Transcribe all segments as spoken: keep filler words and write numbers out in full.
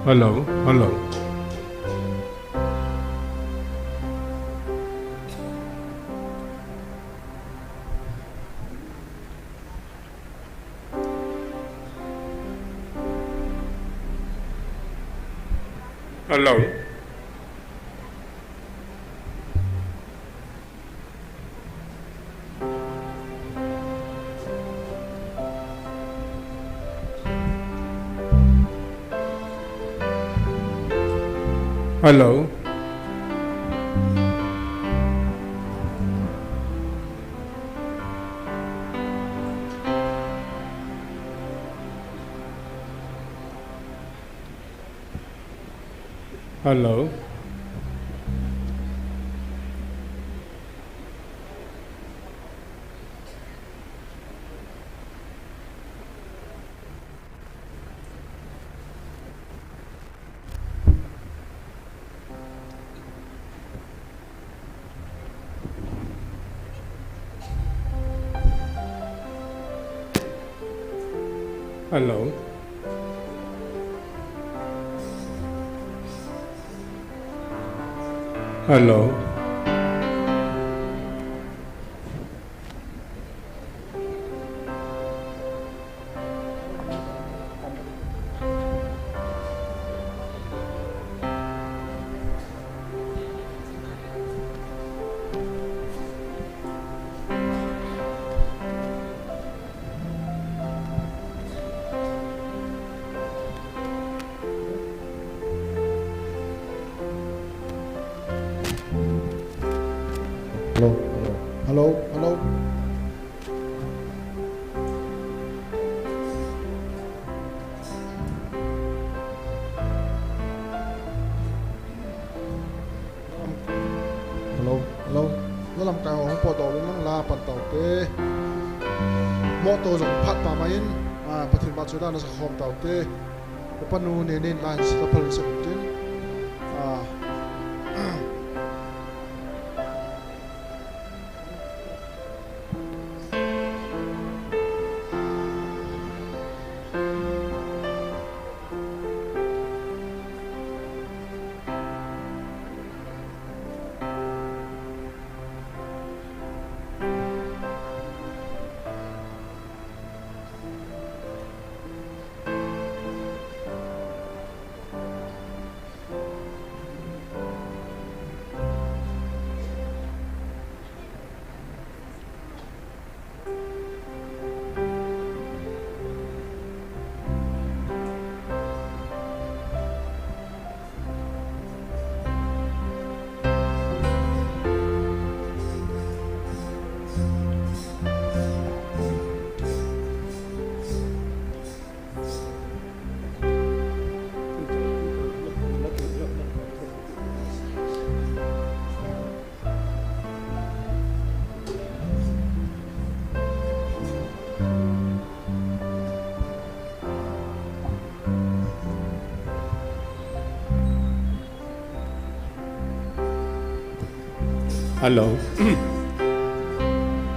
Hello, hello. Hello. Hello. Hello. Hello. Hello. Hello, hello. Hello, hello. Hello, hello. Na lamkai ho hung potdoh uvin lang la pan taute. Motor jong phat pa mai in, ah, Pathen vahchoi dan a sa khom taute. Upa nu Nenin la hin sa phal sa tin. Ah. Hello.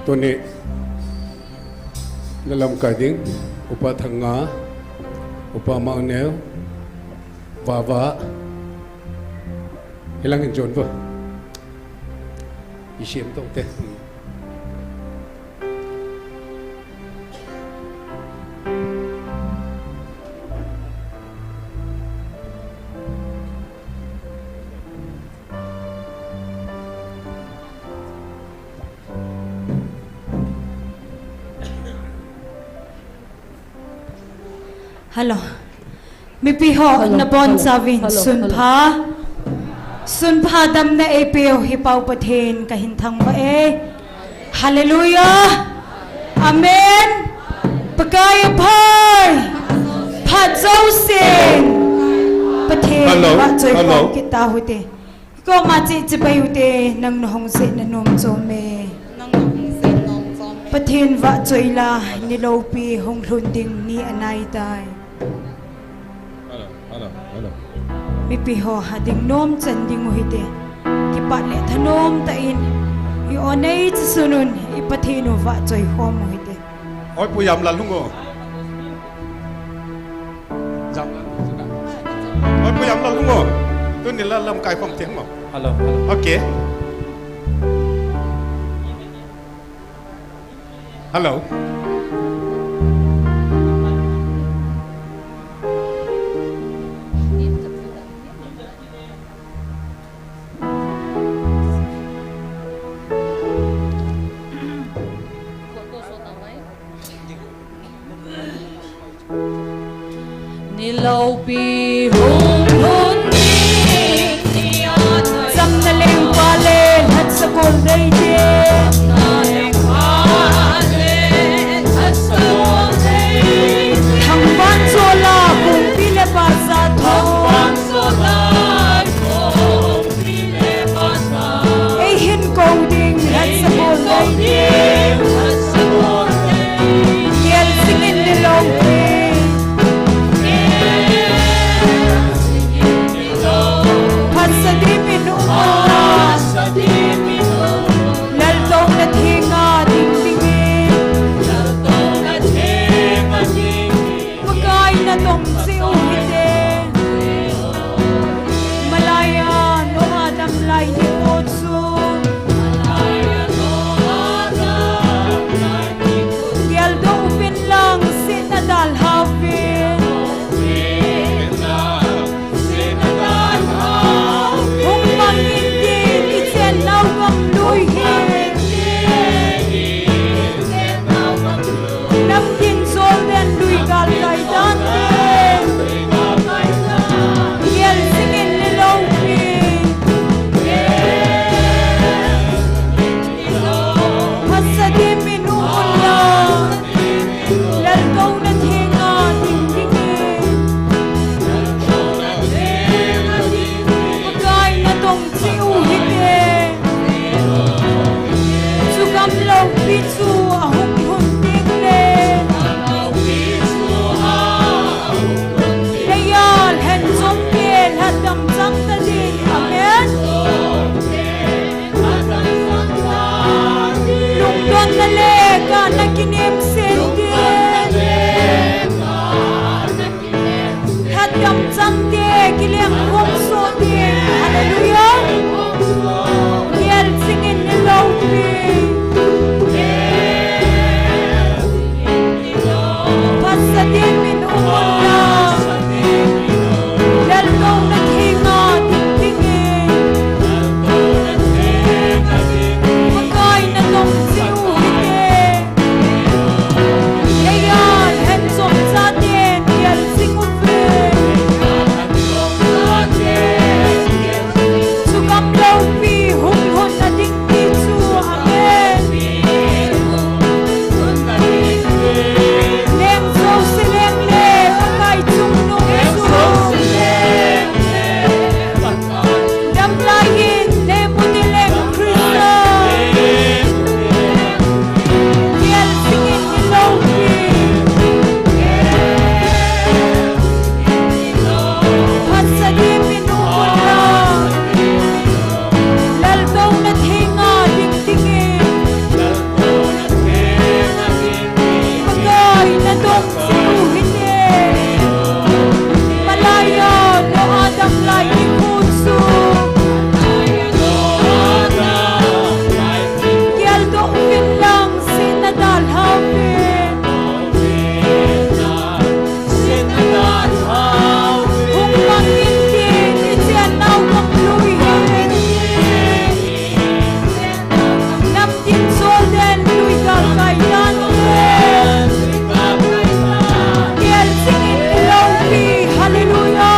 Tuni na lamkai ding, Upa Thanga, Upa Mauneo, Vava, hilang hin jon vo. Isiem toh te. Hello. Mipi ho, hello, nabon chauvin, hello, sunpha. Sunpha damna eipeu hi Pa Pathen kahin thangvah e. Hallelujah. Amen. Pakai aphai. Phat jousen Pathen vahchoi khom kit tau hite. Koma che chibai ute, nang nahung jeh nanom chom e. Pathen vahchoi la, ni loupi hung lhun ding ni anai tai. Hello, hello, hello. Mipi ho ha ding nom chan ding u hite. Kipat le thanom tah in, i o nei chisun un, i Pathen u vahchoi khom u hite. Oi, Pu Jamlal hung o. Jamlal hung o. Jam la lungo. Tuni la lamkai khom teng mo. Hello, hello. Okay. Hello. Ni loupi hung hun ni, chamna lengpa le lhatsakol deite. Thangvahchola kongpi le pasa tho. Ei hin kou ding, lhatsakol ding. Gel singin ni loupi. Phatsa dimin um unla. Laltouna thenga ding dingin. Pakai natong cheh u hite. Malaiya Noah damlai nikho chu. Geldoh uvin lang sihna dalha uvin. Hung mang intin, ichennau gam lui hi. Namtin Jordan lui galkai tante. Gel singin ni loupi. Phatsa dimin um unla. Laltouna thenga ding dingin. Pakai natong cheh u hite. Chu gam loupi chu ahung lhun teng le. Leiya lhenchomte lhatdam chang ta ding. Amen. Lungdonna le kana kinem sen ding. Lhatdam changte kileng khom soh ding. Hallelujah. Gel singin ni loupi. Phatsa dimin um unla. Laltouna thenga ding dingin. Pakai natong cheh u hite. Leiya lhenchom chaten gel sing uve. Chu gam loupi hung lhun na ding ti chu. Amen. Leng jouse leng le Pakai chungnung chu. Damlai in nemu dileng Christa. Gel singin ni loupi. Phatsa dimin um unla. Laltouna thenga ding dingin. Pakai natong cheh u hite. Malaiya Noah damlai nikho chu. Geldoh uvin lang sihna dalha uvin. Hung mang intin, ichennau gam lui hi. Namtin Jordan lui galkai tante. Gel singin ni loupi. Hallelujah.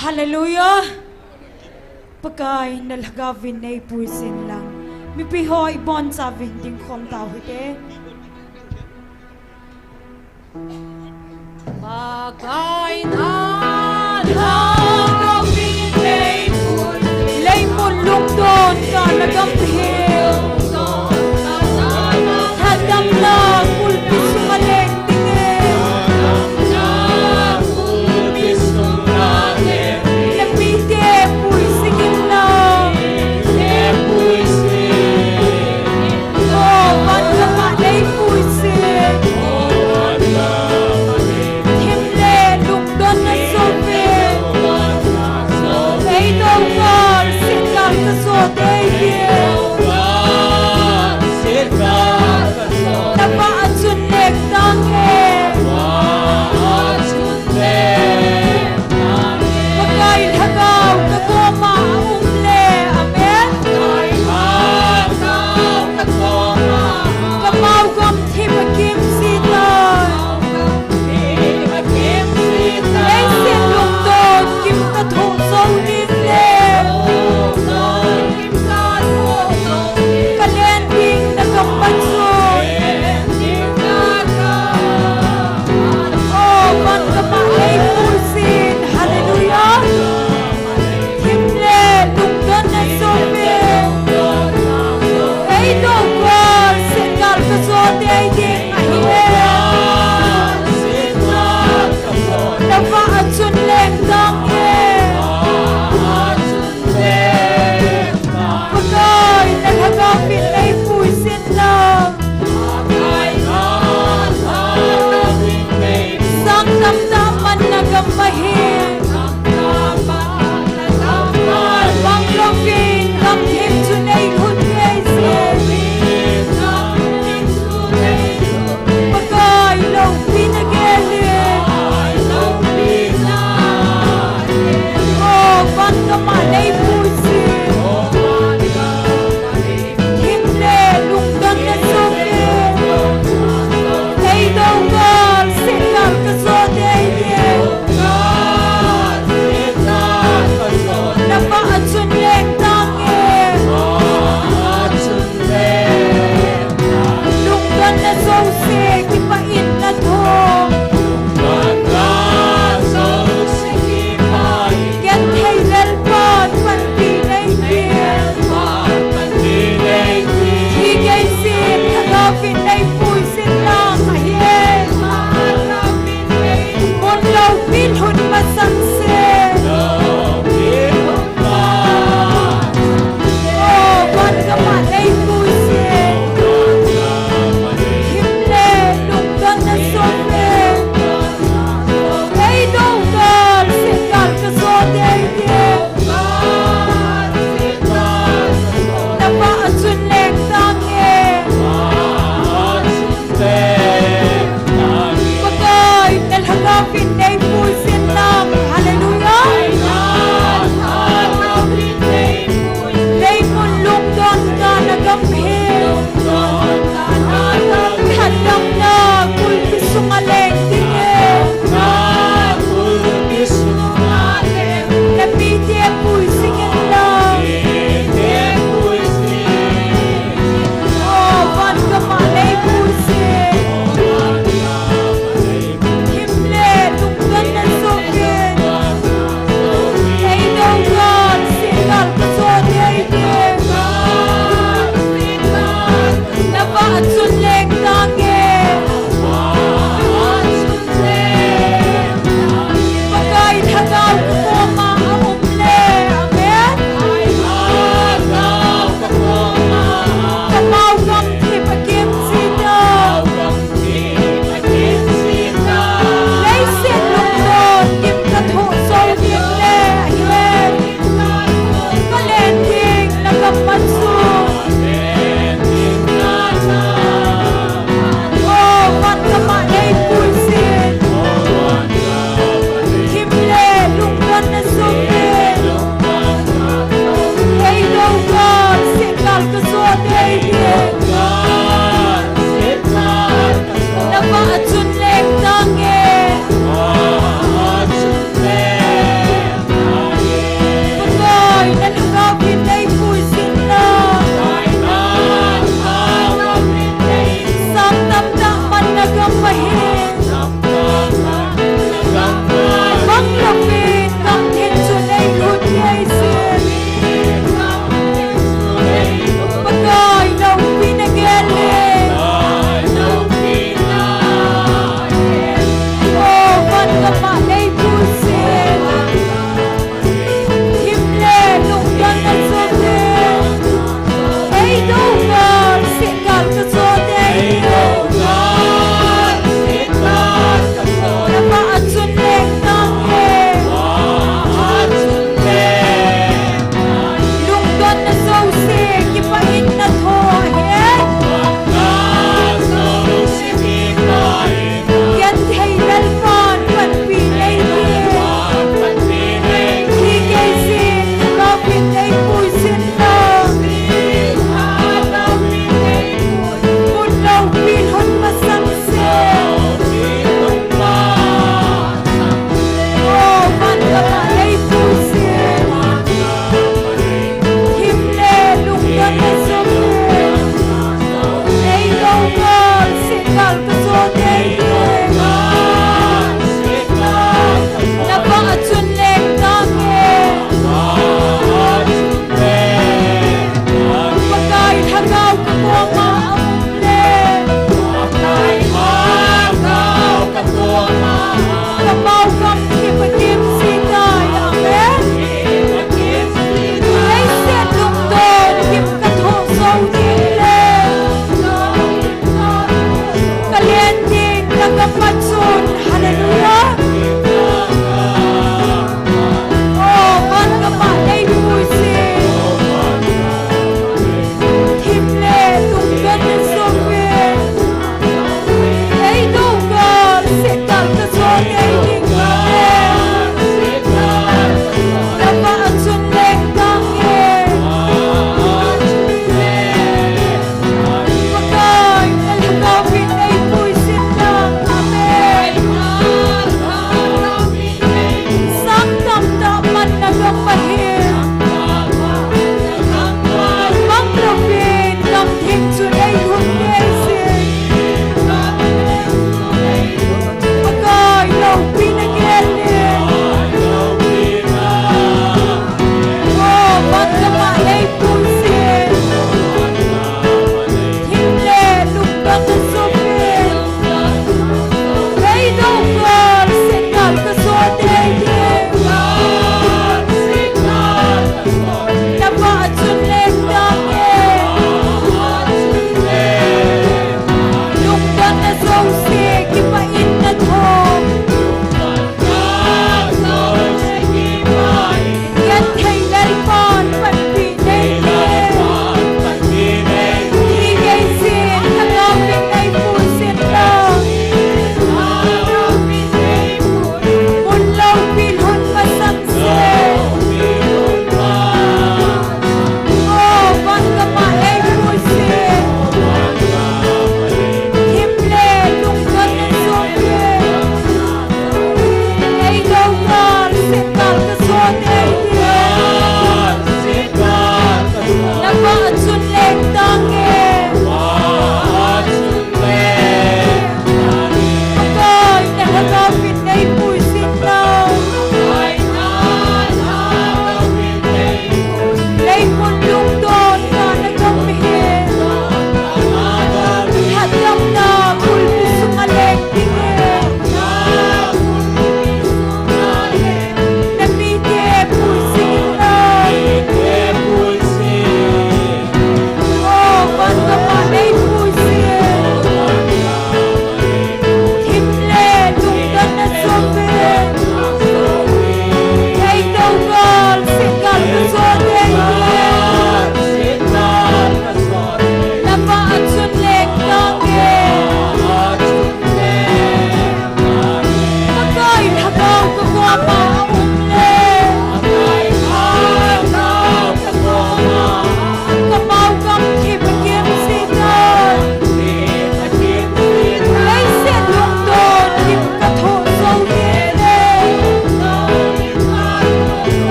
Hallelujah. Pakai, na lhagao vin nei puisin lang. Mipi ho ibon chauvin dingkhom tau hite. Pakai na lhagao vin nei pui. Leimun lungdon ka na gam hi. Lhadamna kulpi sunga leng ding e. Na mite puising in lang. O, van gam a nei puising. Thim le lungdon na soh ve.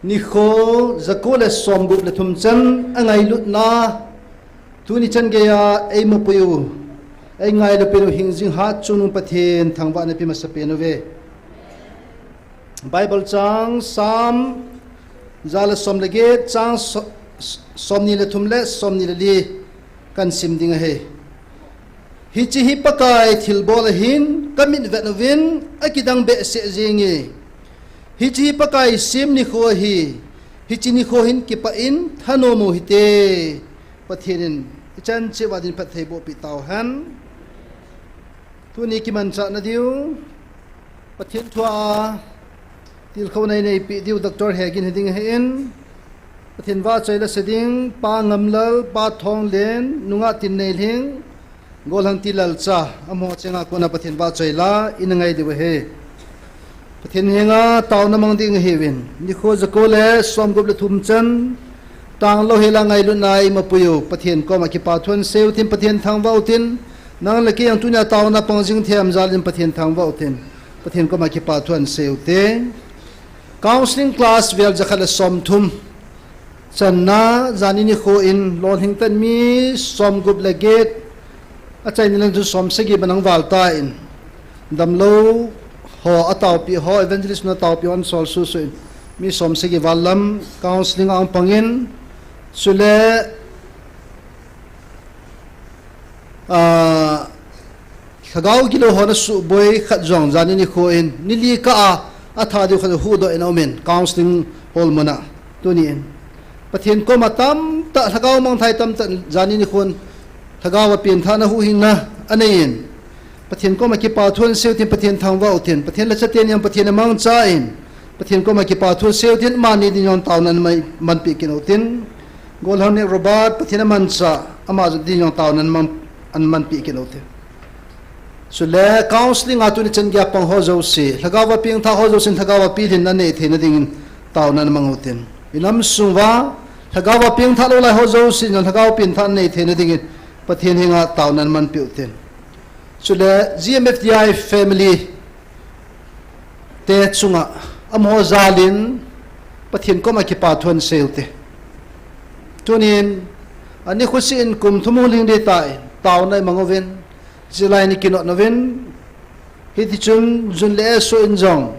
Nikho jako le somgup le thum chan angailutna, tuni chan geiya eimapui u, eingailu peh u hingjing hatchungnung Pathen thangvahna pe masapen uve. Bible chang Psalm ja le som le get, chang so-, somni le thum le somni le li kahin sim ding ahi. Hiche hi Pakai thilbol ahin, kamit vet uvin, akidang behseh jenge. Hiche hi Pakai sem nikho ahi, hiche nikho hin kipah in thanom u hite. Pathen in ichan cheh uva din phattheiboh peh tauhen. Tuni kimanchahna diu, Pathen thua tilkhouna inei peh diu Doctor Hegin hiding ahin, Pathen vahchoi la se ding, Pa Ngamlal, Pa Thonglen, nungah Tinneilhing, Golhang Tilalcha, amaho chenga kona Pathen vahchoi la ina ngai diu ahi. Pathen henga taona mang ding ahiuvin, nikho jako le somgup le thum chan, tanglou hela ngailutna eimapui u Pathen koma kipathu asei utin, Pathen thangvah utin, nang le kei jong tunia taona pang jing thei ham jal in Pathen thangvah utin, Pathen koma kipathu asei ute. Counselling class vel jakhat le somthum channa, jani nikho in lolhing tah in mi somgup le get, achaina lang chu somsagi bang val tan, damlou ho ataopeh ho, evangelist nu ataopeh ho ahin sol suhsuh in, mi somsagi val lam counselling ahung pang in, chule, ah, lhagao gilou ho ana suhboi khat jong jani nikho in, ni li kah a, atha diu khat huhdoh in aumin, counselling hall muna, tuni in Pathen koma tamtah, lhagao mangthai tamtah jani nikhon lhagao a penthahna huhhingna anei in, Pathen koma kipathu asei utin, Pathen thangvah utin, Pathen lhacha teni jong Pathen amangchan, Pathen koma kipathu asei utin, amani din jong taona aman, manpeh kit utin, Golhang Nick Robert, Pathen amanchah, ama jong din jong taona aman, amanpeh kit utin. Chule counselling a tuni chan geiya pang ho jouse, lhagao a pengthah ho jousen lhagao a pilhinna nei theina dingin taona amang utin. Inam sung uva lhagao a pengthah lou lai ho jousen lhagao a pengthah nei theina dingin Pathen henga taona amanpeh utin. Chule G M F D I family te chunga amaho jal in Pathen koma kipathu asei ute. Tunin, ani khusi in kum thum hung lhing ding tan, taona imang uvin, chulai ni kinot uvin, hitichun Jun le Eso in jong,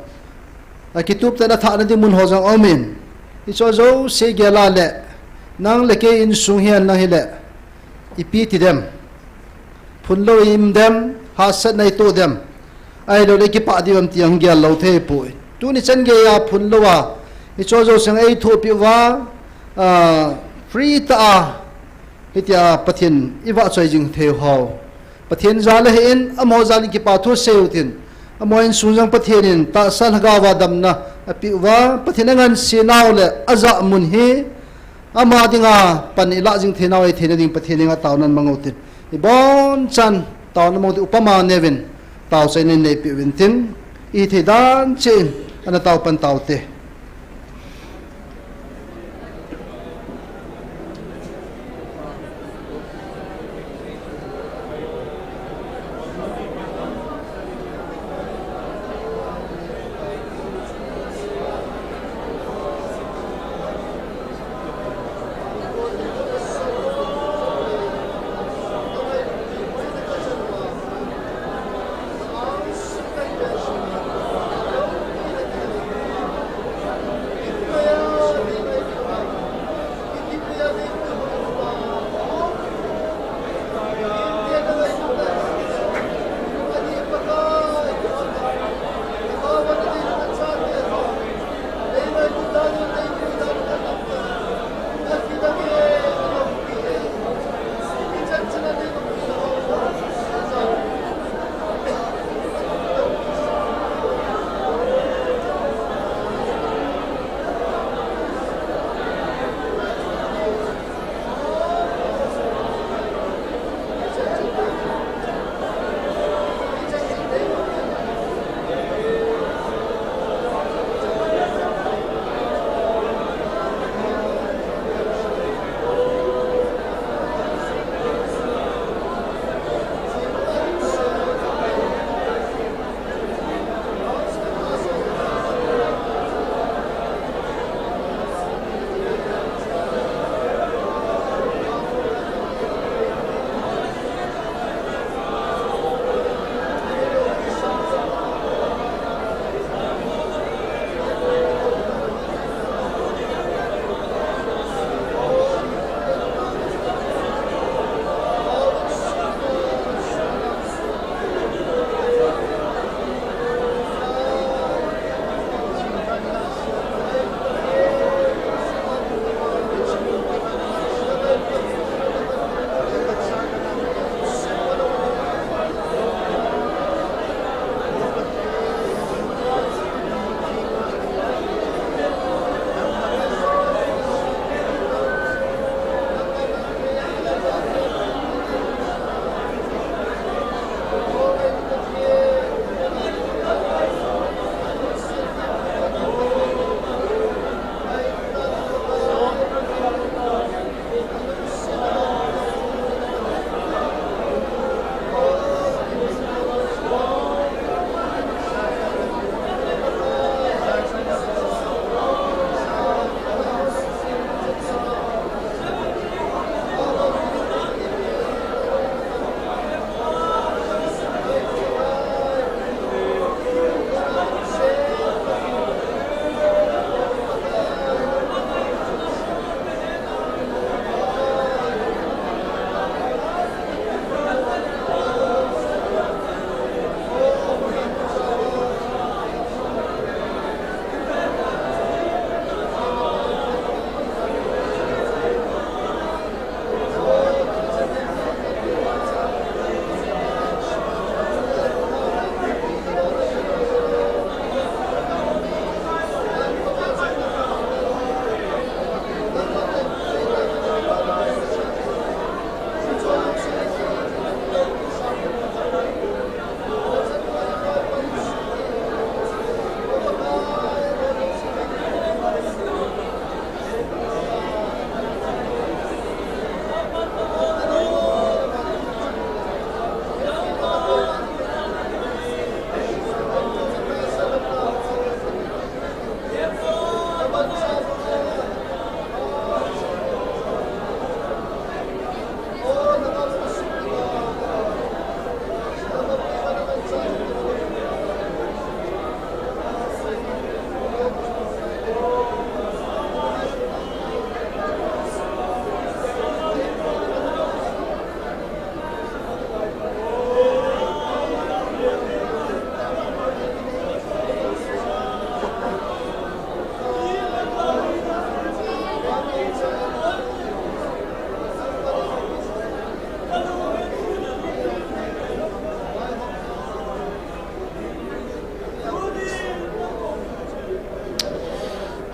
akituptah in athahna ding mun ho jong aumin, hicheho jouse gel a le, nang le kei insung hihen lang hile, ipi ti dem, phunlou i-um dem, hahsatna itoh dem, ahilouleh kipah diu ham ti jong gel lou thei poi. Tuni chan geiya phunlou a, hicheho jouse jong eithopi uva, ah, free tah a, hitia Pathen ivahchoi jing thei u ho, Pathen jal ahin, amaho jal in kipathu asei utin, amaho insung jong Pathen in tahsa lhagao a damna apeh uva, Pathen angansena u le ajah mun hi, ama dinga pan ilah jing theinau ahi theina ding Pathen henga taona amang utin. Ibonchan taona amang utin, upama neuvin taochaina neipeh uvin tin, ihithei dan cheh in ana taopan taute.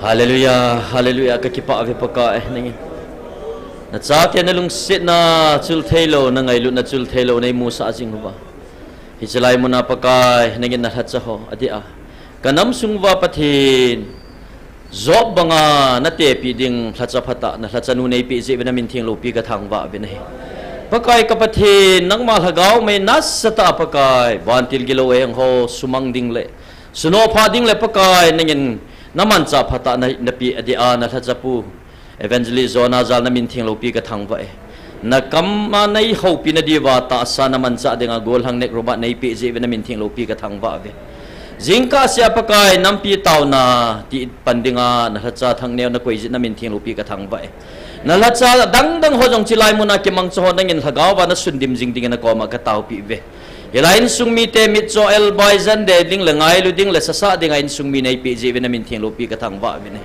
Hallelujah, hallelujah, ka kipah ve Pakai, nangin nachate na lungsetna chul theilou, na ngailutna chul theilou, nei musah jing uva. Hiche lai muna Pakai, nangin na lhacha ho, adeh a ka nam sung uva Pathen, Job banga na tepi ding lhacha phatah, na lhacha nu nei peh jeh uva na min theng loupi ka thangvah uve nahi. Pakai ka Pathen, nangma lhagao mei nasatah a Pakai, vantil gilou aheng ho sumang ding le, sunoh phah ding le Pakai, nangin na manchah phatah na, na peh adeh a na lhacha pu Evangelist Jonah jal na min theng loupi ka thangvah e. Na kam a nei houpi na diuva tahsa na manchah dinga gollhang nek rubat nei peh jeh uva na min theng loupi ka thangvah uve. Jingkah sea Pakai nampi taona ti pan dinga na lhacha Thangneo na koi jeh na min theng loupi ka thangvah e. Na lhacha dangdang ho jong hiche lai muna kimangcha ho nangin lhagao va na sundim jing dingin na koma ka taopi uve. Hilai insung mite mitcho el bai jan de ding le ngailu ding le sasah dinga insung mi nei peh jeh uva na min theng loupi ka thangvah uve nahi.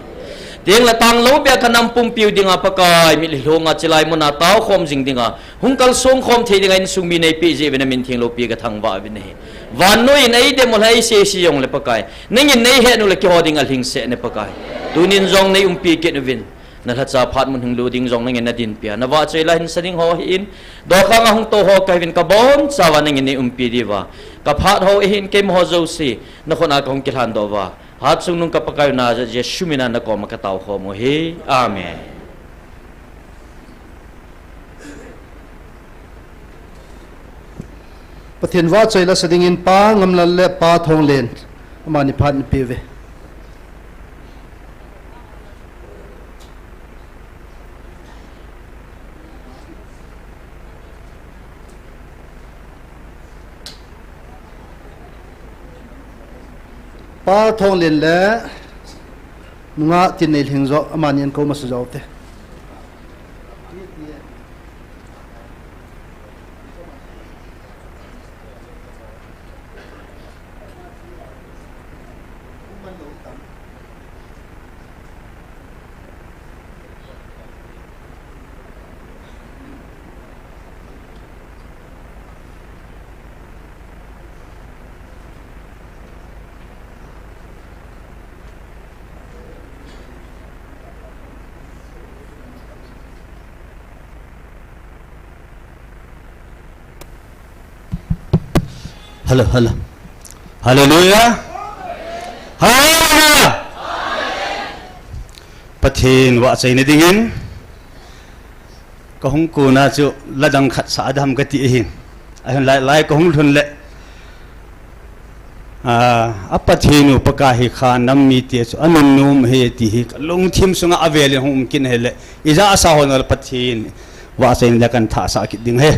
Teng le tang lou beh a ka nam pumpiu dinga Pakai, mitlhi lhunga hiche lai muna taokhom jing dinga, hung kalsong khom thei dinga insung mi nei peh jeh uva na min theng loupi ka thangvah uve nahi. Vannoi in eidem u lha eisei sei jong le Pakai, nangin nei het u le keiho dinga lhingset ne Pakai. Tunin jong nei umpi kit uvin. Na lhacha phat mun hung lut ding jong nangin na dinpi a, na vahchoi la hinsa ding ho hi in, dokhang a hung tou ho ka hiuvin ka bonchauva nangin nei umpi diuva. Ka phat ho ahin keima ho jouse, na khut a ka hung kilhan doh uva. Hatchungnung ka Pakai u Nazareth Jesu mina na koma ka taokhom u ahi. Amen. Pathen vahchoi la sa dingin Pa Ngamlal le Pa Thonglen, amani phat na pe uve. Pa Thonglen le nungah Tinneilhingjo, amani an kou masa joute. Hello, hello. Hallelujah. Hallelujah. Pathen vahchoina dingin, ka hung kona chu la dang khat sa dam kati ahin. Ahin lai, lai ka hung lhun le, a, a Pathen u Pakai hi kha nam mite chu anunnom ahi ti hi ka lungthim sunga avelin hung um kit ahi le, ija asa hon le Pathen vahchoina le kan thah sah kit ding ahi.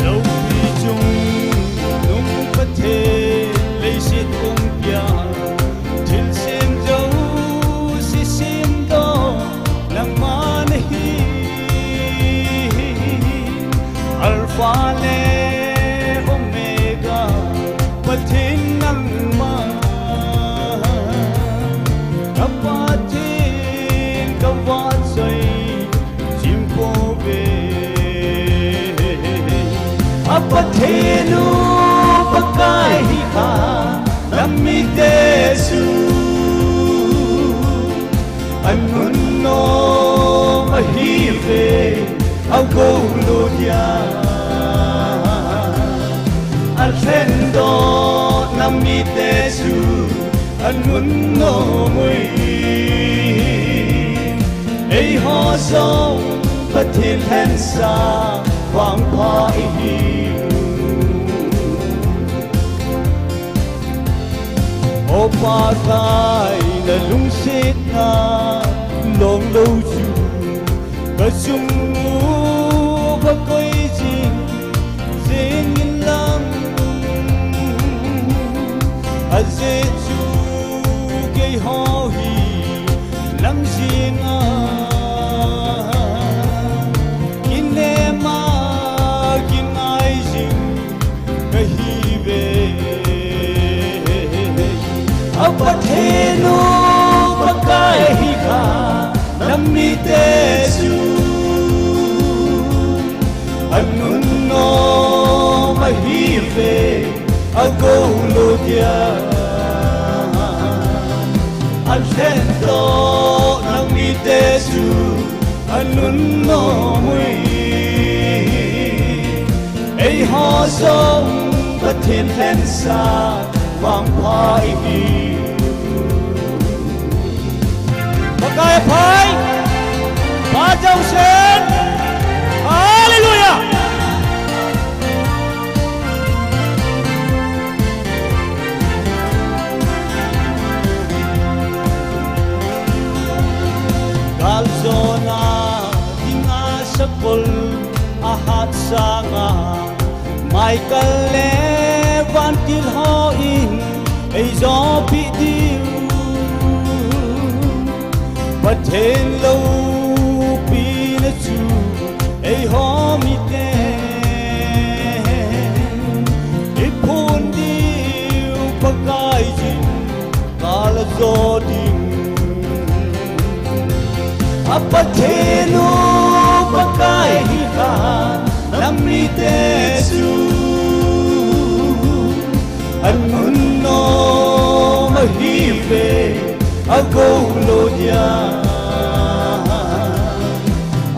Lopi chungnung Pathen, leiset pumpi a thilsem jouse semdoh nangma nahi. Alpha le Omega, Pathen nangma, ka Pathen ka vahchoi jing pouve. A Pathen u Pakai hi kha nam mite chu anunnom ahiuve, agou lou dia alhendoh nam mite chu anunnom uve. Eiho jong Pathen lhensah vangpha ihiu. O Pakai, na lungsetna longlou chu ka chung uva koi jing jeng in lang, ajeh chu keiho hi nang jenga kinem a kingai jing kahiuve. Pathen u Pakai hi kha, nam mite chu anun nom ahi ve, agou lou dia. Alhen doh nam mite chu anun nom ui. Eiho jong Pathen lhensa vangpha ihi. Pakai aphai, pha jousen. Hallelujah. Gal jona dinga sakol ahat sanga, Michael le vantil hon eijopeh diu. Pathen loupina chu eiho miten iphon diu, Pakaiyin kala jo ding. A Pathen u Pakai hi kha, nam mite chu anun nom ahi ve, agou lou dia.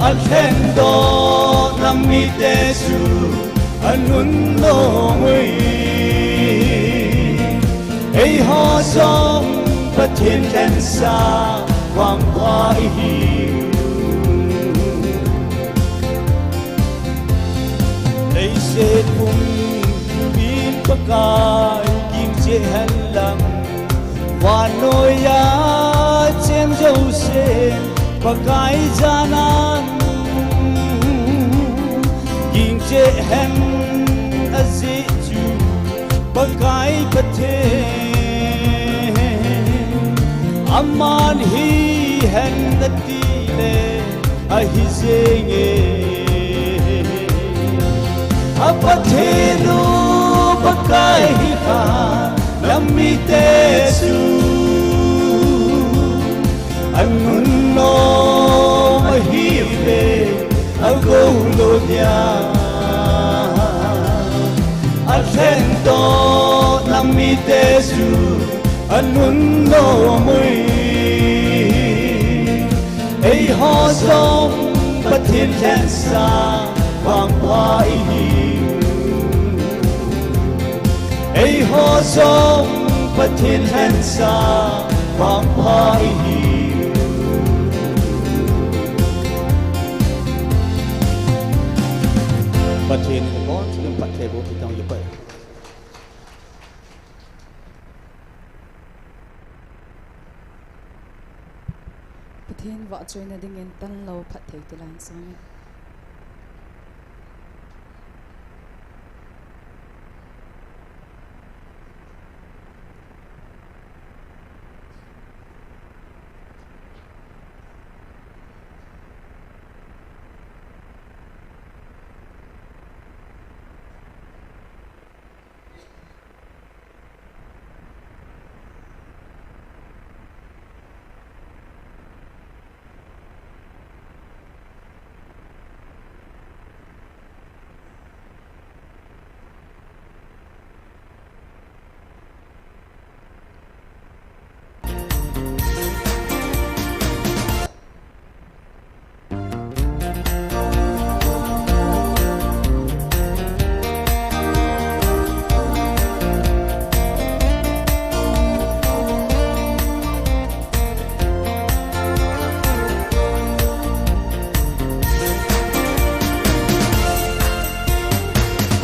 Alhen doh nam mite chu anun nom ui. Eiho jong Pathen lhensa vangpha ihi. Leiset pumpin Pakai ging cheh hen lang, vannoiya cheng jousen Pakai janan ging cheh hen. Ajeh chu Pakai Pathen, aman hihen nati le ahi jenge. A Pathen u Pakai hi kha, nam mite chu anun nom ahi ve, agou lou dia. Alhen doh nam mite chu anun nom ui. Eiho jong Pathen lhensa vangpha ihi. Eiho jong Pathen lhensa vangpha ihi. Pathen in abon chan in phatthei boh peh tang uvin. Pathen vahchoina dingin tanlou phatthei tilan sangin.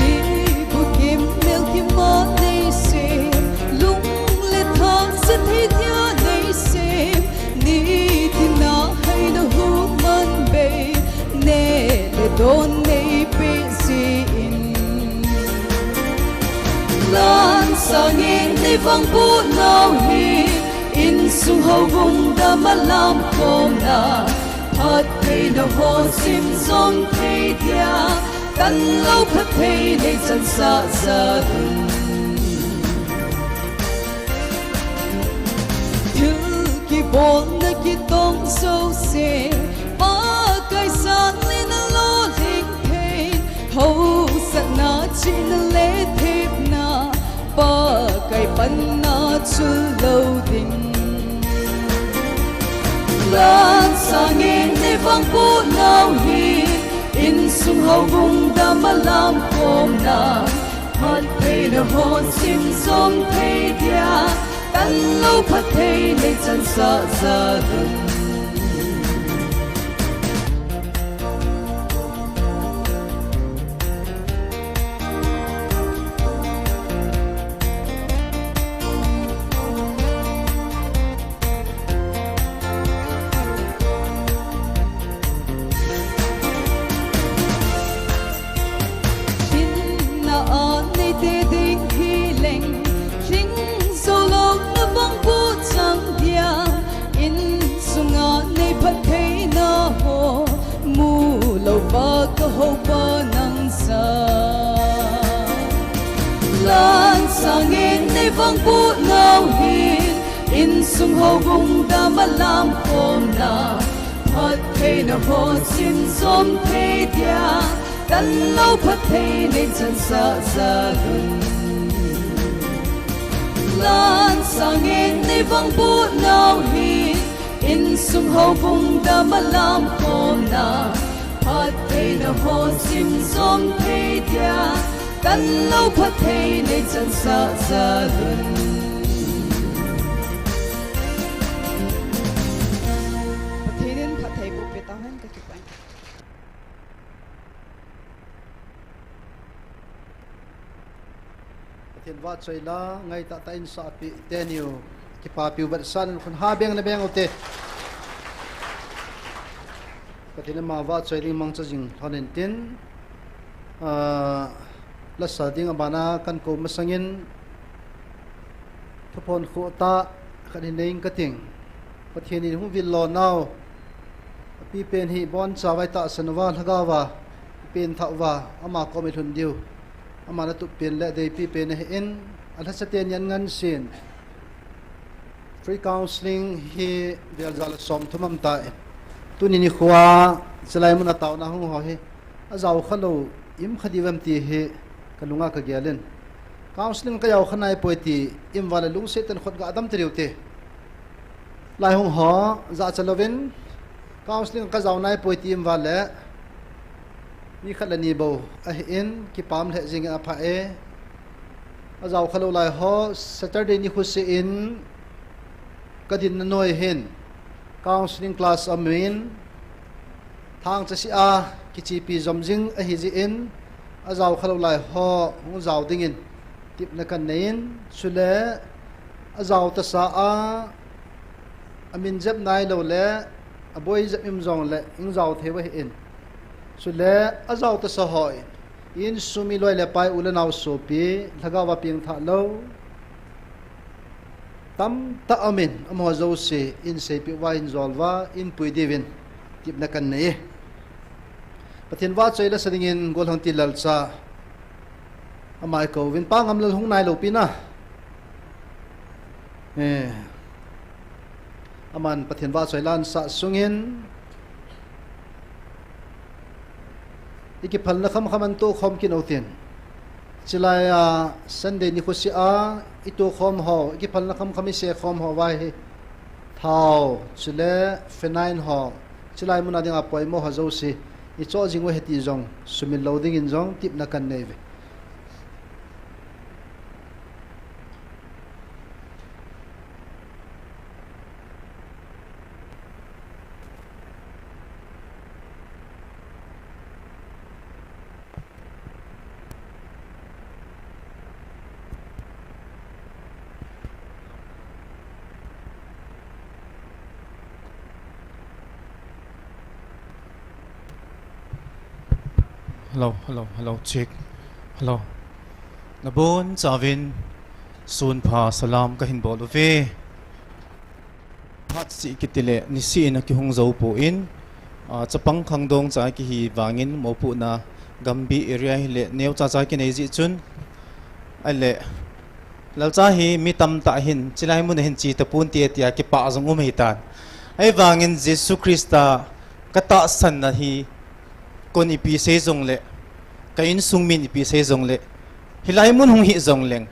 Ibu kimel kima neise, lung le thang sa thei dia neise, nitina haina human bei, neh le don neipe jin. Lan sangin nei vangboh nau hi, insung houbung dam a lamkhohna, phattheina ho sim jom thei dia, tanlou phatthei nei chansah jal un. Jouse, Pakai sang le na lolhing thei, hausatna chihna le thepna, Pakai panna chul lou ding. Lan sangin nei vangboh nau hi, insung houbung dam a lamkhomna, phattheina ho sim jom thei dia, tanlou phatthei nei chansah jal un. Hinna a nei te ding hi leng, hing jou lou na vangboh chang dia, insunga nei phattheina ho, mu lou pa ka houpa nang sa. Lan sangin nei vangboh nau hi, insung houbung dam a lamkhomna, phattheina ho sim jom thei dia, tanlou phatthei nei chansah jal un. Lan sangin nei vangboh nau hi, insung houbung dam a lamkhomna, phattheina ho sim jom thei dia, tanlou phatthei nei chansah jal un. Pathen in phatthei boh peh tahen, ka kipah e. Pathen vahchoi la, ngaitah tah in sahpi teniu, kipapiu vetsahnan khun ha beng na beng ute. Pathen ama vahchoi ding mangcha jing lhon in tin, ah, lasa ding abana kan kou masangin, thuphon khoh tah khat hi nei ing kating. Pathen in hung vil lo nau, apipen hi boncha vai tahsan uva, lhagao va ipen thah uva, ama kom ilhun diu, aman atup pen le deipi pen ahin, alhasate nian ngan sin. Free counseling hi vel ja le som thum um tan. Tuni nikho a, chulai mun a taona hung ho hi, ajao kha lou, im kha diu vem ti hi, ka lunga ka gel in. Counseling ka jao kha nai poi ti, im uva le lungset tah in khut ga dam tadiu te. Lai hung ho, jachat louvin, counseling ka jao nai poi ti im uva le, mi khat le ni bou ahin, kipah lheh jing in apha e. Ajao kha lou lai ho, Saturday nikho seh in, ka dinna noi hin, counseling class aum in, thangcha seh a, kichepi jom jing ahi jeh in, ajao kha lou lai ho, hung jao dingin, tepna kan nei in, chule, ajao tasa a, amin jep nai lou le, aboi jep im jong le, hung jao thei u ahin. Chule, ajao tasa ho in, insung mi loi le pai u le nao sopi, lhagao va pengthah lou tamtah aum in, amaho jouse, in seipeh uva, in jol uva, in pui diuvin, tepna kan nei e. Pathen vahchoi lasa dingin, Golhangti Lalcha, ama i kouvin, Pa Ngamlal hung nai lou pi na. Eh, aman Pathen vahchoi la ahin sah sungin, i kiphalna khamkham ahin tohkhom kit u tin. Chulai a Sunday nikho seh a i tohkhom ho, i kiphalna khamkham i sekhom ho vai hi, thao, chule phenyl ho, chulai mun a dinga poimo ho jouse, i choh jing u ahi ti jong, sumil lou dingin jong, tepna kan nei uve. Hello, hello, hello, check. Hello. Nabonchauvin, sunpha salam kahin bol uve. Phat seh kiti le, niseh in akihung jou poi, ah, chapang khangdong cha kihi vangin, mopohna Gambih area hi le, neocha cha kinei jeh chun, ahile, Lalcha hi mi tamtah hin, chulai mun a hin che tapon te tia kipah jong um ahitan. Ahivangin Jesu Christa katahsan na hi, kon ipi sei jongle, ka insung min ipi sei jongle, hilai mun hung hi jongleng,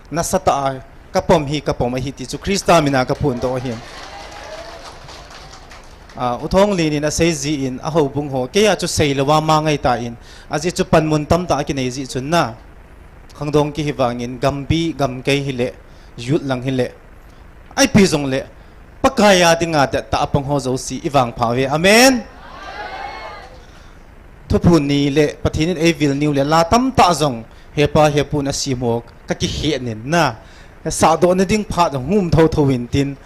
nasatah a kapom hi kapom ahi ti chu Christa mina kaphondoh ahi. Ah, U Thonglen in asei jin, ahoubung ho, kei a chu seilouva ma ngai tan, ajeh chu panmun tamtah akinei jeh chun na. Khangdong kihi vangin, gambi, gamkai hile, youth lang hile, ipi jongle, Pakai a dinga dettah a pang ho jouse ivangpha uve. Amen. Thuphon ni le, Pathen in eivil niu le, la tamtah jong, hepa hepun asem ho, kakihet nin na. Sahdoh na ding phat hung um thotho in tin.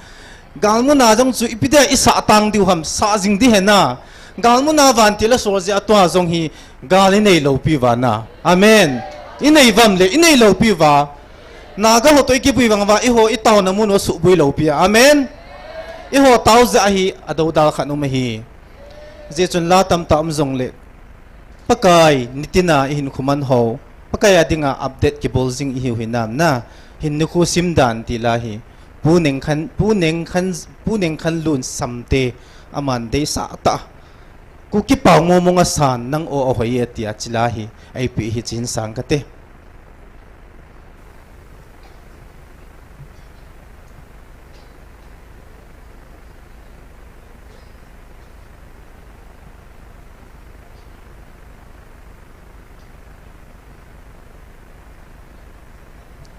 Galmuna jong chu ipi dia isah tang diu ham, sah jing di hen na. Galmuna vantil a sol jeh a tua jong hi gal inei lou piuva na. Amen. Inei vam le, inei lou piuva. Naga ho toh ikipui vang uva, eiho itaona mun u asuhboi lou pi a. Amen. Eiho tao jeh a hi adoudal khat um ahi. Hijeh chun la tamtah um jongle, Pakai nitina ihinkho man ho, Pakai a dinga update kibol jing ihiu hinam na, hin nikho sim dan ti la hi. Pu Nengkhan, Pu Nengkhan, Pu Nengkhanlun Samte, aman deisah tah. Kuki pao mongmong asan, nang o ahoi e tia chi la hi, eipeh hi chin sang kate.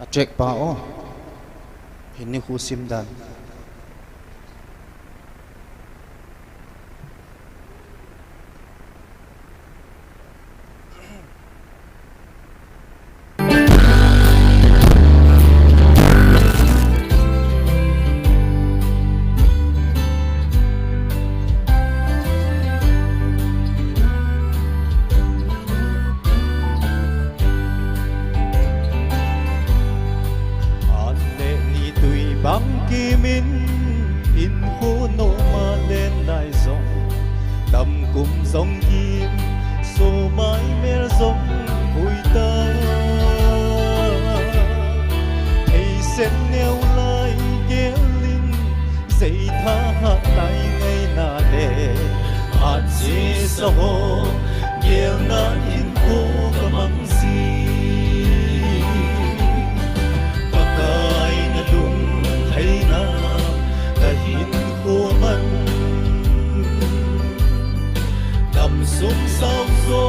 A track pa o. Hin nikho sim dan. An le ni tui bang kimin, hinkho nom a len lai jong, tam kum jong kim, somai mel jong pui ta. Thei sen neo lai gel in, sei tha hat lai ngai na le, a che sa ho, gel na hinkho ka mang si. Pakai na lung thei na, ka hinkho man. Dam sung sao zo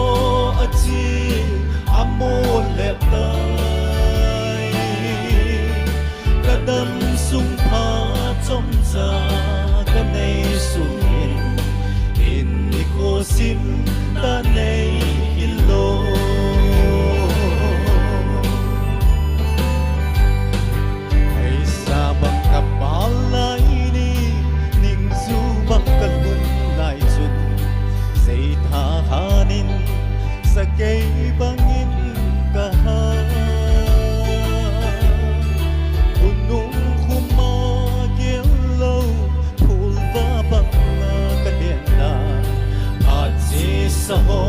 a chi, a mo le tai. Ka dam sung pha chom cha ka nei sung in, in nikho sim ta nei hi lo. Ei sa bang ka pal lai ni, ning zu bang ka lum lai chun, sei tha han in, sa kei bang in ka ha. Khunung khuma gel lo, phul va bang na ka len na, a che sa ho,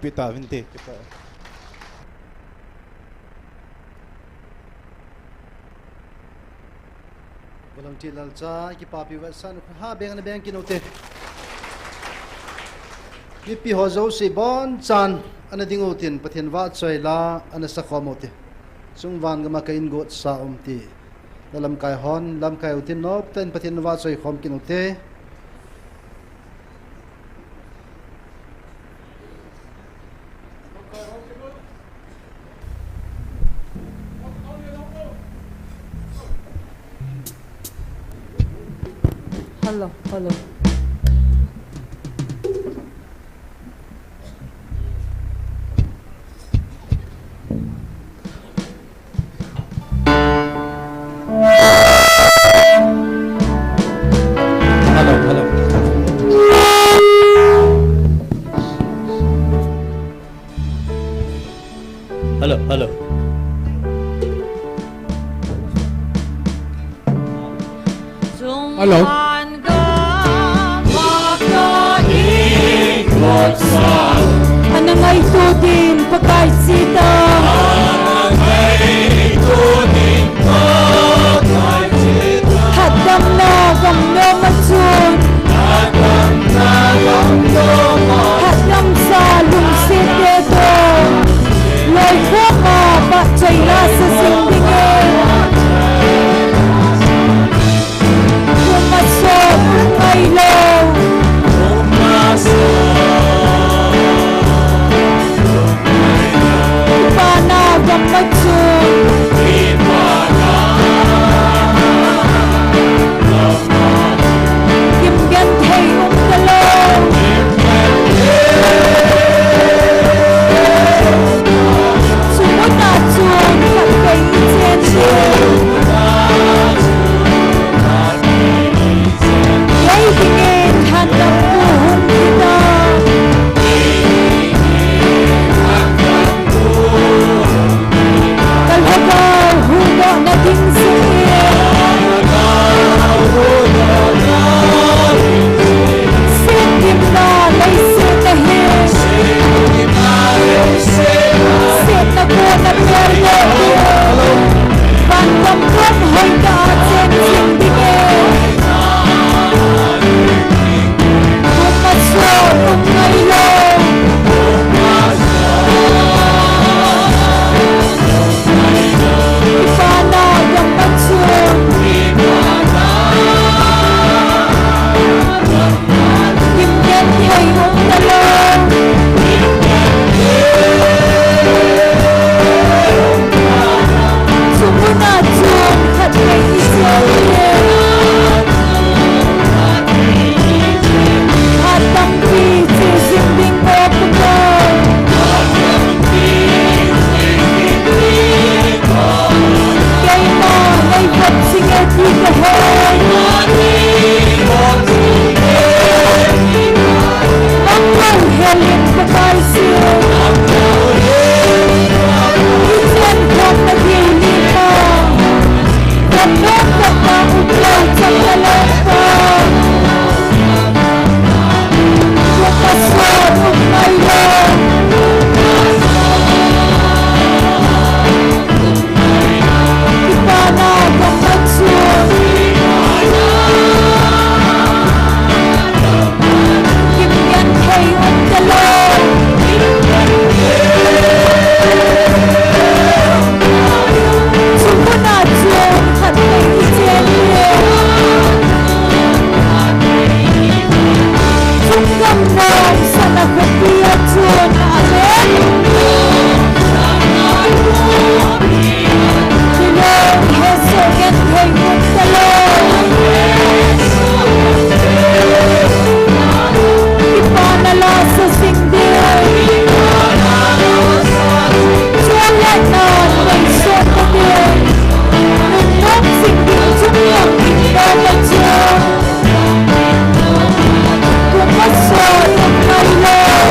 Pi ta vinte. Volunteer Lalcha, kipapi vetsahna, ha beng ana beng kit u te. Mipi ho jouse bonchan ana ding u tin, Pathen vahchoi la ana sakhom u te. Chungvang gam a ka ingot sa um ti. Na lamkai hon, lamkai u tin nop ten Pathen vahchoi khom kit u te. Hello, hello. Hello, hello. Hello, hello. Hello. Ana ngaito din Pakai chita. Hatdamna gamnom a chun. Hatdamsa lungset te toh. Loikhom a vahchoi la sa jing dingin. Puma sot ngai lou. Kipana gam a chun. Kim genthei um talou. Chumuna chun khatvei i chen ding. Kei dingin hatdampu hung hita. Ka lhagao huhdohna ding jeh in. Setthimna leiset a hin. Setna kona perdoh ding. Vangam pon hoitah a chen jing dingin. Puma sot um ngai lou. Kipana gam a chun. Kim genthei um talou. Chumuna chun khatvei i chen ding. Hatdampi che jing ding o Pakai. Keima nei vop jing e ti ka he. Nang louhel in Pakai sin. Kichen khomna thei ni pa. Vop nom vop na um lou chang na lou pa. Puma sot um ngai lou. Kipana gam a chun. Kim genthei um talou. Chumuna chun khatvei i chen ding. Chungam nom sana khopi a chun. Amen. Kilong he so genthei um talou. Kipana la sa jing ding. Chule na nei sot ta ding. Nung nom jing ding chung lang ding ta ta chung. Puma sot um ngai lou.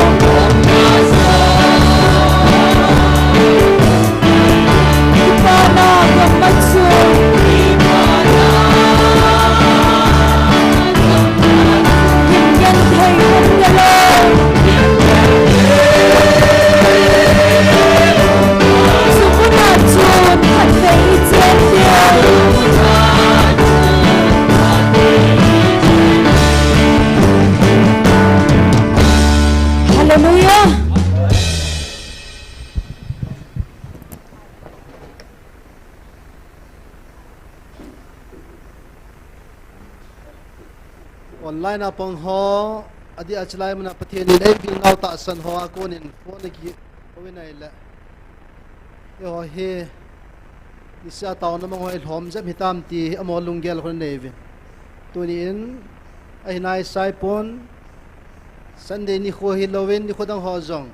Kipana gam a chun. Kim genthei um talou. Online a pang ho, adeh a chulai mun a Pathen in eivil nau tahsan ho a konin phone aki, uvin ahile. Eiho hi, niseh a taona mang ho ilhom jep hitam ti, amaho lunggel khun nei uvin. Tuni in, ahi nai sai pon, Sunday nikho hilouvin, nikho dang ho jong.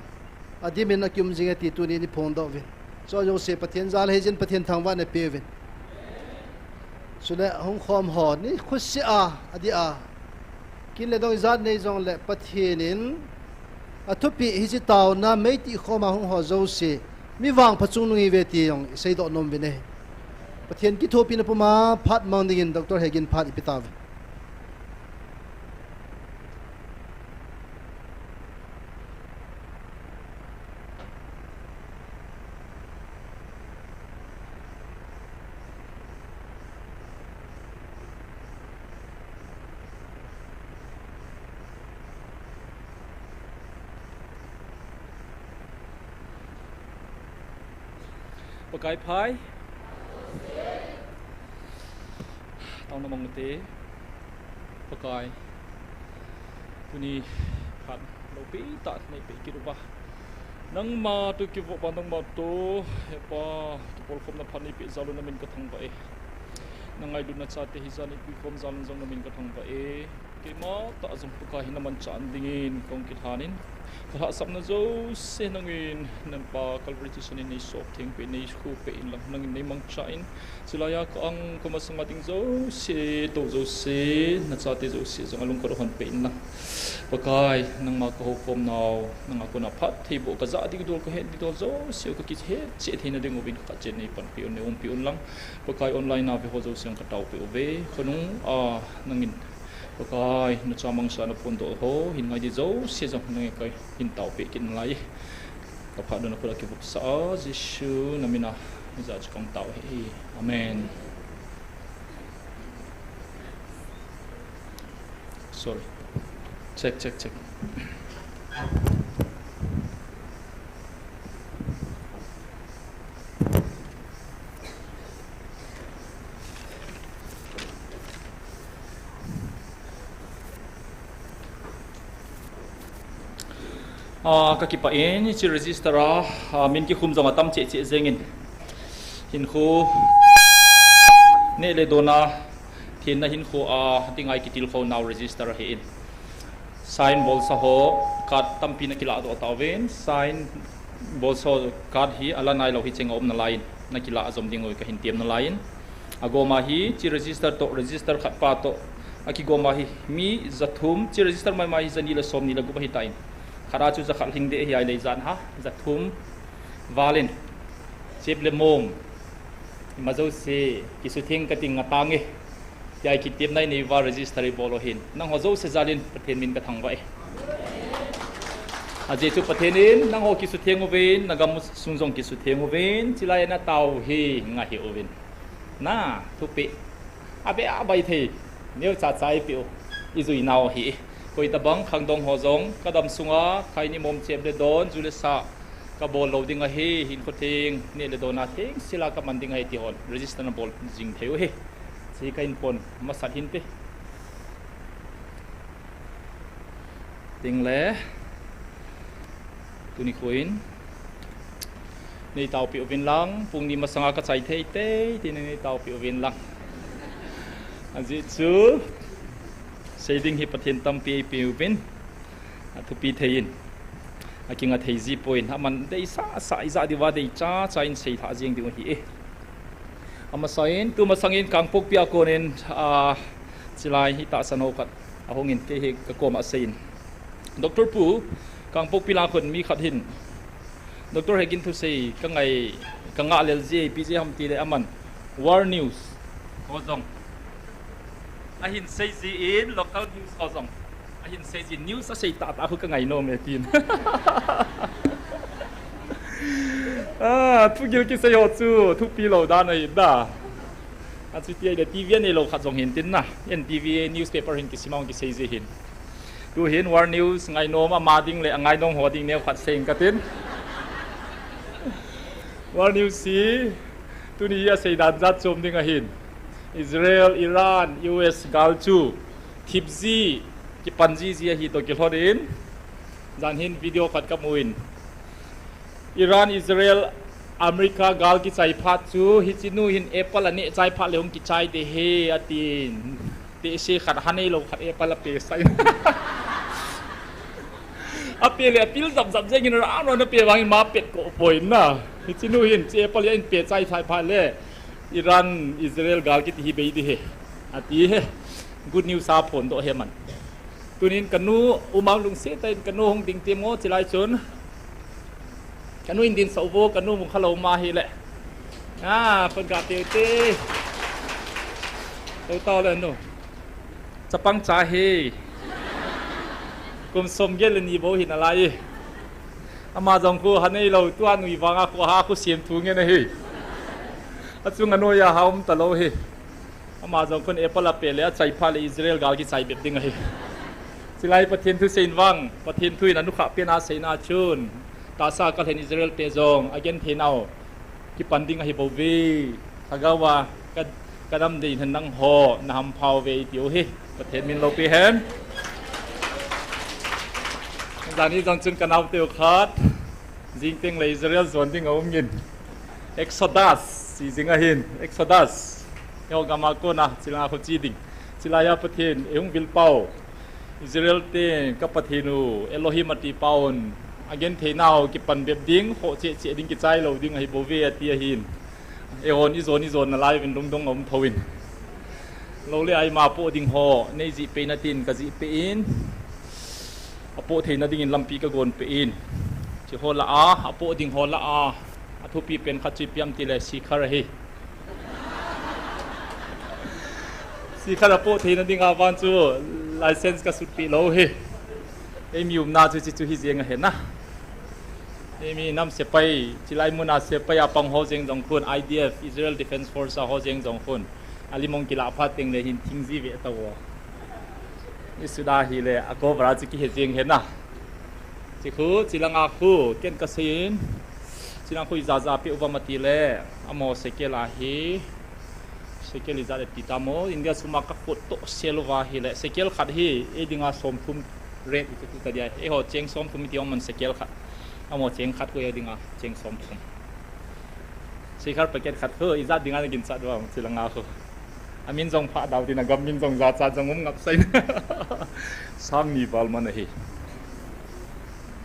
Adim in akium jing e ti tuni in iphongdoh uvin. Chu jouse Pathen jal hijin Pathen thangvah na pe uvin. Chule hung khom ho, nikho seh a, adeh a. Kin le dong ijat nei jongle Pathen in, athupeh hiche taona meiti khom a hung ho jouse. Mi vangpha chungnung ive ti jong, iseidoh nom uvin ahi. Pathen kithopina puma phat mang dingin Doctor Hegin phat ipi tauve. Pakai phai. Taona mang ute. Pakai. Tuni phat loupi tah nei pe kit uva. Nangma toh kivoh uva nangma toh, he Pa, kipolkhomna phat nei pe jal u namin kathangvah e. Nangailutna chate hijat nei puikhom jal u jong namin kathangvah e. Keima tah jong Pakai hi namanchah dingin kahung kilhan in. Kalhahsamna jouse nangin, nangpa Calvary Christian in nei sop theng pe, nei khu pe inlang, nangin nei mangcha in. Chulai a ka ang ka masanga ding jouse, tou jouse, nachate jouse jong alungkhat u hon pe inlang. Pakai, nangma kahoukhom nau, nanga kona phatthei boh kajah ding dol, kahet ding dol jouse, kakihet cheh theina ding uvin khat cheh nei panpi un, nei umpi unlang. Pakai online a ve ho jouse jong katao pe uve, khonung a nangin Pakai, nacha mangcha naphondoh ho, hin ngai ding jouse jong nangin kahin taopeh kit nalai. Kaphat dona khut a kivopsah a, Jesu namin a, hijat chu kahung tao ahi. Amen. Sorry. Check, check, check. Ah, kakipah in, hiche register a, ah, min kikhum jong atam cheh cheh jengin. Hinkho neh le don a, thenna hinkho a, dinga ikitilkhou nau register ahin. Sign bolsa ho, card tampi nakilah doh tauvin, sign bolsa ho card hi ala nailou hicheng a um nalaiyin, nakilah jom diu kahin tem nalaiyin. Agom a hi, hiche register toh, register khat pa toh, akigom a hi, mi jathum, hiche register maimai hi jani le somni le gup ahitan. Khat a chu jakhat lhing ding ahi, ahile ijat ham, jathum val in. Chep le mom. Ima jouse, kisutheng kating atang e. Tia kitepna inei uva register ibol u hin. Nangho jouse jal in Pathen min kathangvah e. Ajeh chu Pathen in nangho kisutheng uvin, nagam sung jong kisutheng uvin, chulai a natao u hi ngah hih uvin. Na, thupeh. Abeh a baithei. Neocha cha eipeh u. Ijui nau ahi. Koitabang khangdong ho jong, kadam sunga, khaini mom chep le don, ju le sa, kabol lou ding ahi, hinkho theng, neh le don a thengsel a kaman ding ahi ti hon, register nabol jing thei u ahi. Hiche kahin pon masat hinte. Tin le, tuni kho in, nei taopeh uvin lang, pung ni masanga kachai thei tei, tin nei taopeh uvin lang. Ajeh chu, sei ding hi Pathen tampi eipeh uvin, athupi thei in, akinga thei jipoi, aman deisah sah ijat diuva deicha cha in seilhah jeng diu ahi e. Amasa in, tu masang in Kangpokpi a kon in, ah, chulai hi tahsan ho khat ahung in, kei hi kakoma asei in. Doctor Pu, Kangpokpi lang khun mi khat hin, Doctor Hegin thusei kangai, kangah lel ji, ipi jeh ham tile aman War News ho jong ahin sei jin, local news ho jong ahin sei jin, news asei tahtah khu kangai nom e tin. Ah, thugil kisei ho chu thupi lou dan ahi da. Achuti ahile T V aneilou khat jong hin tin na, N T V newspaper hin kisim a hung kisei ji hin. Tu hin War News ngainom ama ding le angainom ho ding neokhat sei ing katin. War News hi tuni hi asei dan jat chom ding ahin. Israel, Iran, U S gal chu thip ji, Kipan jiji ahi toh kilhon in, jan hin video khat kamu in, Iran, Israel, America gal kichai phat chu hiche nu hin apple aneh chai phat le hung kichai ding ahi atin, tehse khat hanei lou khat apple ape sai. Ape le apil jap jap jeng in, ran ran ape vang in ma pet ko poi na. Hiche nu hin hiche apple ahin pe chai chai phat le Iran, Israel gal kiti hi bei ding ahi ati ahi. Good news aphondoh ahi aman. Tunin kanu, umang lungset tah in kanu hung ding temo chilai chun. Kanu in dinsah uvo, kanu mukha lou ma hile. Ah, phone ga teu te. Teu tau le nu. Chapang cha hi. Kum som get le ni bou hi nalai. Ama jong khu hanei lou, tua nui vanga khu ha khu siam thu ngen ahi. Achung anoiya ha um talou hi. Ama jong khun apple ape le achai phat le Israel gal kichai bep ding ahi. Chilai Pathen thu seiyin vang, Pathen thu in anukhah pen a seina chun, tahsa kalhen Israel te jong agenthei nau kipan ding ahi bouve. Lhagao a ka, kadam ding hin nangho nahampha uve iti uhi. Pathen min loupi hen. Jani jong chun kanaote u khat, jing teng le Israel jon ding aum in. Exodus, chi jing ahin, Exodus. Eiho gam a kona, chilanga khu chi ding. Chilai a Pathen, eihung vil pau. Israel te ka Pathen u, Elohim ati paun, agenthei nau kipan bep ding, khoh cheh cheh ding, kichai lou ding ahi bouve ati ahin. Eihon ijon ijon nalai uvin lungdong aum thou in. Lou le ai ma apoh ding ho, nei jih peh in atin ka jih peh in. Apoh theina dingin lampi ka gon peh in. Hiche ho lah a, apoh ding ho lah a, athupi pen khat chu ipi ham tile sikhar ahi. Sikhar apoh theina dinga vang chu license ka sut peh lou hi. Eimi umna chu hiche chu hi jeng ahi na. Eimi nam sepai, chilai muna sepai a pang ho jeng jong khun, I D F, Israel Defense Force a ho jeng jong khun. Alim hung kilah phat teng le hin thing ji ve tau. Isuda hile, a cover a chu kihe jeng ahi na. Hiche khu, chilanga khu, ken ka seiyin. Chilanga khu ija ja peh uvam ati le, amaho sekel ahi. Sekel ijat le ti tam o, India sum a ka khut toh sel uva hile, sekel khat hi, ei dinga somthum rate iti ti ta dia. Eiho cheng somthum iti ong man sekel khat. Amaho cheng khat khu ei dinga, cheng somthum. Sikhar packet khat khu, ijat dinga na ginchat uvam, chilanga khu. Amin jong Phadao tin, agam min jong jachat jong um ngap sai. Sang ni val man ahi.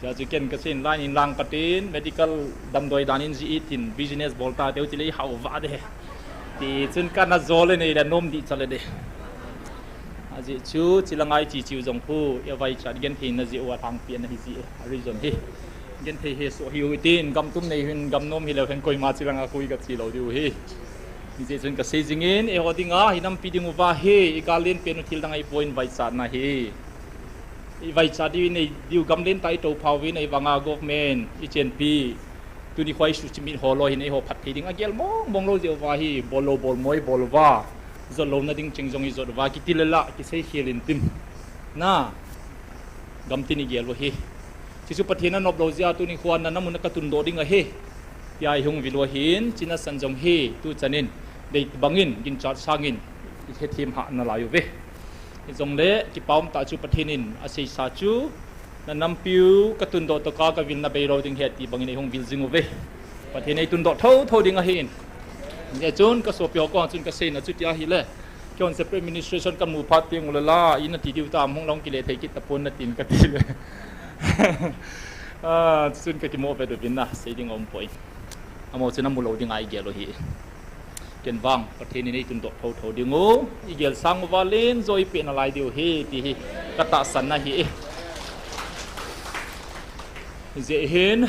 Hijeh chun ken ka seiyin line in lang katin, medical damdoi dan in ji itin, business bol ta teu tile i hao va de. Ti chun kana jo le nei le nom di cha le de. Ajeh chu, chilanga i chi chiu jong khu, i vaichat genthei na jeh uva lhangpi ana hi ji a reason hi. Genthei hesoh hiu hitin, gam tum nei hin, gam nom hileu hen koima chilanga khu i ka chi lou diu hi. Hijeh chun ka sei jingin, eiho dinga, hi nampi ding uva hi, i gal len pen u thil dang ahi poi in vaichatna hi. I vaichat diu, i nei diu gam len tah i tou phau vin, ahivanga government, i chenpi. Tuni khoi su chimit ho lou hin eiho phatthei ding agel mong mong lou jeh uva hi, bol lou bol moi bol uva. Jot louna ding cheng jong i jot uva, kiti le la, kisei khel in tin. Na, gam tin i gel u hi. Hichu Pathen anop lou jeh a tuni khua na namun a ka tundoh ding ahi. Tia i hung vil u ahin, china san jong hi, tu chanin, dei bangin, ginchat sangin, i hethem hah nalai uve. Hijongle, kipa um tah chu Pathen in aseisa chu, na nampiu ka tundoh toh ka, ka vil na bei lou ding ahi ti bangin ei hung vil jing uve. Pathen ei tundoh thotho ding ahin. Hijeh chun ka sopi ho kong chun ka seina chu tia ahile. Keiho separate administration ka mu phat teng ule la, i nati diu tam hung long kile thei kit tapon natin ka ti le. Ah, chun ka kimo ve uvin na, sei ding um poi. Amaho chun amu lou ding a i gel u hi. Ken vang, Pathen in ei tundoh thotho ding u, i gel sang uva len jo i peh nalai diu hi, ti hi ka tahsan na hi. Hijeh hin,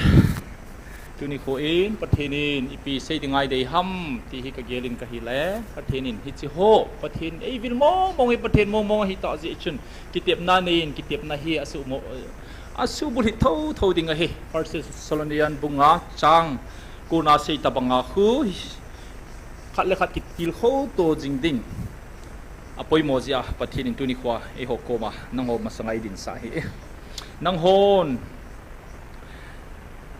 tuni khua in, Pathen in ipi sei ding a i dei ham, ti hi ka gel in ka hile, Pathen in hichi ho, Pathen ei vil mong mong hi, Pathen mong mong ahi tah jeh chun, kitepna nei in, kitepna hi asuh mo, asuh bulhit thotho ding ahi. First Thessalonian bung nga chang ko na sei tabang a khu, khat le khat kitilkhou to jing ding apoimo jeh a Pathen in tuni khua eiho koma nangho masanga ei dinsah hi. Nanghon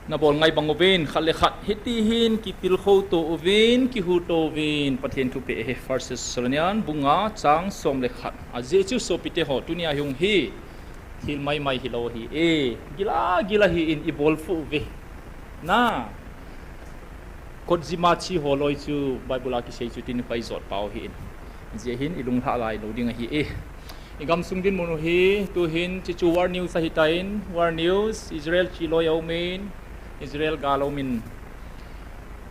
Nabol ngai bang uvin, khat le khat hiti hin kitilkhou to uvin, kihuto uvin, Pathen thupeh hi First Thessalonians bung nga chang som le khat. Ajeh chu sopite ho, tunia hung hi thil maimai hilou ahi e, gila gila hi in ibol phu uve. Na Kotjima chi holoi chu Bible a kisei chu tin pai jot pau hi in. Ajeh hin ilunglhah lailou ding ahi e. Igamsung dinmun u hi, tuhin, hichu war news ahitan, war news, Israel chiloi aumin, Israel gal aumin,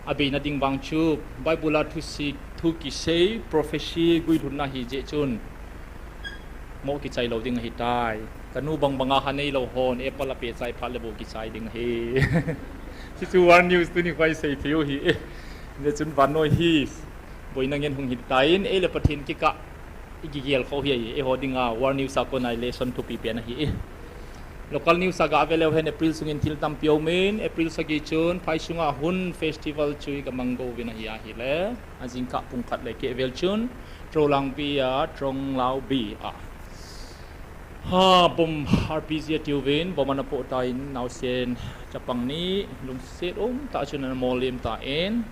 abeina ding vang chu, Bible a thusei, thu kisei, prophecy, guilhunna ahi jeh chun, mo kichai lou ding ahitai. Kanu bang banga ha neilou hon, apple apeh chai phat le bou kichai ding ahi. Hichu war news tuni khoi sei thei u hi e. Hijeh chun vannoi hi, boina ngen hung hitan, ei le Pathen kikah, ikigel khou hi ahi, eiho dinga war news a kona lesson thupi pen ahi e. Local news a gave leu hen April sungin thil tampi aumin, April sagi chun, phai sunga Hun festival chu igamang go uvin ahi ahile, ajingkah pung khat le keh vel chun, Trolangbi a, Tronglaobi a. Ha, bomb R P G atiuvin, bomb ana poh tan, naosen chapang ni, lungset umtah chun ana mollem tan.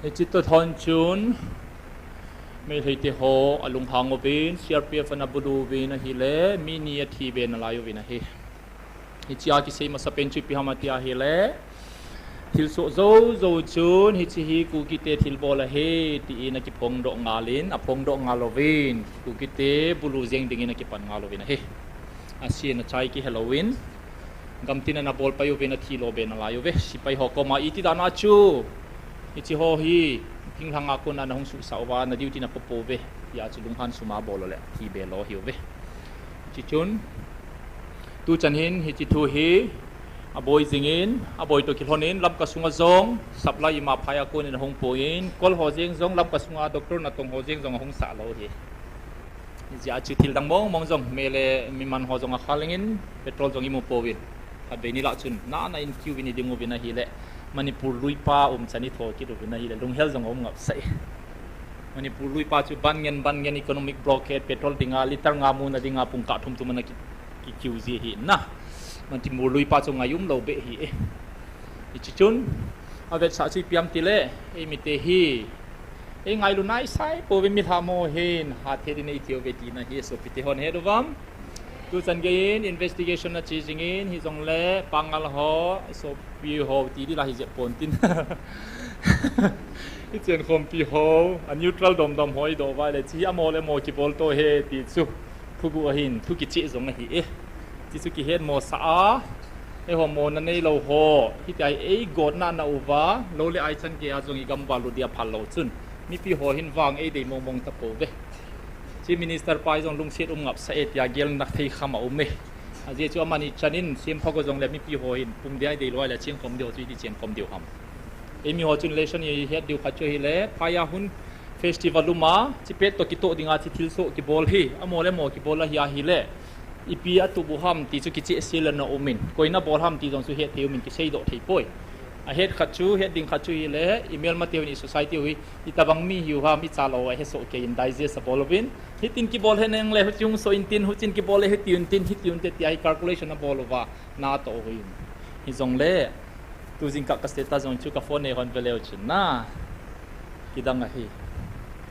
Hiche toh thon chun, Meiteite ho alunghang uvin, C R P F ana bulu uvin ahile, mi ni athi be nalai uvin ahi. Hichea kisei masapen chu ipi ham ati ahile, thilsoh jou jou chun, hiche hi Kukite thilbol ahi, tin akiphongdoh ngal in, aphongdoh ngal uvin, Kukite bulu jeng dingin akipan ngal uvin ahi. Asen achai kihelouvin, gamtin ana bolpai uvin, athi lo be nalai uve. Sepai ho koma iti dan a chu, hiche ho hi, thinglhang a kona nahung suhsah uva, na duty napo pouve, tia chu lunghan sum a bol u le, thi be lo ahiuve. Hiche chun, tuchan hin, hiche thu hi, aboi jingin, aboi toh kilhonin, Lamka sunga jong, supply ima phai a konin ahung pon, kol ho jeng jong, Lamka sunga doctor natong ho jeng jong ahung sah lou hi. Hijeh a chu thil dang mong mong jong, mei le mi man ho jong akhal lengin, petrol jong imu pouvin. Khatvei ni lah chun, na na in queue uvin iding uvin ahile, Manipur luipa umchan itho kit uvin ahile, lunghel jong aum ngap sah e. Manipur luipa chu ban ngen, ban ngen economic blockade, petrol dinga, liter nga muna dinga, pungkah thum thum ana ki, ki queue ji ahi na. Manipur luipa chu ngai umlou beh ahi e. Hiche chun, avetsah chu ipi ham tile, eimite hi, ei ngailu naisai pouve, milham ho hin, hatthei ding nei tiuve tina hi, sopite hon het uvam. Tuchan geiyin, investigation ache jingin, hijongle, Pangal ho, sopi ho, ti dila hijep pontin. Ichenkhompi ho, a neutral domdom ho idoh uva le, hiche hi amo le amo kibol to ahi, ti chu. Thuguh ahin, thu kicheh jong ahi e. Hiche chu kihetmosah a, eiho mona neilou ho, hitia hi eigotna ana uva, lou le ai chan geiya jong igam uva lut dia phal lou chun, mipi ho hin vang eidei mong mong tapouve. Chief Minister pa hi jong lungset um ngap sah e tia gelna thei kham aume. Ajeh chu amani chanin sempha go jongle mipi ho hin pung dia idei lou le chengkhom diu chu iti chengkhom diu ham. Eimi ho chun lesson ihet diu khat chu ahile, phaiya Hun festival uma, hiche pet toh kitoh dinga hiche thilsoh kibol hi, amo le amo kibol ahi ahile, ipi atup u ham ti chu kichehsel ana umin, koi nabol ham ti jong chu het thei umin, kiseidoh thei poi. Ahet khat chu, het ding khat chu ahile, imelmateu hin, i society u hi, itobang mi hiu ham, ichalou ahesoh keiyin digest abol uvin. Hitin kibol henlang le, huchung soh intin, huchin kibol le, hitiu intin, hitiu inte tia hi calculation abol uva, natoh u hin. Hijongle, tu jingkah ka status jong chu ka phone neihon veleu chun na. Kidang ahi.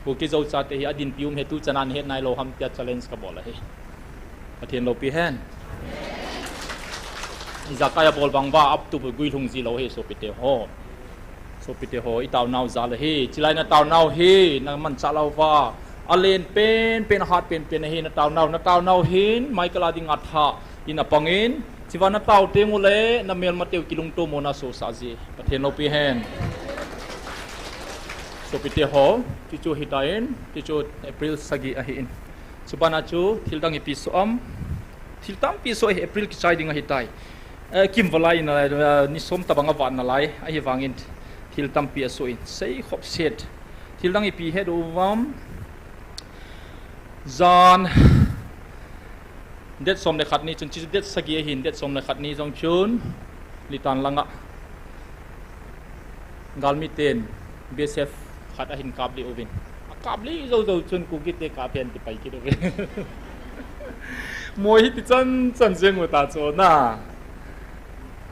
Kuki Zo chate hi adinpi um hi tuchan a nahet nailou ham tia challenge kabol ahi. Pathen loupi hen. Ijakai a bol bang uva aptup guilhung jilou hi sopite ho. Sopite ho, itaonau jal ahi. Chulai nataonau hi, namanchah louva. Alen penpen, ahat penpen ahi nataonau. Nataonau hin, Michael a dinga tha in apangin, chua natao tengule, namelmateu kilungtomona sohsah ji. Pathen loupi hen. Sopite ho, chuchu hitan, chuchu April sagi ahin. Chubana chu, thildang ipi soh am. Thil tampi soh hi April kichai ding ahitai. Eh, kimval a in, eh, ni som tobang avat nalai, ahivangin thil tampi asoh in. Seikhop set. Thildang ipi het uvam. Jan date som le khat ni chun, hichu date sagi ahin, date som le khat ni jong chun, Litan langa galmiten B S F khat ahin kaplih uvin. Akaplih jou jou chun Kukite kap hen tipai kit uvin. Moi hiti chan chan jeng uta chu na.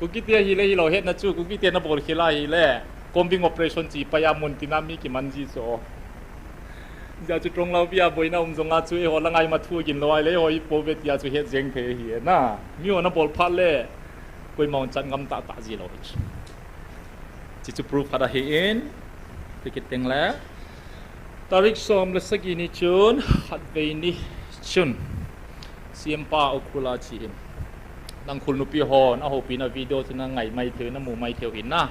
Kukite ahile hilou hetna chu, Kukite na bol khel ahile, combing operation chi pai a mun tina mi kiman ji chu. Jeh chu Tronglaupi a boina um jonga chu eiho la ngai ma thu gin lou ahile, eiho i po ve tia chu het jeng thei ahi na. Mi ho na bol phat le, koima hon chan ngam tah tah ji lou hi chu. Chi chu proof khat ahi in, ti kit teng le. Tarik som le sagi ni chun, khatvei ni chun, C M pa Ukhrul a chi in. Tangkhul nupi hon, a houpi na video chu na ngai mai thei, na mu mai thei u hin na.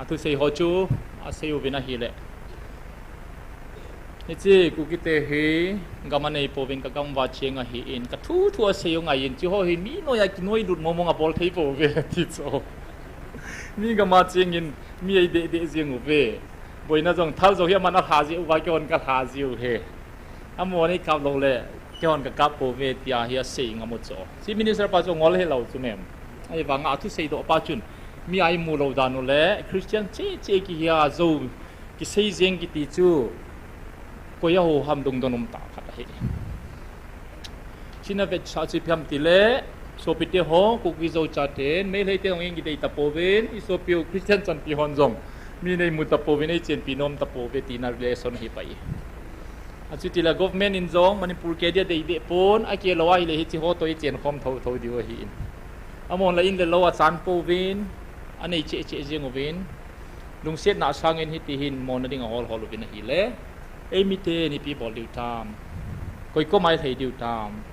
A thusei ho chu, a sei uvin ahile. Hiche Kukite hi, gam a nei pouvin ka gam uva cheng ahi in, ka thu thu a sei u ngai in, chi ho hi mi noi a kinoi lut mong mong a bol thei pou ve, ti chu. Mi gam a cheng in, mi ei deh deh jeng uve. Boina jong, thal jong hi aman a lha ji uva, keihon ka lha ji u he. Amahon ei kap lou le, keihon ka kap pou ve, tia hi a sei ngam u chu. Chief Minister pa chu ngol he lou chu mem. Ahivang a thusei doh pa chun, mi a ei mu lou dan u le, Christian che che kihi a jo, kisei jeng kiti chu, koi a ho ham dungdon um tah khat ahi. China vetsah chu ipi ham tile, sopite ho, Kuki Zo chaten, Meitei te hung in kidei tapouvin, i sopi u Christian chanpi hon jong, mi nei mu tapouvin, ei chenpi nom tapouve tina relation hi pai. Achuti le government in jong, Manipur ke dia dei deh pon, a ke lou ahile hiche ho toh i chen khom tho tho diu ahi in. Amahon la in le lou a chan pouvin, a nei che che jeng uvin, lungsetna sangin hiti hin mona ding a hol hol uvin ahile, ei miten ipi bol diu tam, koi kom a i lhai diu tam.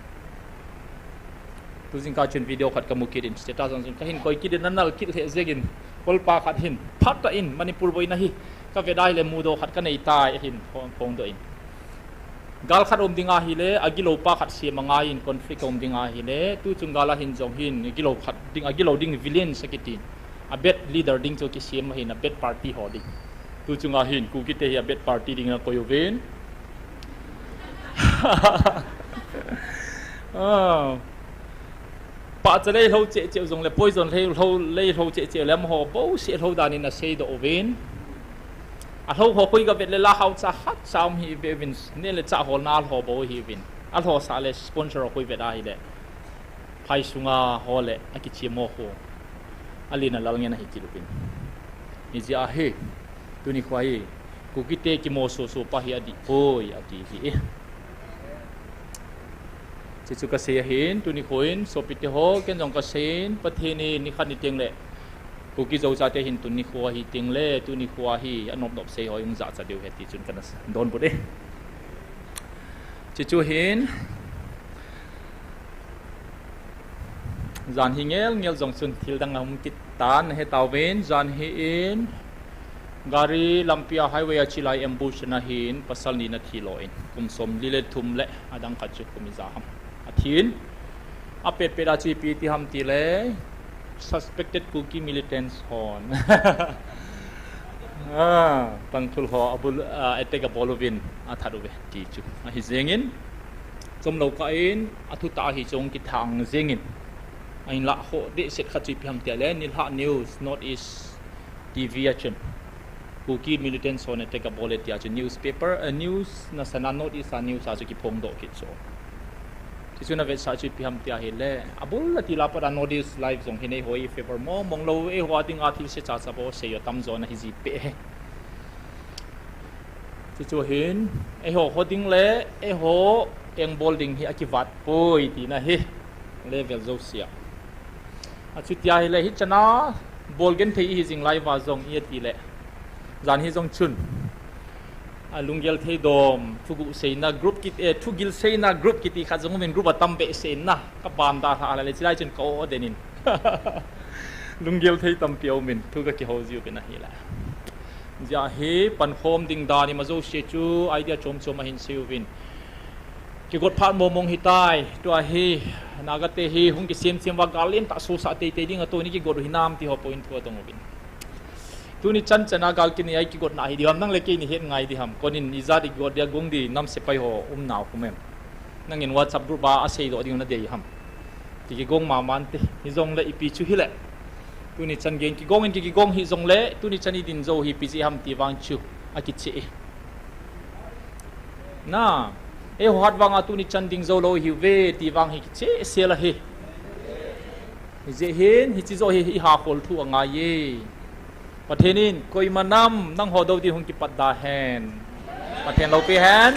Tu jingkah chun video khat ka mu kit in, status jong chun ka hin koi kit in, a nal kit lheh jeng in, kolpa khat hin, phat tah in, Manipur boina hi, ka vet ahile mudoh khat ka nei tai, ahin, phong, phong doh in. Gal khat um ding ahile, a gilou pa khat sem a ngai in conflict um ding ahile, tu chung gal a hin jong hin, a gilou khat ding, a gilou ding villains a kitin. A bad leader ding chu kisem ahin, a bad party ho ding. Tu chung a hin, Kukite hi a bad party ding a koi uvin. Ah. Pahcha lei lhou cheh cheh u jong le, poison lei lhou, lei lhou cheh cheh u le, amaho bouseh lhou dan in a sei doh uvin. A lhou ho koi ka vet le la hao cha khat cha um hi ve uvin, neh le chah holna a lhou bou hi uvin. A lhou sah le sponsor ho koi vet ahile. Phai sunga ho le, a kichim ho khu. A lin a lal ngen ahi kit uvin. Hijeh a hi, tuni kho hi, Kukite kimo soso pa hi a dih poi, a ti hi. Hichu ka sei ahin, tuni kho in, sopite ho, ken jong ka sei in, Pathen in, ni khat ni teng le, Kuki Zo chate hin tuni kho ahi teng le, tuni kho ahi, a nop nop sei ho, i hung jachat diu ahi ti chun ka na donbut e. Hichu hin, jan hi ngel ngel jong chun thil dang a um kit tan na he tauvin, jan hi in, gari lampi a highway a chilai ambush na hin, pasal ni na thi lo in, kum som li le thum le, adang khat chu kum ija ham. A thin, a pet pet a chu ipi ti ham ti le, suspected Kuki militants hon. Ah, Tangkhul ho a bul, ah, attack a bol uvin, a that uve, ti chu. Ahi jeng in, chom lo kah in, a thutah hi chu kithang jeng in. A in la ho, dehset khat chu ipi ham ti le, Nilhah News, North East T V a chun. Kuki militants hon attack a bol e tia chu newspaper, eh, news na sana North East a news a chu kiphong doh kit chu. Hichu na vetsah chu ipi ham ti ahile, a bul a ti la pat a North East Live jong hi nei ho i favor mong mong lo, eiho a ding a thil se cha cha bou sei u tam jo na hi ji peh e. Chuchu hin, eiho ho ding le, eiho eng bol ding hi a kivat poi ti na hi, level jouse a. A chuti ahile, hi chana, bol genthei ihi jing lai uva jong i ti le. Jan hi jong chun. A lunggel thei dom, thuguh seina group kit, eh, thugil seina group kiti khat jong umin group a tam behseh in na, ka ban dalha le, chilai chun ka o den in. Lunggel thei tampi a umin, thu ka kihou jiu pen ahile. Jeh hi, pankhom ding dan ima jouse chu, idea chom chom ahin sei uvin. Kigot phat mong mong hitai, tua hi, Naga te hi, hung kisem sem uva gal lentah sosah tei tei ding a tuni kigot u hinam ti ho point thu a dong uvin. Tuni chan chan a gal kinei a i kigotna hi di ham, nang le kei ni het ngai di ham. Konin ijat i kigot dia gong di nam sepai ho um nau khu mem. Nangin WhatsApp group a a sei doh ding na dei ham. Ti kigong ma man te, hi jong le ipi chu hi le. Tuni chan geng kigong in ki kigong hi jong le, tuni chan i din jo hi ipi jeh ham ti vang chu, a kiche e. Na, eiho hat vang a tuni chan ding jo lo hi uve, ti vang hi kiche sel ahi. Hijeh hin, hiche joh hi, i ha khol thu angai e. Pathen in, koima nam, nangho dou din hung kipat da hen. Pathen loupi hen.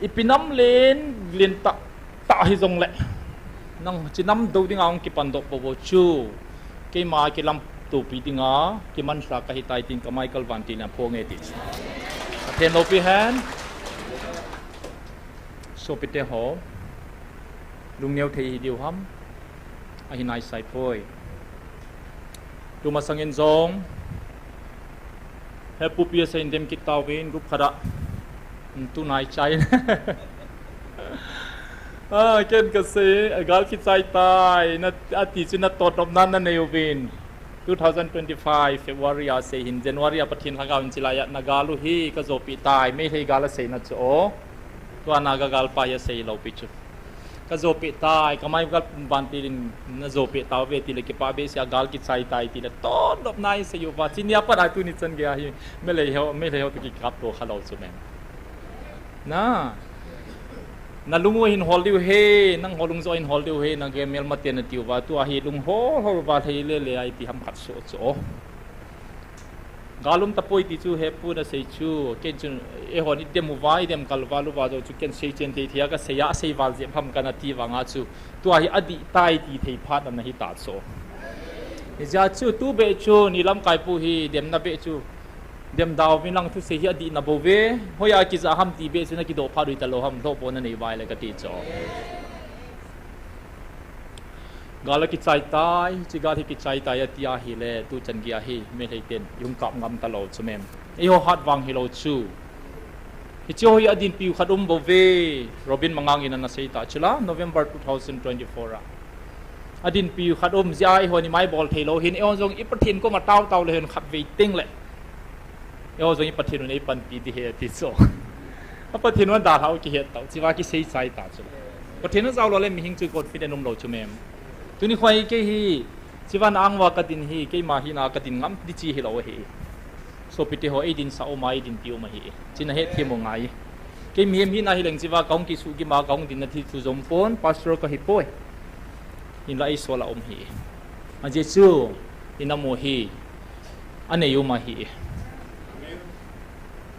Ipi nam len, len tah, tah hijongle. Nang hiche nam dou dinga hung kipan doh bou bou chu. Keima kilam topi dinga, kimansa kahi tai tin kamai kalvan tin aphong e ti. Pathen loupi hen. Sopite ho. Lungneo thei hi diu ham. Ahi nai sai poi. Tuma sangin jong. He pupi a sei in dem kit tauvin group khat a. Hmm, tu nai chai. Ah, ken kasei, gal kichai tai, na, ati chu natot nop nan nanei uvin. Two thousand twenty-five February a sei hin, January a Pathen lhagao in chilai a, na gal u hi, kajopi tai, Meitei gal asei na chu o. Tua na ga gal pa hi asei lou pi chu. Kajopi tai, kamai gal ban ti din, najopi tauve tile kipa behseh a gal kichai tai tile, tot nop nai sei uva, chini a pat a tuni chan gei a hi, Meitei ho, Meitei ho toh kikap to kha lou chu men. Na. Nalung u hin hol diu he, nangho lung joh hin hol diu he, na ge mel mate nati uva, tua hi lung hol hol uva thei le le a iti ham khat so chu o. Gal um tapoi ti chu hepu nasei chu, ken chun, eihon idem uva, idem kal val uva joh chu, ken seichen thei thei a kasei a, asei val jep ham kana ti vang a chu, tua hi adih tai ti thei phat na hi ta chu. Hijeh a chu, tu beh chu, ni lamkai pu hi, demna beh chu, dem dau vin lang thusei hi adih na bou ve, hoiya kija ham ti beh chu, nakidoh phat ui talou ham, lhoh po nanei vai le kati chu. Gal akichai tai, hiche gal hi kichai tai ati ahile, tu chan gei a hi, Meitei ten, ihung kap ngam talou chu mem. Eiho hat vang hilou chu. Hiche ho hi adinpi u khat um bou ve, Robin Mangang in ana sei ta chu la, November two thousand twenty-four a. Adinpi u khat um jeh a, eihon imai bol thei lou hin, eihon jong i Pathen koma tao tao le hin khat vei teng le. Eiho jong i Pathen un eipanpi di he ati chu. A Pathen un dalhau kihet tau, chiva kisei chai ta chu. Pathen ajao lou le mihing chu confident um lou chu mem. Tuni khoi kei hi, chiva na ang uva kadin hi, keima hina kadin ngam di chi hilou ahi. Sopite ho eidin sa um a, eidinpi um ahi. China hethem u ngai. Kei mihem hina hileng chiva kahung kisuhgim a, kahung dinna thi thu jom pon, pastor kahi poi. Hinla eisol a um hi. Ajeh chu, inam u hi. Anei um ahi.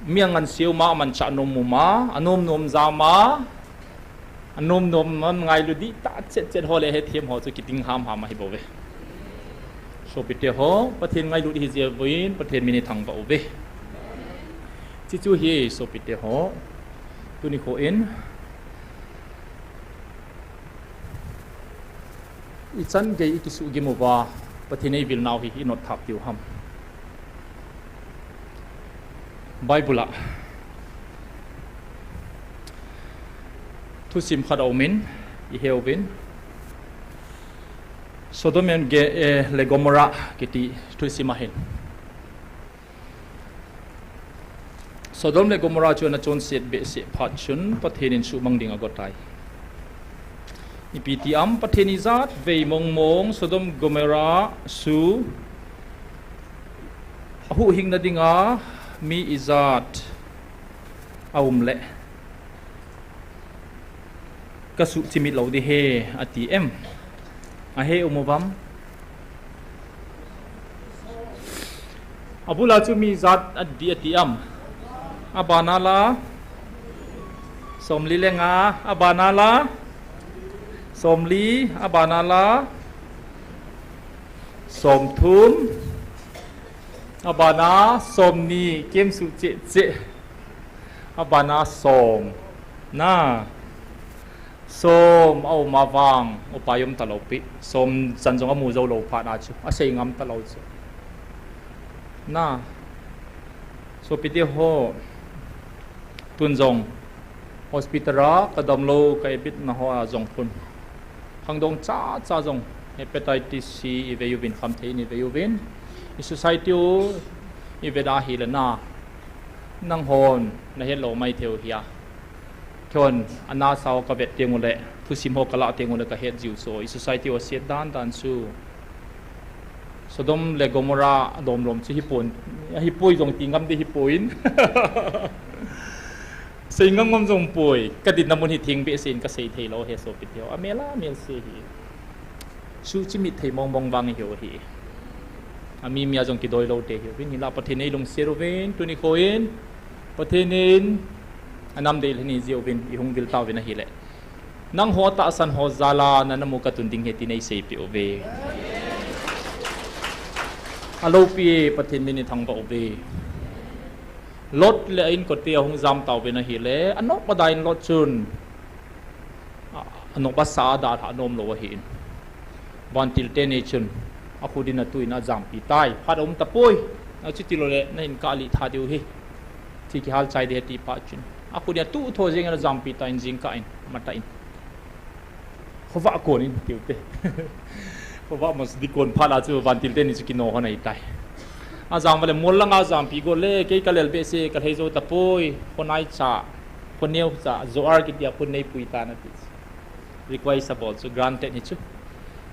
Mi angansea um a, amanchah nom um a, anom nom jam a, anom nom a ngailu dihtah chet chet ho le hethem ho chu kiting ham ham ahi bou ve. Sopite ho, Pathen ngailut hi jeh uvin, Pathen min ithangvah uve. Hichu hi sopite ho, tuni kho in, ichan gei ikisuhgim uva, Pathen eivilnau hi inot thap diu ham. Bible a thusim khat aumin, iheuvin. Sodom and Ge-, eh, le Gomorrah kiti thusim ahin. Sodom le Gomorrah chu ana chonset behseh phat chun Pathen in suhmang ding agotai. Ipi ti am, Pathen ijat vei mong mong Sodom Gomorrah chu ahuhhingna dinga mi ijat aum le kasuh chimit lou di he, ati em? Ahe um uvam? Abula chu mi ijat adi ati am? Abana la? Somli le nga, abana la? Somli, abana la? Somthum, abana somni, kemsuh cheh cheh. Abana som. Na. Som aum a vang, upai um talou pi. Som chan jong amu jou lou phat na chu. Asei ngam talou chu. Na. Sopite ho. Tun jong. Hospital a kadam lou, ka admit na ho a jong tun. Khangdong cha cha jong. Hepatitis C ivei uvin, khamthei in ivei uvin. I society u ivet a hile na. Nanghon, nahet lou mai thei u hia. Keiho, ana sao kavet teng ule, thusim ho kalah teng ule kahet jiu chu, i society u aset dan dan chu. Sodom le Gomorrah lom lom chu hipon, hipoi jong ti ngam di hipoi in. Sei ngam ngam jong poi, ka dinna mun hi theng behseh in ka sei thei lou ahi sopite ho. A mel a mel se hi. Suhchimit thei mong mong vang ihiu ahi. A mi mi a jong kidoi lou te ihiuvin, hinlah Pathen in eilungset uvin, tuni kho in, Pathen in, a nam dei lheni jiuvin, i hung vil tauvin ahile. Nangho tahsan ho jal a, na, na mu ka tun ding ahi ti nei seipeh uve. A loupi e, Pathen min i thangvah uve. Lot le a inkote a hung jam tauvin ahile, a nop a da in Lot chun, a, a nop a sa a dalhah nom lou ahin. Vantil teni chun, a khut in a tu in a jampi tai. Phat a um tapoi. A chuti lou le, na in ka lih tha diu ahi. Thi kihal chai ding ahi ti phat chun. A khut in a tu tho jeng in a jampi tan jingkah in, matah in. Khovah kon in tiu te. Khovah mos di kon phat a chu vantil teni chu kino hon ahi tai. A jam vale mol langa jampi go le, kei ka lel behseh, ka lhei jou tapoi, kho nai cha, kho neo cha, Zoar kiti a kho nei pui tan ati. Request a bol chu, granted hi chu.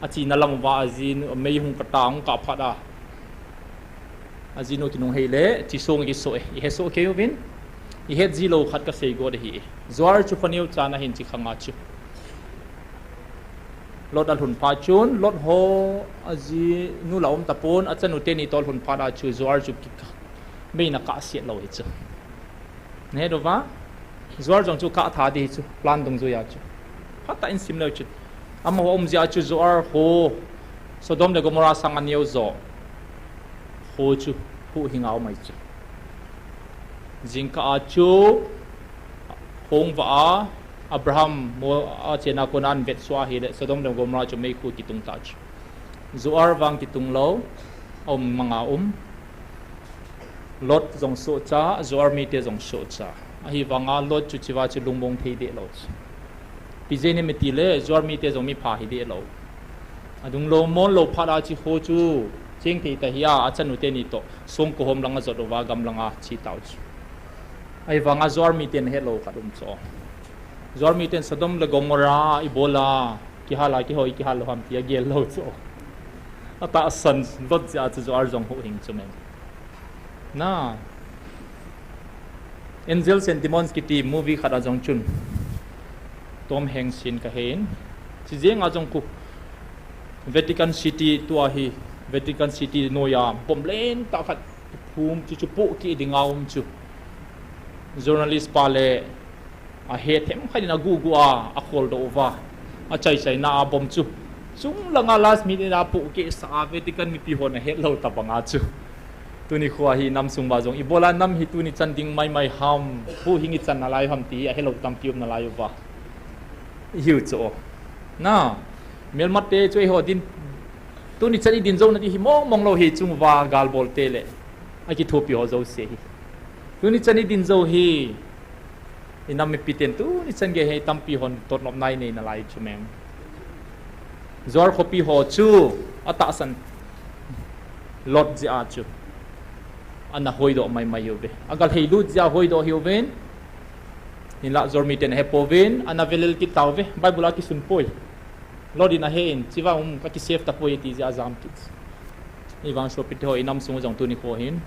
A china lam uva a jinu, mei hung kata, hung kah phat a. A jinu kinung hei le, chi song kiso e, i he so kei uvin. I het ji lou khat ka sei go de hi. Zoar chu kho neo cha na hin chi khanga chu. Lot a lhun phat chun, Lot ho a jinu la um tapon, a chanu teni toh lhun phat a chu, Zoar chu ki, mei na kah siat lou hi chu. Na het uva, Zoar jong chu kah tha di hi chu, plan dungjuia chu. Phat a in sim leu chu. Amaho um jia chu Zoar ho, Sodom le Gomorrah sang a neo jo. Ho chu, huhhing a um ahi chu. Jingkah a chu, hung va a, Abraham mo a chena kona an vetsua hile, Sodom le Gomorrah chu meikhu kitung ta chu. Zoar vang kitung lou, a um manga um. Lot jong sohcha, Zoar mite jong sohcha. Ahivanga Lot chu chiva chu lungmong thei deh lou chu. Ipi jeh inem itile, Zoar mite jong mipha hi deh lou. A dung lou, mon lou phat a chi kho chu, cheng thei ta hi a, a chanu teni toh, song kohom langa jot uva, gam langa chi tau chu. Ahivanga Zoar miten het lou khat um chu. Zoar miten Sodom le Gomorrah, ibola, kihal a, kihoi, kihal lou ham ti a gel lou chu. A tahsan Lot jeh a chu Zoar jong huhhing chu mem. Na. Angels and Demons kiti movie khat a jong chun. Tom Hanks in ka hein. Chi jeng a jong khu. Vatican City tua hi. Vatican City noiya bomb lentah khat phum chu chu pohkeh dinga um chu. Journalist pa le a he themkhat in a gugu a, a kholdoh uva. A chaichaina a bomb chu. Chung langa last minute a pohkeh sa a Vatican mipi hon a het lou tabanga chu. Tuni khoa hi nam sung uva jong. Ibola nam hi tuni chan ding maimai ham. Huhhing ichan nalai ham ti a helou tampi um nalai uva. Ihiu chu. Na. Melmate chu eiho din. Tuni chan idin jou nadi hi mong mong lou hi chung uva galbol te le. Akithopi ho jouse hi. Tuni chan idin jou hi. Inam mipiten tuni chan gei hi tampi hon totnop nai nei nalai chu mem. Zoar khopi ho chu a tahsan Lot jeh a chu. Ana hoidoh maimai uve. A galhei lut jeh a hoidoh hiuvin. Hinlah Zoar miten ahe pouvin, ana velel kit tauve. Bible a kisun poi. Lot in ahe in, chiva um ka kisave tapoi ti jeh a jam kit. Ivang sopite ho inam sung jong tuni kho hin.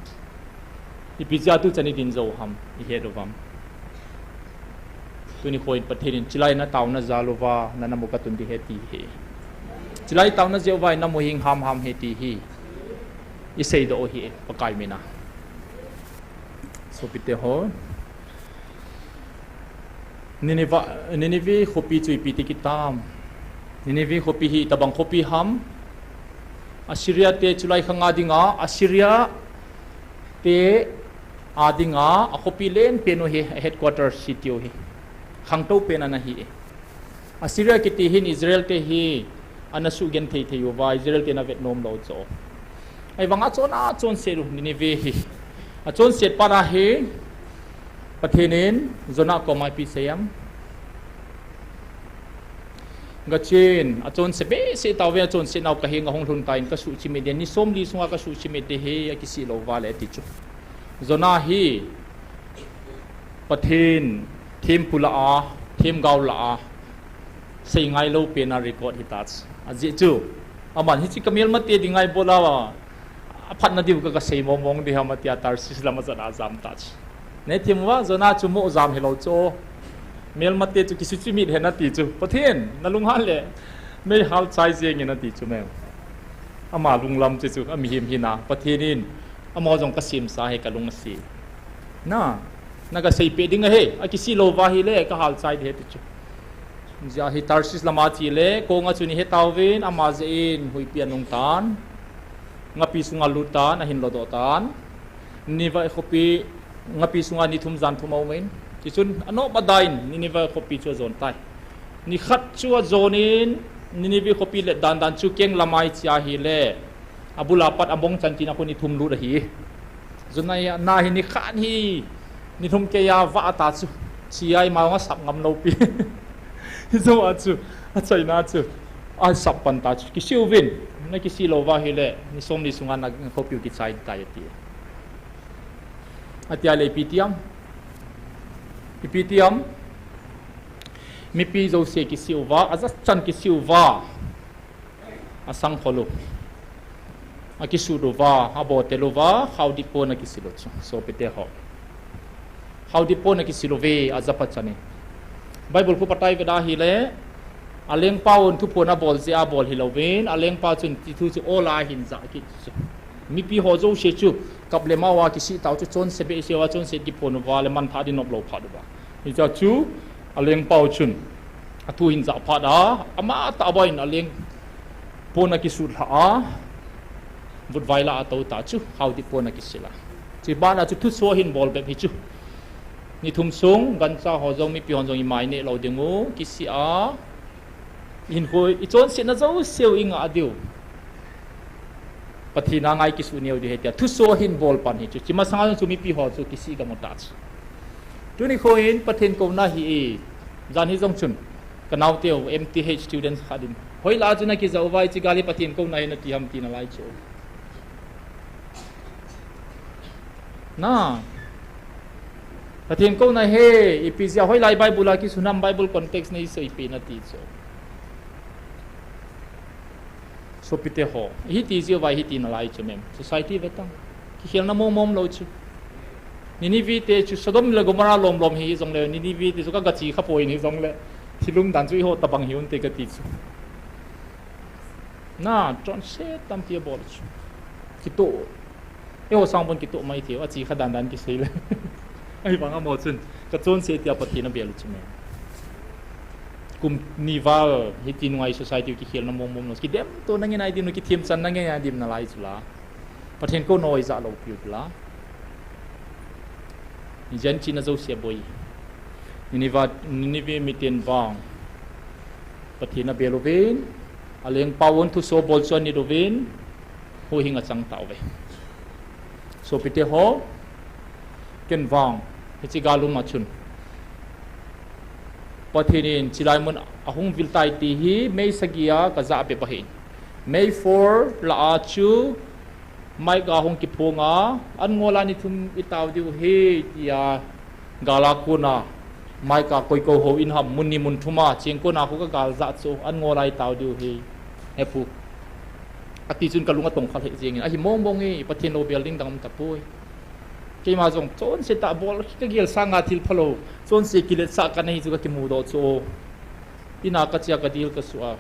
Ipi jeh a tu chan idin jou ham, ihet uvam. Tuni kho in Pathen in chilai na tauna jal uva, na namu ka tun ding ahi ti hi. Chilai tauna jeh uva namu hing ham ham ahi ti hi. Iseidoh u hi, Pakai mina. Sopite ho. Nineveh, Nineveh khopi chu ipi ti kitam. Nineveh khopi hi itobang khopi ham. Assyria te chulai khanga dinga, Assyria te a dinga, a khopi lenpen u hi, a headquarter city u hi. Khangtou pen ana hi. Assyria kiti hin Israel te hi ana sugenthei thei uva, Israel te ana vetnom lou chu. Ahivanga chon a chonset u Nineveh hi. A chonset pat a hi Pathen in Jonah koma ipi asei em. Gachen, achonse behseh tauve, achonse nau kahenga hung lhun tan kasuhchimit ding, ni somli sunga kasuhchimit ding ahi, akisih lou uva le ati chu. Jonah hi Pathen thempu lah a, themgao lah a, seingai lou pen a record hita chu. Ajeh chu, aman hiche kamelmate dinga ibol a, aphatna diu ka, kasei mong mong ding ham atia Tarshish lam a jat a ajam ta chu. Nei thim uva, Jonah chu mo jam hilou chu. Melmate chu kisuchi mit hen ati chu. Pathen, nalung hal le. Mei hal chai jeng in ati chu mem. Ama lunglam chu chu, amihem hina. Pathen in, ama jong kasemsa hi kalung ase. Na, naga seipeh ding ahi, akisi lou uva ahile, kahal chai ding ahi ti chu. Jia hi Tarshish lama chele, konga chu ni he tauvin, ama jeh in, huipi anung tan. Ngapi sunga lut tan, ahin lodoh tan. Nineveh khopi, ngapi sunga ni thum jan thum aumin. Tichun, anop adai in, Nineveh khopi chu ajon tai. Ni khat chu ajon in, Nineveh khopi let dan dan chu keng lamai chia ahile. Abula pat abong chan tina khu ni thum lut ahi. Jonah hi, na hi ni khat hi, ni thum keiya vah ata chu. Chia ima nga sap ngam lou pi. Hijo a chu, achaina chu. Asap pan ta chu. Kisi uvin, nakisi lou uva ahile, ni som ni sunga nakhopiu kichai tai ati. Atia le ipi tiam. Ipi tiam. Mipi jouse kisi uva, ajat chan kisi uva. Asang kholu. Akisut uva, abotel uva, khaodip pon akisi lou chu. Sopite ho. Khaodip pon akisi lou ve, ajat pa chan in. Bible khu patai veda ahile, alengpa un thuphon abol jeh abol hilouvin, alengpa chun ti thu chu ola ahin ja kit chu. Mipi ho jouse chu, kap le mao a kisih tau chu, chonse behseh uva, chonse kiphon uva, le manthah ding nop lou phat uva. Hicha chu, alengpa u chun, athu hin ja phat a, ama tah uva in aleng pon akisut lha a, vutvai la atou ta chu, khaodip pon akisi la. Chi bana chu thuso hin bol bep hi chu. Ni thum sung, gancha ho jong, mipi hon jong imai neh lou ding u, kisih a, Hinkho, ichonsetna jouse u ingah diu. Pathen a ngai kisu neo diu ahi tia. Thuso hin bol pan hi chu. Chi masanga chu mipi ho chu kisih gam u ta chu. Tuni kho in Pathen kouna hi e. Jan hi jong chun. Kanaote u M T H students khat in. Hoilah a chu nakijah uva hiche gal hi Pathen kouna ahi nati ham ti nalai chu. Na. Pathen kouna hi, ipi jeh a hoilai Bible a kisun ham Bible context nei seipeh nati chu. Sopite ho. Hiti jeh uva hiti nalai chu mem. Society ve tang. Kikhelna mong mong lou chu. Nineveh te chu Sodom le Gomorrah lom lom hi jongle, Nineveh te chu ka gachi kha poi hi jongle. Thilum dan chu eiho tabang hi unte kati chu. Na, chonset tampi abol chu. Kitoh. Eiho sang pon kitoh mai thei u, achi kha dan dan kisei le. Ahivang amaho chun, kachonse tia Pathen abel u chu me. Kum ni val, hiti nunga society u kikhelna mong mong lou. Kidemto na ngen a i dim lou, kithemchanna ngen a i dim nalai chu la. Pathen kouna ijat lou piu chu la. Jen china jouse aboi. Nineveh, Nineveh miten vang. Pathen abel uvin, alengpa un thuso bol chu anit uvin, huhhing achang tauve. Sopite ho, ken vang, hiche gal um a chun. Pathen in chilai mun ahung vil tai ti hi May sagi a kajah bep ahi. May four lah a chu Mike a hung kiphong a, an ngol a ni thum i tao diu ahi, tia gal a kona, Mike a koi ko ho in ham, mun ni mun thum a, cheng kona khu ka gal jah chu, an ngol a i tao diu ahi, he pu. Ati chun ka lung atong kha lheh jeng in, ahi mong mong e, Pathen lou bel ding dang um tapoi. Keima jong, chonse tah bol, ka gel sanga thil phalou, chonse kiletsah ka na hi chu ka kimudoh chu. Ina ka che a ka dil ka suh a.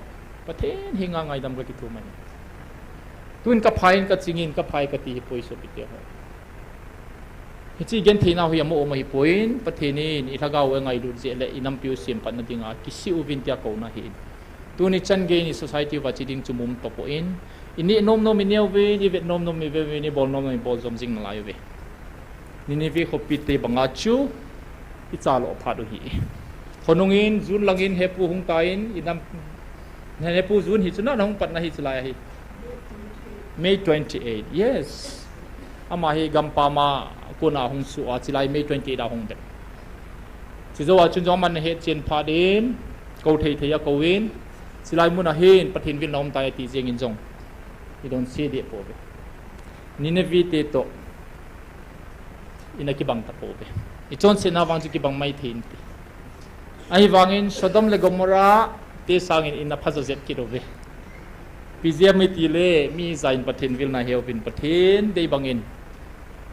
Pathen henga ngaidam ka kithum ahi. Tun ka phai in ka ching in ka phai ka ti hi poi sopite ho. Hiche genthei nau hi amo um ahi poi in, Pathen in i lhagao u angailut jeh le i nampi u sempatna dinga kisih uvin tia kouna ahi in. Tuni chan gei in i society uva chi ding chu mum tapoi in, i neh nom nom i neh uvin, i vet nom nom i vet uvin, i bol nom nom i bol jom jing nalai uve. Nineveh khopi te banga chu i chaloh phat u ahi. Khonung in, June lang in, hepu hung ta in, i nam, hepu June hi chu na, na hung patna hi chulai ahi. May twenty-eight, yes. Ama hi gampam a kona hung suh a, chulai May twenty-eight a hung dep. Chujou a chun jong aman ahet chen phat in, kou thei thei a kou in, chulai mun a hin, Pathen vil na um tai ati jeng in jong. I don se deh pouve. Nineveh te toh. Ina kibang tapouve. I chonsetna vang chu kibang mai thei inte. Ahivangin Sodom le Gomorrah te sangin ina phajo jep kit uve. Ipi jeh ham itile, mi ja in Pathen vilna heuvin Pathen dei bangin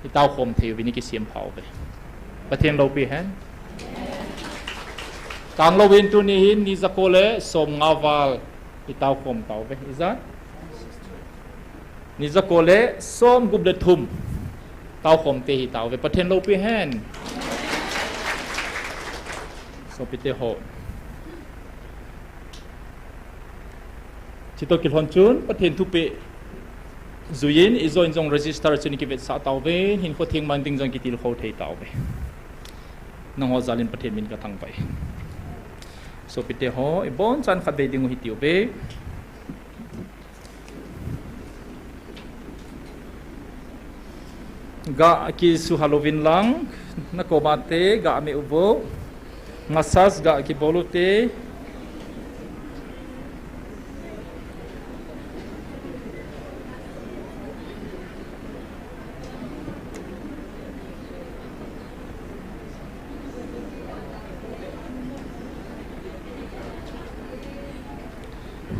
i tao khom thei uvin i kisem pha uve. Pathen loupi hen. Tanglouvin tuni hin ni jako le som nga val i taokhom tauve. Ijat? Ni jako le som gup le thum taokhom te hi tauve. Pathen loupi hen. Sopite ho. Chutoh kilhon chun, Pathen thupeh juiyin, i join jong register chun i kivetsah tauve, hinkho theng man ding jong kitilkhou thei tauve. Nangho jalin Pathen min ka thangvah e. Sopite ho, i bonchan khatvei ding u hitiuve. Ga kisuhal uvin lang, na koma te, ga me uvo, massage ga kibol ute.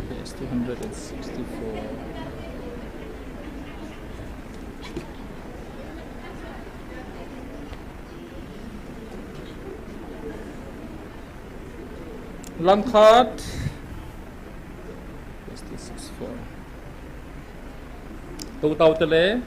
Page two hundred sixty-four. Langkhat. Page two six four. Tou tau tele.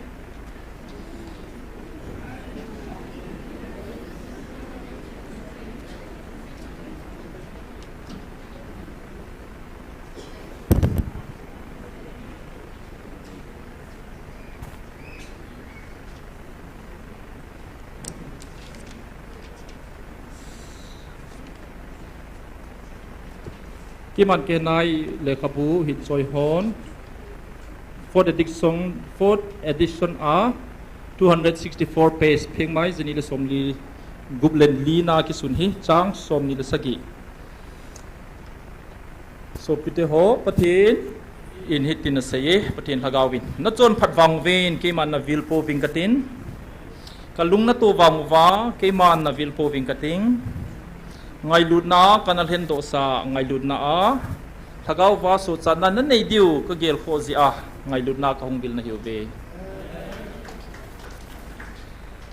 Keiman kei nai lekhabu hin choi hon. Fourth edition, fourth edition a two hundred sixty-four page, phengmai jani le somli gup le li na kisun hi, chang somni le sagi. Sopite ho, Pathen in hitin asei e, Pathen lhagao vin. Na chonphat vang uvin, keiman na vil pouving katin. Ka lung na to vang uva, keiman na vil pouving kating. Ngailutna, kana lhendoh sa, ngailutna a. Lhagao va sochatna na nei diu, ka gelkhoh jeh a, ngailutna ka hung vil nahiuve.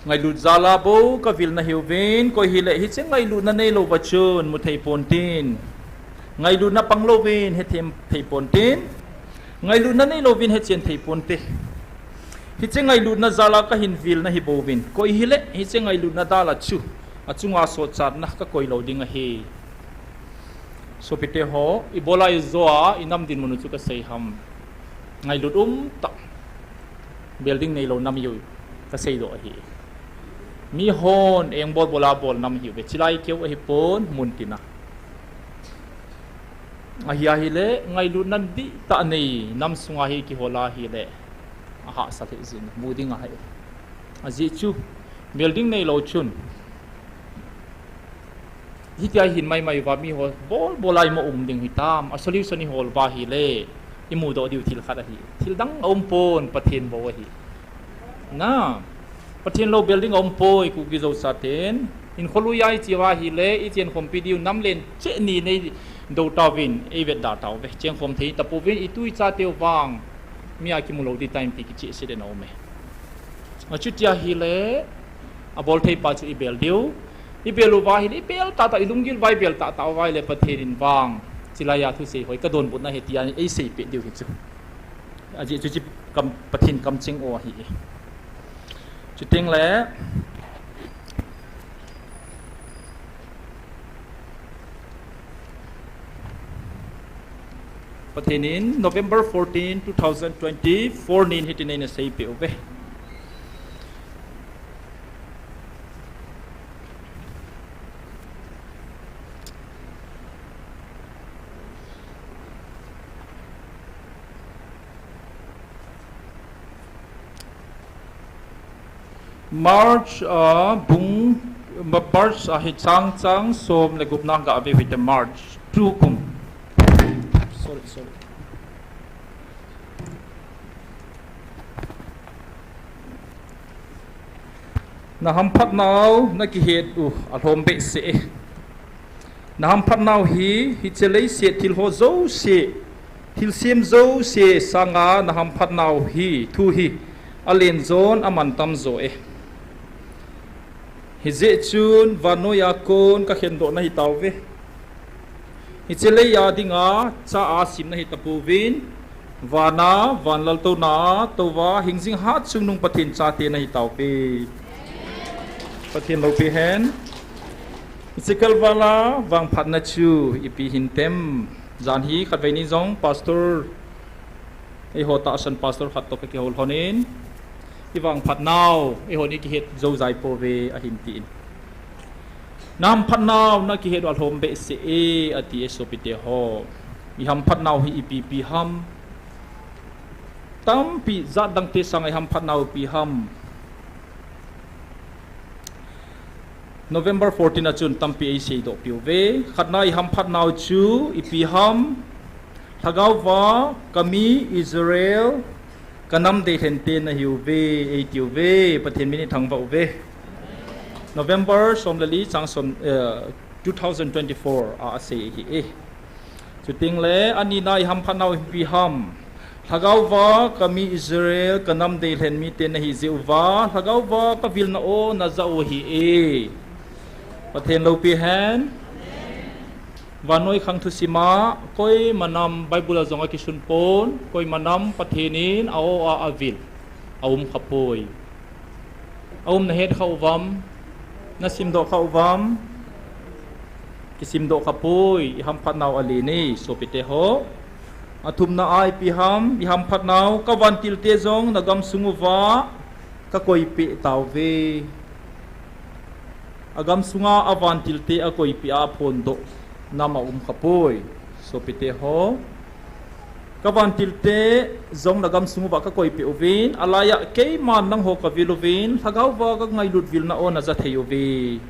Ngailut jal a bou ka vil nahiuvin, koi hile hiche ngailutna neilou va chun mu thei pontin. Ngailutna pang louvin hethem thei pontin. Ngailutna neilou vin hechen thei ponte. Hiche ngailutna jal a ka hin vil nahi bouvin. Koi hile hiche ngailutna dal a chu, achunga sochatna ka koi lou ding ahi. Sopite ho, ibola ijo a, inam dinmun u chu ka sei ham. Ngailut um tah. Building neilou nam u ka seidoh ahi. Mihon eng bol bol a bol nam hiuve, chilai keu ahipon, mun tina. Ahi ahile, ngailutna dihtah nei, nam sunga hi kihol ahile, ahahsa lheh jin, mu ding ahi. Ajeh chu, building neilou chun. Hitia hin maimai uva miho bol bol a ima um ding hitam, a solution ihol uva ahile, imudoh diu thil khat ahi. Thil dang aum pon, Pathen bou ahi. Na, Pathen lou building aum poi, Kuki Zo chaten. Hinkho lui a iche uva ahile, ichen khompi diu nam len cheh ni nei dou tauvin, eivetda tauve. Chengkhom thei tapouvin, itu ichateu vang, mi a kimu lou ding time ti kicheh se den aume. Achuti ahile, abol thei pa chu ibel diu. Ibel uva ahile, ibel tahtah, ilunggil uva ibel tahtah uva ahile, Pathen in vang, chilai a thusei hoi, ka donbutna ahi tia eiseipeh diu hi chu. Ajeh chu chi kam, Pathen kamcheng u ahi. Chuteng le, Pathen in November fourteen, two thousand twenty-four nin hitin eina seipeh uve. March, ah, bung, Ma-, March ahi chang, chang som le gupna gave uve te, March two kum. Sorry, sorry. Na hamphatnau, na kihet u alhom behseh e. Na hamphatnau hi, hiche leiset thil ho jouse, thilsem jouse sanga na hamphatnau hi, thu hi, alen jon amantam jo e. Hijeh chun vannoi a kon kakhendoh nahi tauve. Hiche lei a dinga cha a sim nahi tapouvin, vana, vanlal touna a touva, hingjing hat chungnung Pathen chate nahi tauve. Pathen loupi hen. Hiche kalval a vangphatna chu ipi hintem. Jan hi khatvei ni jong pastor, eiho tahsan pastor khat toh kakihou lhonin, ivangphat nau eihon ikihet jou jai pouve ahin tin. Nahamphat nau nakihet u alhom behseh e, ati e sopite ho. Ihamphat nau hi ipi ipi ham? Tampi jat dangte sanga ihamphat nau ipi ham? November fourteen a chun tampi eiseidoh piuve. Khatna ihamphat nau chu ipi ham? Lhagao va kami Israel kanam deilhen te nahiuve, eitiuve, Pathen min ithangvah uve. November som le li chang som, eh, two thousand twenty-four a asei ahi e. Chutengle anina ihamphat nau ipi ham? Lhagao va kami Israel kanam deilhen mite nahi jeh uva, lhagao va kavilna o najah u ahi e. Pathen loupi hen. Vannoi khang thusima, koima nam Bible a jong akisun pon, koima nam Pathen in a-o a avil aum khapoi. Aum nahet kha uvam? Nasimdoh kha uvam? Kisimdoh khapoi, ihamphat nau alen e sopite ho. Athumna a ipi ham? Ihamphat nau, kavantil te jong nagamsung uva kakoipeh tauve. Agamsunga avantil te akoipeh a aphondoh nam aum khapoi. Sopite ho, kavantil te jong nagamsung uva kakoipeh uvin, alaiya keiman nangho kavil uvin, lhagao va kangailut vilna o naja thei uve.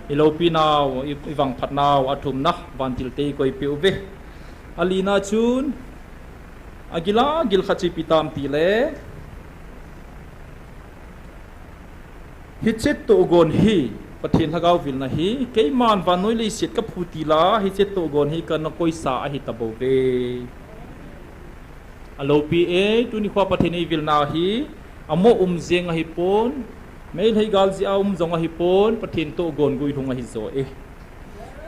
Iloupi nau, i, ivangphat nau, athumna, vantil te ikoipeh uve. Alina chun, agila gil khat chu ipi tam tile, hiche tohgon hi, Pathen lhagao vilna hi, keiman vannoi leiset kaphu tila, hiche tohgon hi kana koisa ahi tabouve. Aloupi e, tuni khoa Pathen eivilna hi, amo um jeng ahipon, Meitei gal jeh a um jong ahipon, Pathen tohgon guilhung ahijo e.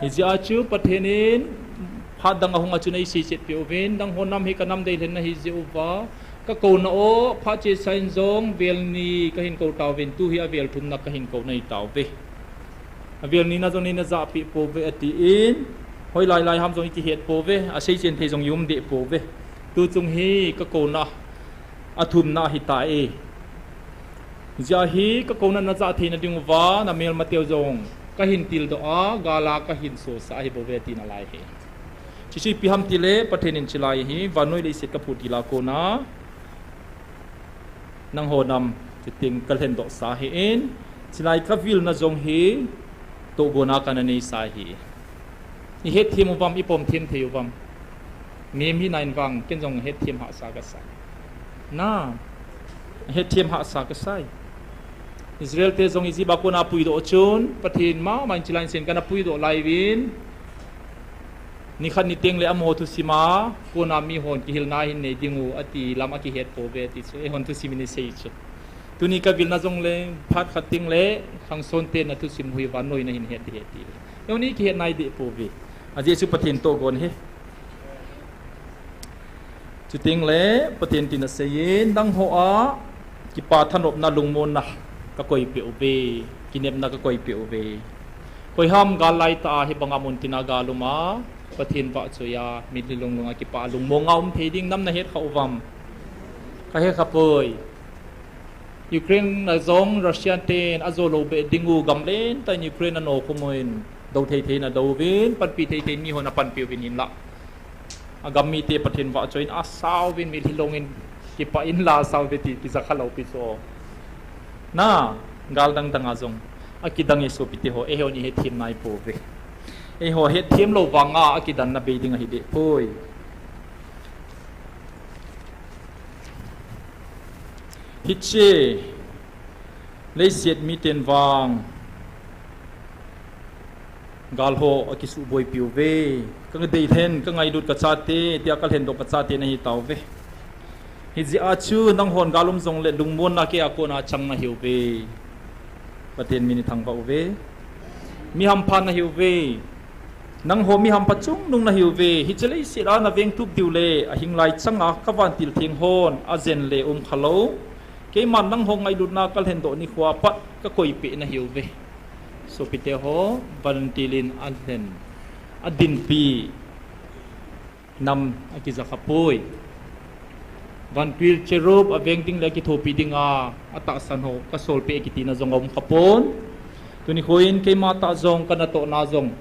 Hijeh a chu Pathen in phat dang ahung a chun eiseichet peh uvin, nangho nam hi kanam deilhen nahi jeh uva, kakouna o phat chesa in jong vel ni kahin kou tauvin, tu hi avel thumna kahin kou nahi tauve. Avel nina jong neina japeh pouve atin, hoilai lai ham jong ikihet pouve, aseichen thei jong ium deh pouve. Tuchung hi kakouna athumna ahitai. Hijeh a hi kakouna najah theina dinguva namelmateu jong kahin tildoh a, gal a kahin sosah ahibouve tina lai hi. Chuche chu ipi ham tile, Pathen in chulai hi vannoi leiset kaphu tila kona nangho nam, chuteng kalhendohsa ahin, chulai kavilna jong hi tohgon a kana neisa ahi. Ihetthem uvam, ipomthem thei uvam? Mihem hina in vang ken jong hetthem hahsa kasai. Na, hetthem hahsa kasai. Israel te jong Egypt a kona puidoh chun, Pathen mama in chulai in sen kana puidoh lai uvin, nikhat niteng le amaho thusima kona mihon kihilna hin nei dingu ati lam akihet pouve ati chu eihon thusim in isei chu. Tuni kavilna jongle phat khat tengle khangson te na thusim hi vannoiya hin het ding ahi ti. Eihon ikihet nai deh pouve. Ajeh chu Pathen tohgon ahi. Chutengle Pathen tin aseiyin, nangho a kipa thanopna lungmonna kakoipeh uve, kinepna kakoipeh uve. Koiham gal laitah a hibanga muntina gal uma, Pathen vahchoiya mitlhi lunglunga kipa lungmonga um thei ding nam nahet kha uvam? Kahe khapoi. Ukraine a jong Russia ten ajo lou beh dingu, gam lentah in Ukraine anokhum uvin, dou thei thei in adouvin, panpi thei thei in mihon apanpi uvin hinlah, agam mite Pathen vahchoiyin asauvin, mitlhi lungin kipah in la asauve ti kijakha lou pi chu. Na, gal dang dang a jong akidang e sopite ho, eihon ihetthem nai pouve. Eiho hetthem lou vanga akidanna bei ding ahi deh poi. Hiche leiset miten vang gal ho akisuhboipi uve. Kadeilhen, kangailut kachate, tia kalhendoh kachate nahi tauve. Hijeh a chu nanghon gal um jongle lungmonna keiya kona chang nahiuve. Pathen min i thangvah uve. Mi hampha nahiuve. Nangho mi hampha chungnung nahiuve. Hiche leiset a naveng tup diu le, ahing lai changa ka vantil theng hon, ajen le um khalou. Keiman nangho ngailutna ka lhendoh nikho a pat ka koipeh nahiuve. Sopite ho, vantil in alhen, adinpi nam akija khapoi. Vantil cherub aveng ding le akithopi dinga atahsan ho ka solpeh akitina jong aum khapon. Tuni khoin keima tah jong ka natohna jong,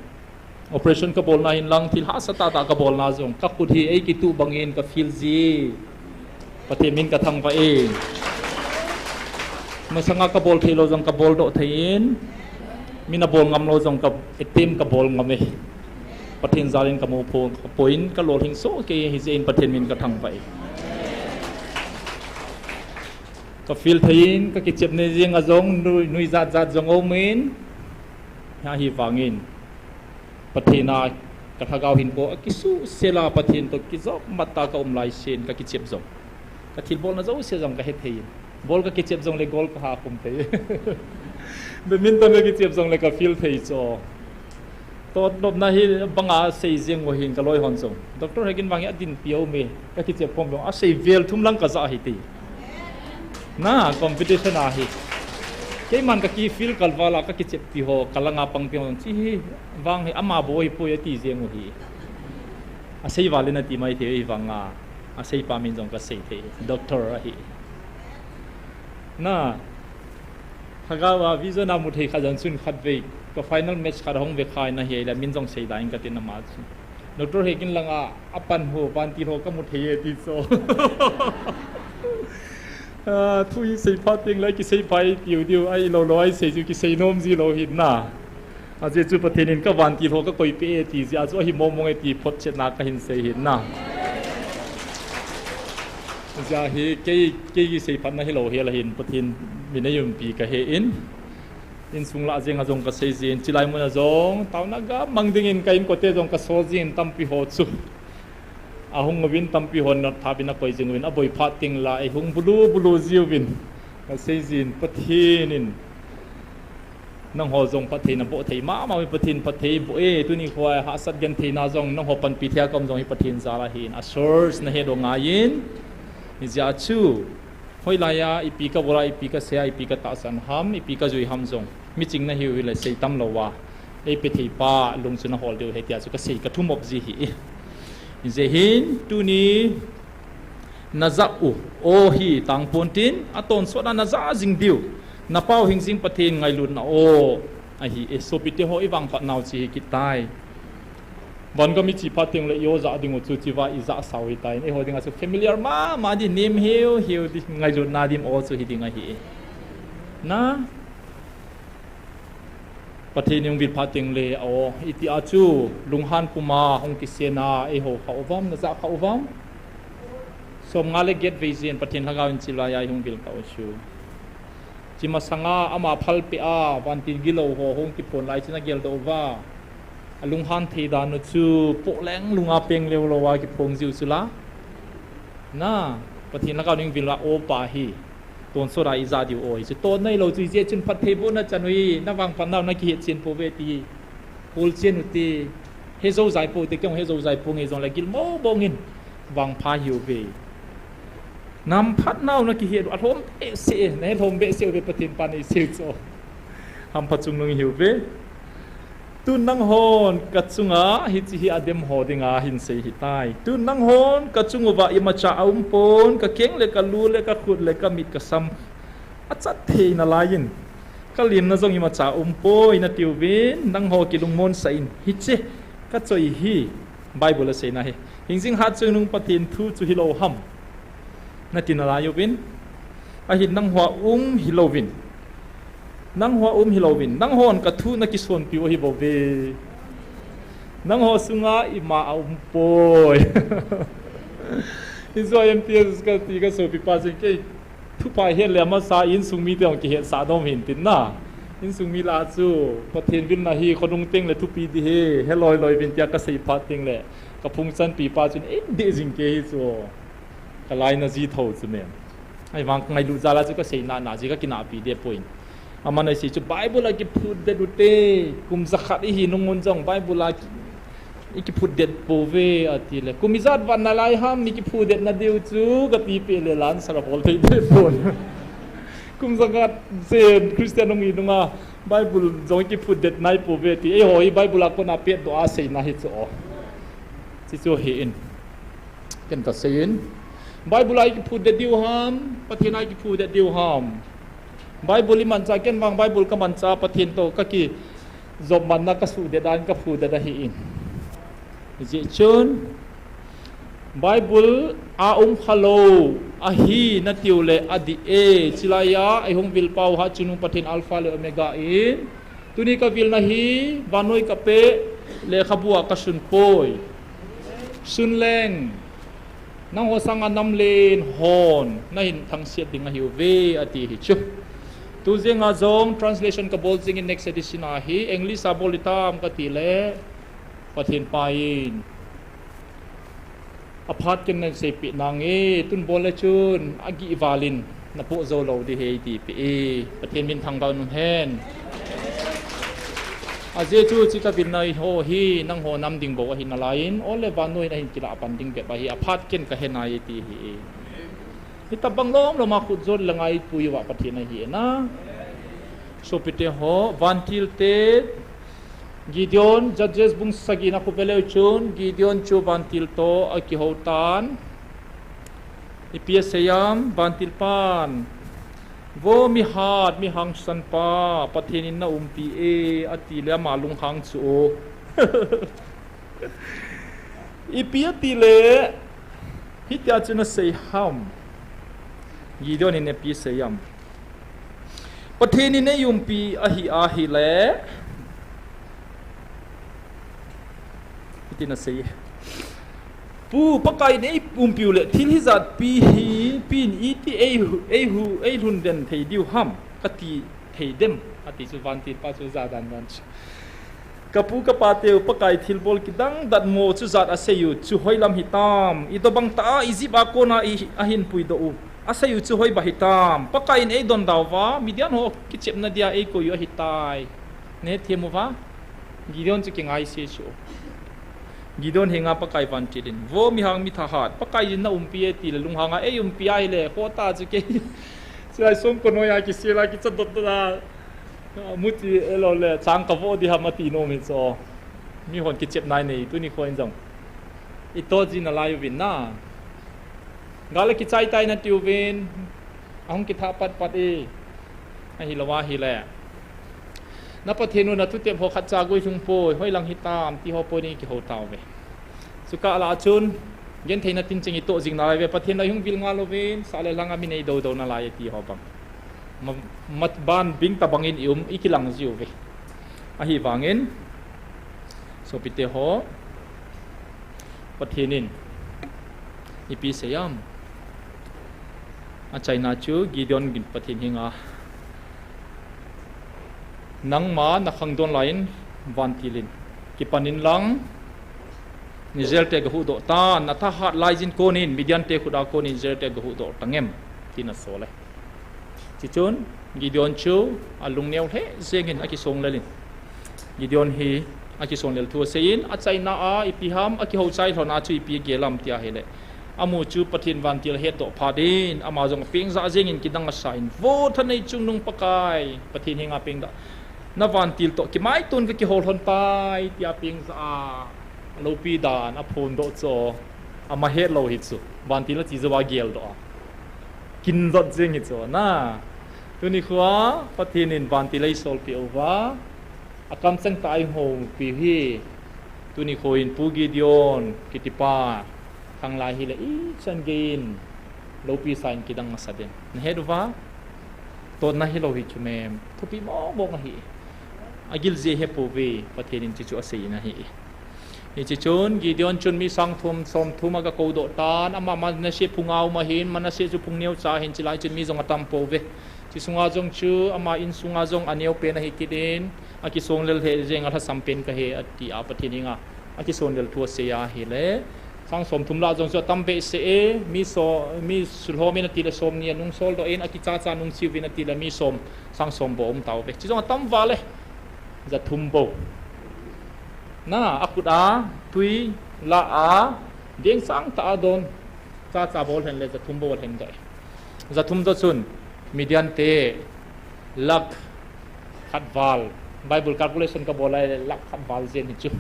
operation ka bolna hin lang, thil hahsa tahtah ka bolna jong, ka khut hi eikituh bangin ka feel ji. Pathen min ka thangvah e. Masanga ka bol theilou jong ka boldoh thei in, min abol ngamlou jong ka attempt ka bol ngam e. Pathen jal in ka mu pho, ka poi in ka lolhing soh kei, hijeh in Pathen min ka thangvah e. Ka feel thei in, ka kichep nei jeng a jong, nui, nui jat jat jong aum in, ahivangin Pathen a ka lhagao hin bou akisuhsel a, Pathen toh kijop mat a ka um laisen ka kichep jong, ka thilbolna jouse jong ka hethei in, ball ka kichep jongle goal ka hakhum thei. Badminton ka kichep jongle ka feel thei chu. Totnopna hi banga sei jeng u hin ka loi hon jong, Doctor Hegin vang hi adinpi aume, ka kichep khom jong asei vel thum lang ka jah ahi ti. Na, competition ahi. Keiman ka ki feel kalval a ka kicheppi ho, ka langa pangpi ho, chi hi vang hi ama bou ahipoi ati jeng u hi. Asei val in ati mai thei, ahivanga aseipa min jong ka sei thei, Doctor ahi. Na, lhagao a vision a mu thei khat jong chun khatvei ka final match khat ahung ve kha in ahile min jong sei da in ka tin ama chu, Doctor Hegin langa apan ho, vantil ho ka mu thei e ti chu. Ah, thu hi sei phat teng le kisei phai tiu diu, ahilou lou a sei chu kisei nom ji lou hin na. Ajeh chu Pathen in ka vantil ho ka koipeh e ti jeh a chu ahi mong mong e ti photchetna ka hin sei hin na. Hijeh a hi kei, kei kisei phatna hilou hel a hin Pathen min eiumpi ka he in. Insung lah jeng a jong ka sei jin, chilai mun a jong taona gamang dingin ka inkote jong ka sol jin, tampi ho chu ahung uvin, tampi hon notthap in akoi jing uvin, aboi phat teng le eihung bulu bulu jiuvin, ka sei jin, Pathen in nangho jong phatthei naboh thei mama uvin, Pathen phatthei boh e, tuni khoa hahsat gentheina jong nangho panpi thei a ka um jong hi Pathen jal ahin, a source nahet u angaiyin, hijeh a chu hoilai a ipi ka bol a, ipi ka sei a, ipi ka tahsan ham, ipi ka jui ham jong, miching nahiu hile sei tam lou a, eipe thei pa lung chu nahol diu ahi tia chu ka sei ka thumop ji hi. Hijeh hin tuni najah u aw hi tangpon tin, atonsot a najah jing diu, napao hingjing Pathen ngailutna aw ahi e. Sopite ho, ivangphat nau chu hi kit tai. Vangam iche phat teng le i aw jah ding u chu chiva ijah sau hitai. Eiho dinga chu familiar mama di, nem hiu hiu di, ngailutna dim aw chu hiding ahi e. Na, Pathen ihung vil phat teng le aw, iti a chu lunghan puma hung kisen a eiho kha uvam, najah kha uvam. Somnga le get vei jin Pathen lhagao in chilai a ihung vil kha u chu. Chi masanga ama phalpeh a vantil gilou ho hung kiphon lai chu nageldoh uva, alunghan thei dan u chu pohleng lunga peng leu lou a kiphong jiu chu la. Na, Pathen lhagao in vil a aw pa hi tonsot a ijah diu aw hi chu, ton neilou chu ijeh chun phattheibohna chan u hi, navangphat nau nakihet chen pouve ti hi. Kol chen ute, he jou jai poute, kei jong he jou jai ponge, jongle gilmo bongin vangpha hiuve. Namphat nau nakihet u alhom behseh e, nahe lhom behseh uve, Pathen pan eisei chu. Hampha chungnung ihiuve. Tun nanghon kachunga hiche hi adem ho dinga hinsei hitai. Tun nanghon kachung uva imacha aumpon, kakeng le kalu le kakhut le kamit kasam achat thei nalaiyin, kalimna jong imacha aumpoi natiuvin, nangho kilungmonsah in, hiche kachoi hi Bible aseina hi hingjing hatchungnung Pathen thu chu hilou ham nati nalai uvin, ahin nangho a um hilouvin, nangho a um hilouvin, nanghon kathu nakisonpiu ahibouve. Nangho sunga ima aumpoi. Hijo M T S kati kasopipa chun kei thupha het le amasa insung mite jong kihetsah nom hintin na. Insung mi lah chu Pathen vilna hi khonung teng le thupi di hi, heloi loi uvin tia kasei phat teng le kaphung chanpipa chun eideh jing kei hi chu. Kalaina ji tho chu me. Ahivang kangailut jal a chu kasei nana ji kakinahpi deh poi. Aman asei chu Bible a kiphutdet ute, kum jakhat ihi nung un jong Bible a ki, ikiphutdet pouve ati le. Kum ijat vat nalai ham ikiphutdet nadiu chu kati peh le la answer abol thei deh pon. Kum jakhat jen Christian hung hi nunga Bible jong ikiphutdet nai pouve ti. Eiho hi Bible a kona petdoh a seina hi chu o. Chuchu ahin. Ken kasei in. Bible a ikiphutdet diu ham, Pathen a ikiphutdet diu ham. Bible imancha, ken vang Bible kamancha, Pathen toh kakijopmanna kasuhdet a kaphutdet ahin. Hijeh chun Bible a umkhalou ahi natiu le adih e, chulai a eihung vilpau hatchungnung Pathen Alpha le Omega in, tuni kavilna hi vannoi kapeh lekhabu a kasun poi. Sun leng, nangho sanga nam len hon nahin thangsiat ding ahiuve ati hi chu. Tu jenga jong translation kabol jingin next edition a hi English a bol hitam kati le Pathen pa in aphat ken naseipeh nange, tun bol le chun agih val in napoh jou lou ding ahi tipeh e. Pathen min thangvah un hen. Ajeh chu chuti kavilna ho hi nangho nam ding bou ahi nalai in, ol le vannoi in ahin kilah pan ding bep ahi, aphat ken kahe nai ti hi e. Hitobang lom lom a khut jot le ngaipui uva Pathen ahi e na. Sopite ho, vantil te, Gideon, Judges bung sagi na khu veleu chun, Gideon chu vantil toh akihou tan. Ipi asei am, vantil pan, vo mihat, mihangsan pa, Pathen in na umpi e, ati le ama lunghang chu o. Ipi ati le, hitia chu nasei ham. Gideon in ipi asei am. Pathen in eiumpi ahi ahile, hiti nasei. Pu, Pakai in eiumpiu le, thil hijat pi hi, pin iti eihu, eihu, eilhun den thei diu ham, kati thei dem, ati chu vantil pa chu jadan dan chu. Kapu kapateu, Pakai thilbol kidang datmo chu jat aseiu chu hoilam hitam, itobang tah a Egypt a kona i, ahin puidoh u aseiu chu hoiba hitam, Pakai in eidonda uva, Midian ho kichepna dia eikoi u ahitai. Nahethem uva, Gideon chu kingaise chu. Gideon henga Pakai vantil in, vo mihang mithahat, Pakai in na umpi e ti le lunghanga eiumpi ahile, khoh ta chu kei. Chulai songko noiya kisel a kicha dot dot a, muchi elo le chang kavoh ding ham ati nom hi chu. Mihon kichepna inei, tuni kho in jong itoh ji nalai uvin na. Gal a kichai tai nati uvin, ahung kithah pat pat e. Ahilou ahile, na Pathen u na thutep ho khatcha guilhung poi, hoilang hitam ti ho poi ding kihou tauve. Chukah lah a chun, gentheina tincheng itoh jing nalai uve, Pathen lah ihung vil ngal uvin, sah le lhanga mi nei doudou nalai e ti ho bang. Ma, ma, ban bing tabang in i um, ikilang jiuve. Ahivangin, sopite ho, Pathen in ipi asei am. Achaina chu Gideon in Pathen henga, nangma nakhangdon lai in vantil in, kipan in lang, Israel te gahuhdoh tan, nathahat laijin konin, Midian te khut a konin Israel te gahuhdoh tangem, tin asol e. Chuchun Gideon chu alungneo lheh jengin akisonglel in, Gideon hi akisonglel thu asei in, achaina a ipi ham, akihou chai lhon a chu ipi agel am ti ahile, amu chu Pathen vantil ahetdoh phat in, ama jong apeng jah jengin kidang asa in, vo thanei chungnung Pakai, Pathen henga pengdoh, na vantil toh kimaiton kakihou lhon tai, tia peng jah a, aloupi dan aphondoh chu, ama hetlou hi chu, vantil ache jouva geldoh a, kinjot jeng hi chu na. Tuni khoa Pathen in vantil eisolpeh uva, akamcheng tah a eihoupiu hi. Tuni kho in Pu Gideon kitipa, khanglai hile ichan gei in loupi sa in kidang asa den. Nahet uva, totna hilou hi chu mem, thupi mong mong ahi. Agil jeh ahepouve, Pathen in chuchu asei in ahi. Hiche chun Gideon chun mi sang thum, som thum agakoudoh tan, ama Manasseh phunga um ahin, Manasseh chu phung neocha ahin, chulai chun mi jong atampouve. Chusunga jong chu ama insunga jong aneopen ahi kit in, akisonglel lheh jeng, alhasam pen kahi, ati a Pathen henga akisonlel thu asei ahile, Sang som thum lah jong chu atam behseh e, mi so, mi sulhom in ati le som ni anung soldoh in, akicha cha nung chiu vin ati le mi som, sang som bou um tauve. Chu jong atam val e. Jathum bou. Na, akhut a, tui, la a, ding sang ta a don. Cha cha bol hen le jathum bou hen doi. Jathum jo chun, Midian te, lakh khat val. Bible calculation kabol lai le lakh khat val jen hi chu.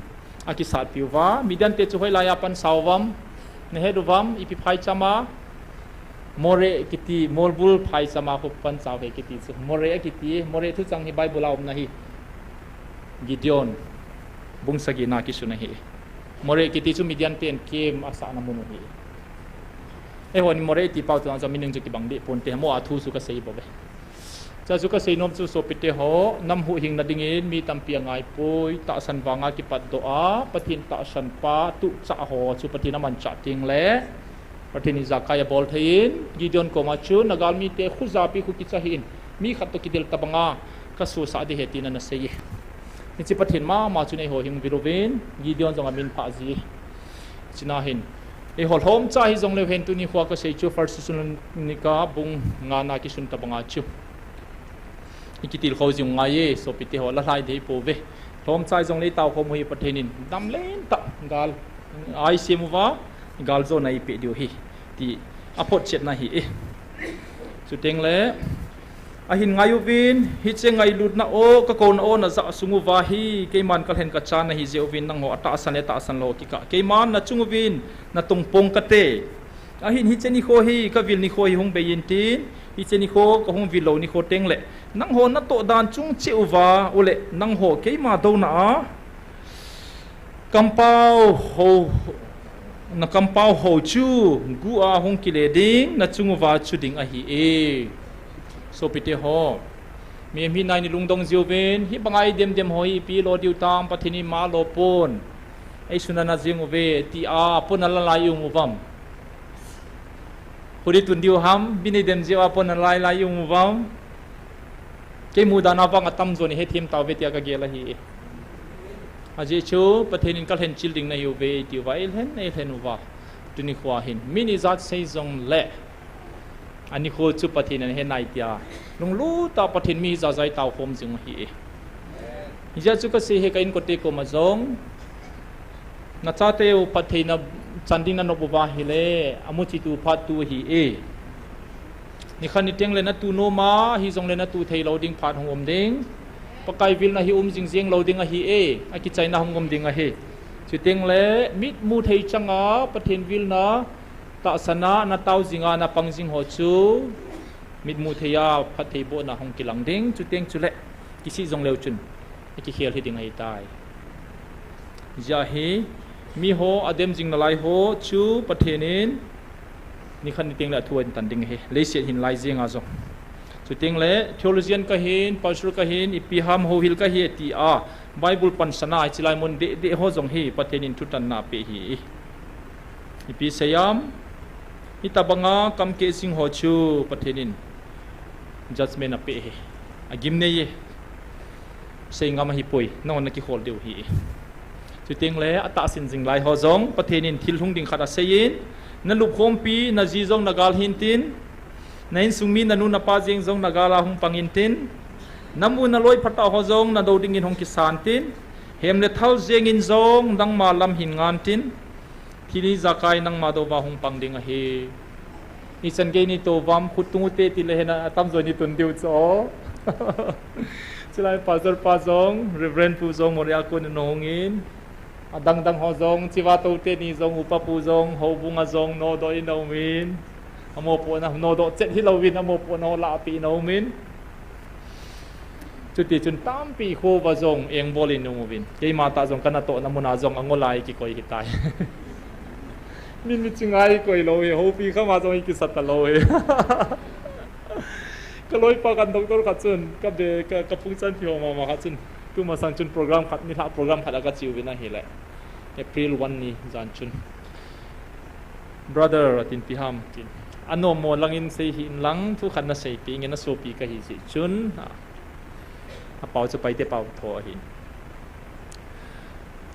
Akisat piu va, Midian te chu hoilai a pansau vam, nahet u vam, ipi phaicham a, More kiti, Molbul phaicham a khu pansau ve kiti chu. More akiti, More thuchang hi Bible a umna hi. Gideon, bung sagi na kisun ahi. More kiti chu Midian ten kem asahna mun u hi. Eihon More ti pau tu ang chu mining chu kibang deh ponte, mo a thu chu kasei bou ve. Cha chu kasei nom chu sopite ho, nam huhhingna dingin mi tampi angaipoi, tahsan vanga kipatdoh a, Pathen tahsan pa, tuchah ho chu Pathen amanchah teng le, Pathen in ijakai abol thei in, Gideon koma chu, nagalmi te khu japi khu kicha hih in, mi khat toh kidel tabanga, kasosah ding ahi tin ana sei e. Hiche Pathen mama chun eiho hing vil uvin, Gideon jong amin phah ji. Chuna hin, eiho lhomcha hijongleu hen tuni khoa kasei chu First Thessalonica bung nga na kisun tabanga chu. Ikitilkhou jing u ngai e, sopite ho, la lhai dei pouve. Lhomcha hijongle itao khom u hi Pathen in damlen tah gal eisem uva, galjona eipeh diu ahi, ti aphotchetna ahi e. Chuteng le, ahin ngai uvin, hiche ngailutna o, kakouna o najah sung uva hi, keiman kalhen kachan nahi jeh uvin nangho atahsan le tahsan lou kikah. Keiman nachung uvin natongpong kate. Ahin hiche nikho hi, kavil nikho hi hung bei intin, hiche nikho kahung vil lou nikho teng le, nangho natoh dan chung cheh uva, ule, nangho keima douna a, kampao ho, nakampao ho chu, gu a hung kile ding, nachung uva chu ding ahi e. Sopite ho, mi, mi nai ni lungdong jiuvin, hibanga idem dem ho hi ipi lo diu tam, Pathen in ima lo pon. Eisunna na jing uve, ti a, pon a la lai um uvam. Hudi tun diu ham, mi nei dem jiu a pon a la lai um uvam. Kei mudan a vang atamjo nei hethem tauve tia kagel ahi. Ajeh chu, Pathen in kalhen chil ding nahiuve, tiu va, eilhen, eilhen uva. Tuni khoa hin, mi ni ijat sei jongle, anikho chu Pathen in ahe nai tia. Lunglut a Pathen mi ijat ijat itao khom jing u ahi e. Hijeh chun kasei e ka inkote koma jong, nachateu phattheina chan ding nanop uva ahile, amuchi tu phat tu ahi e. Nikhat niteng le natu nom a, hijongle natu thei lou ding phat hung um ding. Pakai vilna hi um jing jeng lou ding ahi e, akichaina hung um ding ahi. Chuteng le, mitmu thei changa, Pathen vilna, tahsan a, natao jing a, napang jing ho chu, mitmu thei a, phattheibohna hung kilang ding, chuteng chule, kisih jongleu chun, akikhel hiding ahitai. Hijeh hin, miho, adem jing nalai ho, chu, Pathen in, nikhat niteng le athu ahin tan ding ahi, leiset hin lai jeng a jong. Chuteng le, theologian kahin, pastor kahin, ipi ham houhil kahi tia, Bible pansan a, hiche lai mun deh deh ho jong hi, Pathen in thutanna apeh ahi. Ipi seiyam, hitobanga kamkeh jing ho chu Pathen in judgment apeh ahi. Agimnei e. Seingam ahipoi, nahon nakikhol diu ahi. Chuteng le, atahsan jing lai ho jong, Pathen in thil hung ding khat aseiyin, nalupkhompi, naji jong nagal hintin, na insung mi, nanu napa jeng jong nagal a hung pang intin, namu naloi phatah ho jong, nadou dingin hung kisan tin, hem le thal jengin jong, nangma lam hin ngan tin, thil ijakai nangma dou va hung pang ding ahi. Ichan gei neitou vam, khut tung ute tile hin atamjo neitun diu chu. Chulai pastor pa jong, Reverend pu jong, Moreh a kon in ahung in. Adang dang ho jong, chiva tou teni jong, upa pu jong, houbung a jong, nodoh in aumin. Amopohna, nodoh chet hilouvin, amopohna ho lahpeh in aumin. Chutichun tampi kho uva jong engbol in um uvin. Keima tah jong kanatohna muna jong angol a ikikoi hitai. Min miching a ikoi lou hi, houpi khama jong ikisa talou hi. Kaloipa kan doctor khat chun, kabe, ka, kapung chanpi ho mama khat chun, tumasang chun program khat, nilhah program khat a kache uvin ahile, April one ni jan chun. Brother, atin, ipi ham, tin. Anommo langin sei hih in lang, thu khat nasei peh inge, nasopi kahi jeh chun, a, apao chu Paite pao tho ahin.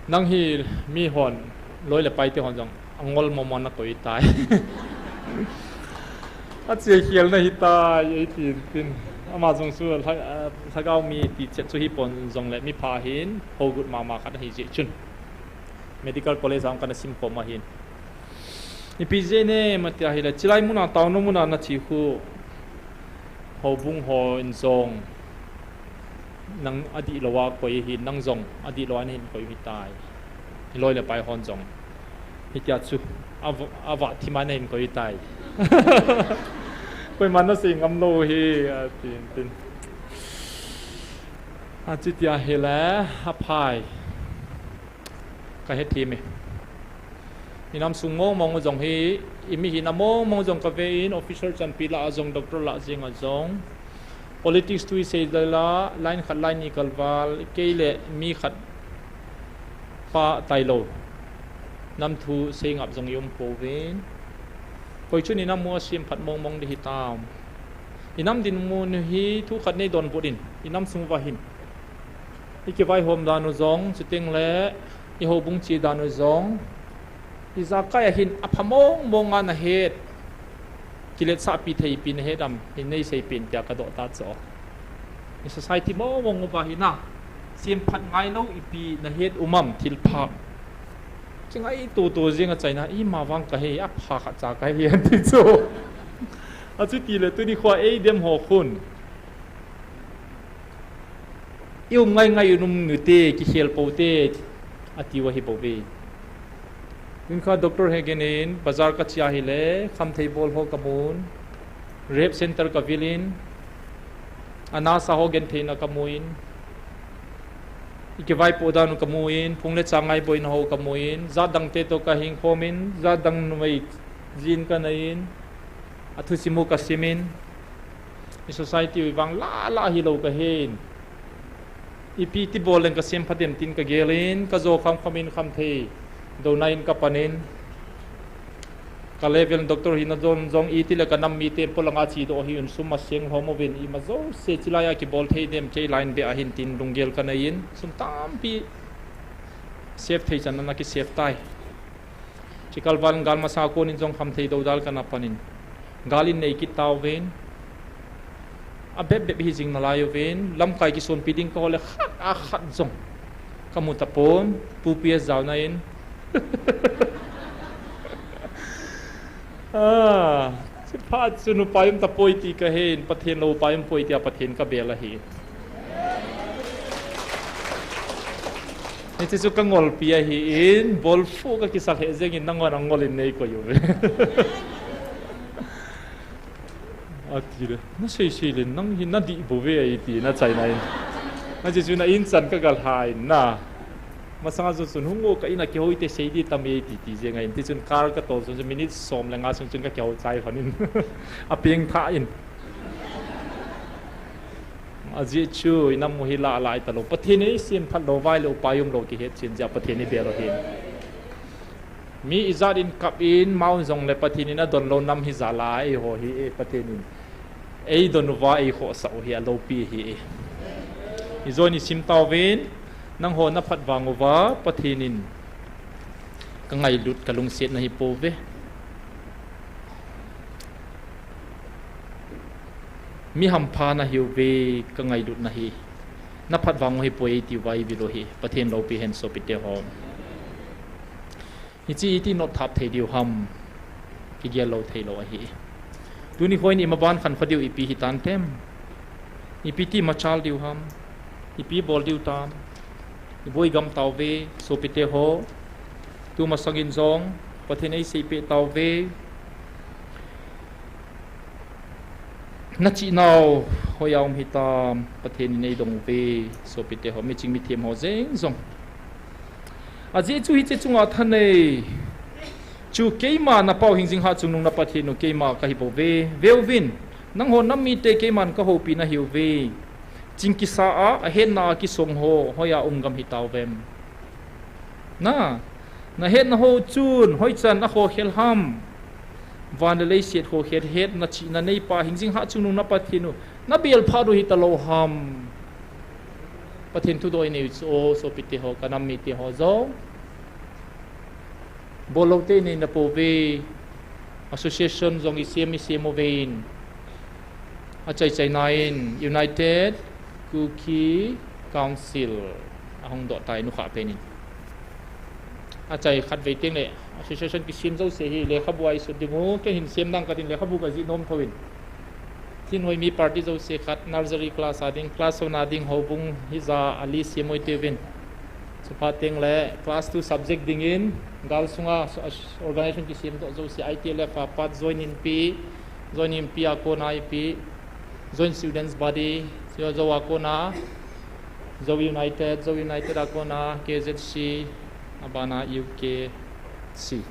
Nang hi mihon, loi le paite hon jong, Angol momo na koi tai. Ache khial na hitai, eitin tin. Ama jong chu lha-, ah, lhagao mi ti chet chu hipon jongle mi pha hin, hogut mama khat ahi jeh chun. Medical College a kana sim khom ahin. Ipi jeh inem ati ahile, chilai muna, town muna nache khu. Houbung hon jong. Nang adihlou a koi hin, nang jong adihlou a nahin koi hitai. Hiloi le pai hon jong. Hitia chu. Ava, ava thima nahin koi tai. Koiman nasei ngam lou hi, atin tin. Achuti ahile, aphai. Ka hethem e. Inam sung mong mong jong hi, imi hina mong mong jong ka ve in, officer chanpi lah a jong, doctor lah jeng a jong. Politics thu isei dela, line khat line ni kalval, kei le mi khat pa tailou. Nam thu sei ngap jong i um pouvin. Koi chun inam u asem phat mong mong di hitam. Inam dinmun hi thu khat nei donbut in, inam sung uva hin. I kivaihom dan u jong, chuteng le i houbung che dan u jong, ijakai a hin apha mong mong a nahet, kiletsahpi theipi nahet am, hin nei seipeh in tia ka doh ta chu. I society mong mong uva hin a, sem phat ngailou ipi nahet um am thil pha. Kingaito to jeng a chaina, ima vang kahi, apha khat cha kahi, an ti chu. Achuti le tuni khoa eidem ho khun. I um ngai ngai un um nute, kikhel poute, ati u ahi bouve. Tun kha Doctor Hagen in, bazar ka che ahile, khamthei bol ho ka mun, rehab center ka vil in, anasa ho gentheina ka mu in, i kivaipoh dan u ka mu in, phung le chang ngaiboina ho ka mu in, jat dang te to ka hing khom in, jat dang numei jin ka nei in, athusim u ka sim in, I society u vang lah lah hilou ka hin. Ipi ti bol leng ka sem phatem tin ka gel in, ka jo kham kham in khamthei douna in ka pan in. Ka level doctor hina jong jong iti le ka nam mite polanga chedoh hi un sum aseng lhom uvin ima jouse chilai a kibol thei dem kei line be ahin tin lunggel ka nei in sum tampi save thei chan ana ki save tai. Chikal val gal masa konin jong khamthei dodal kana panin. Gal in nei kit tauvin. Abep bep hi jing nalai uvin. Lamkai kisonpi ding ka hole khat a khat jong. Ka mu tapon. Pu P S jaona in. Ah, chiphat chu nupa um tapoi ti ka hin. Pathen lou pa um poi tia Pathen ka bel ahi. Hiche chu ka ngolpi ahin, bolphu ka kisa lheh jengin nangho nangol in nei koi uve. Ati le, na sei sei le, nang hi na dih bouve ati, na chaina in. Hiche chu na in chan ka gal hai na. Masanga chu chun hung o ka in a kihou te sei di tam e ti ti jeng ahin. Ti chun car ka tol chun minute som le nga sung chun ka kihou chai lhon in. A peng tha in. Ajeh chu, inam u hi lah lah italou. Pathen in eisem phat lou vai le upai umlou kihet chin jeh a Pathen in ibel u hin. Mi ijat in kap in, ma un jong le Pathen in adon lou nam hi jal a eiho hi e Pathen in. Eidon uva eikhohsah u hi aloupi hi e. Ijoh in isim tauvin, nangho na phat vang uva Pathen in ka ngailut ka lungset na hi pouve. Mi hampha na hiuve ka ngailut na hi. Na phat vang u hi poi ti vai bilo hi. Pathen loupi hen sopite ho. Hiche iti not thap thei diu ham. Kigel lou thei lou ahi. Tuni khoin ima ban khan kha diu ipi hi tan tem. Ipi ti machal diu ham. Ipi bol diu tam. Iboi gam tauve, sopite ho. Tuma sangin jong, Pathen eiseipeh tauve. Nachihnau, hoiya um hitam, Pathen in eidong uve, sopite ho, miching mithem ho jeng jong. Ajeh chu hiche chunga thanei. Chu keima na pau hingjing ha chungnung na Pathen u keima kahi bouve, veuvin. Nangho nam mite keiman kahoupi nahiuve. Ching kisa a, ahetna a kisong ho, hoiya um gam hitauvem. Na, nahetna ho chun, hoichan akhokhel ham. Van le leiset khokhel hetna chihna neipa, hingjing ha chungnung na Pathen u, nabel phat u hitalou ham. Pathen thudoh inei u chu, o, sopite ho, ka nam mite ho jong. Bol lou te nei na pouve, association jong i sem, i sem uve in. Achai chai na in United Kuki Council ahung doh tai, nukha pen in. Achai khat vei teng le association kisem jouse hi lekhabu a i sut ding u, ken hin sem nang katin lekhabu ka jih nom thou in. Thinhoi mi party jouse khat, nursery class a ding, class one a ding, houbung hija a list sem u hite uvin. Chuphat teng le class two subject dingin, gal sunga so-, as-, organization kisem doh jouse, I T L F a pat, Joint Inpi, Joint Inpi a kona ipi, Joint Students Body, Zo, Zo a kona, Zo United, Zo United a kona, K Z C, abana U K C.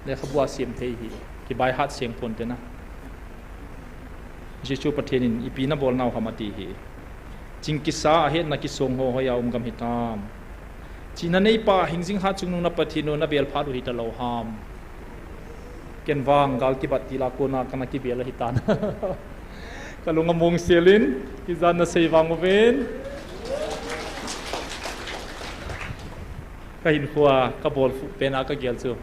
Lekhabu a sem thei hi, kibaihat seng pon te na. Jesu Pathen in ipi na bol nau ham ati hi. Ching kisa a hetna kisong ho hoiya um gam hitam. Chihna neipa hingjing hat chungnung na Pathen u na bel phat u hita lou ham. Ken vang gal kibat til a kona kana kibel ahitan. Ka lung among sel in, kijan na sei vang uvin. Ka hinkhoa ka bolfuh pen a ka gel chu,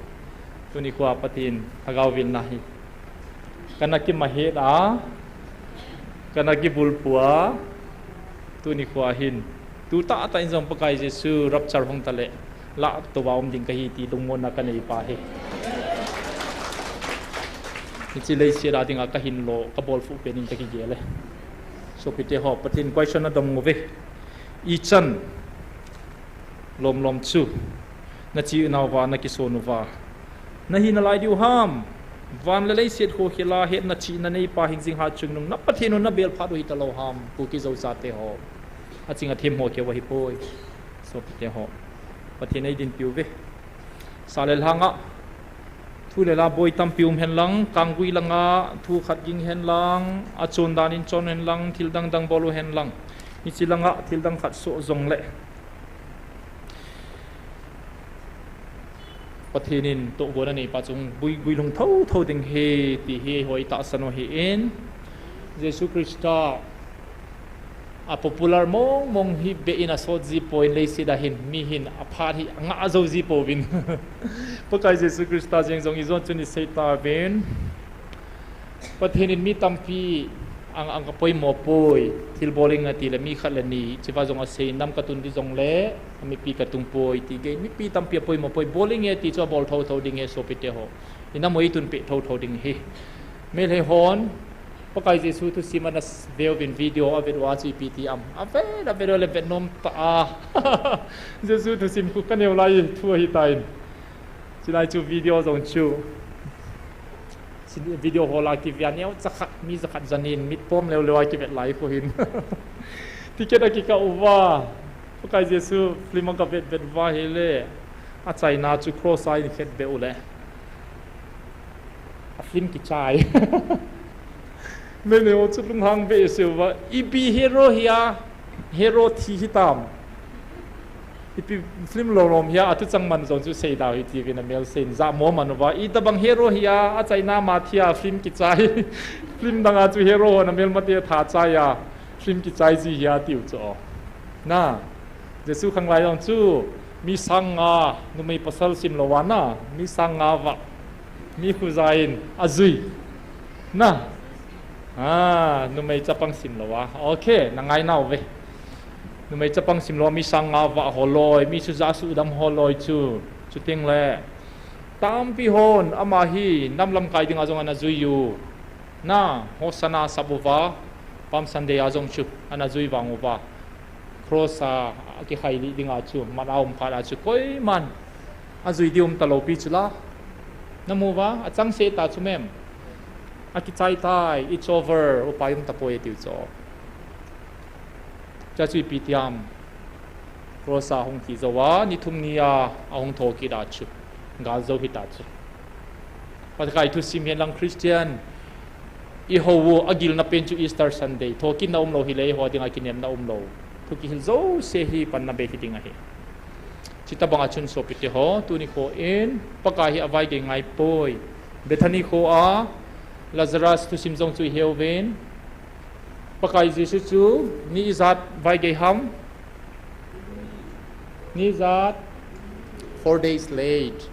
tuni khoa Pathen Lhagao vilna hi kana kimahet a, kana kibulphu a, tuni khoa hin tu tahtah in jong Pakai Jesu rapture hung ta le lah tou a um ding kahi ti lungmonna ka nei pa hi. Hiche leiset a dinga ka hinlo, ka bolfuh pen in ka kigel e. Sopite ho, Pathen question na dong uve. Ichan lom lom chu, na chih nau va, na kison uva, na hina lai diu ham. Van le leiset khokhel a hetna chihna neipa hingjing hat chungnung na Pathen u na bel phat u hita lou ham, Kuki Zo chate ho. Aching athem ho keu ahi poi. Sopite ho, Pathen ei dinpi uve. Sa le lhang a thu le la boi tampi um hen lang, kanggui langa thu khat ging hen lang, achon dan in chon hen lang, thil dang dang bol u hen lang. Hiche langa thil dang khat soh jong le, Pathen in tohgon anei pa chung gui, guilhung tho tho ding hi, ti hi hoi tahsan u hi in. Jesu Christa a popular mong mong hi beh in asot ji poi in, leiset a hin mi hin aphat hi anga jou ji pouvin. Pakai Jesu Christa jeng jong i jon chun i sei tauvin. Pathen in mi tampi ang, ang ka poimo poi, thil bol inge ti le mi khat le ni, chiva jong asei, nam ka tun di jong le, mipi ka tung poi, ti gei, mipi tampi apoimo poi, bol inge ti chu abol tho tho ding e sopite ho. I nam u i tun peh tho tho ding hi. Meitei hon, Pakai Jesu thusim ana s-, veuvin video avet uva chu ipi ti am. Avet, avet u le vet nom ta a. Jesu thusim khu ka neo lai thu ahi tan. Chulai chu video jong chu. Video hol a kive a neocha khat, mi ja khat jan in, mit pom leu leu a kivet lai khu hin. Ticket a kikah uva, Pakai Jesu film a ka vet vet uva hile, achaina chu cross a in khet beh u le, a film kichai. Meitei ho chu lunghang behseh uva, ipi hero hi a, hero thi hitam. Ipi film lom lom hi a, atu chang man jong chu sei dau hite uvin amel sei in, jamo man uva, itobang hero hi a, achaina ma thi a film kichai. Film dang a chu hero hon amel mate tha chai a, film kichai ji hi a tiu chu. Na, Jesu khanglai jong chu, mi sang nga, numei pasal sim lou a na, mi sang nga va, mi khu ja in, ajui. Na, a, numei chapang sim lou a. Okay, na ngai nau ve. Numei chapang sim lou a, mi sang nga va ho loi, mi chu ja sudam ho loi chu. Chuteng le, tampi hon, ama hi, nam lamkai ding a jong ana jui u. Na, Hosanna sap uva, Palm Sunday a jong chu, ana jui vang uva. Cross a, akikhai lih ding a chu, mat a um phat a chu, koiman ajui di um talou pi chu la. Na mu uva, achangseh ta chu mem. Akichai tai, it's over, upai um tapoi tiu chu. Cha chu ipi tiam. Cross a hung thi jou a, ni thum ni a, ahung thokit a chu. Gal jou hita chu. Pakai thusim hihen lang Christian i hou u, agilna pen chu Easter Sunday. Thokitna umlou hile, eiho dinga kinemna umlou. Thu kihil jouse hi panna bei hiding ahi. Chutobang a chun sopite ho, tuni kho in, Pakai hi avaigei ngai poi. Bethany kho a, Lazarus thusim jong chu i he uvin. Pakai Jesu chu, ni ijat vaigei ham? Ni ijat Four days late.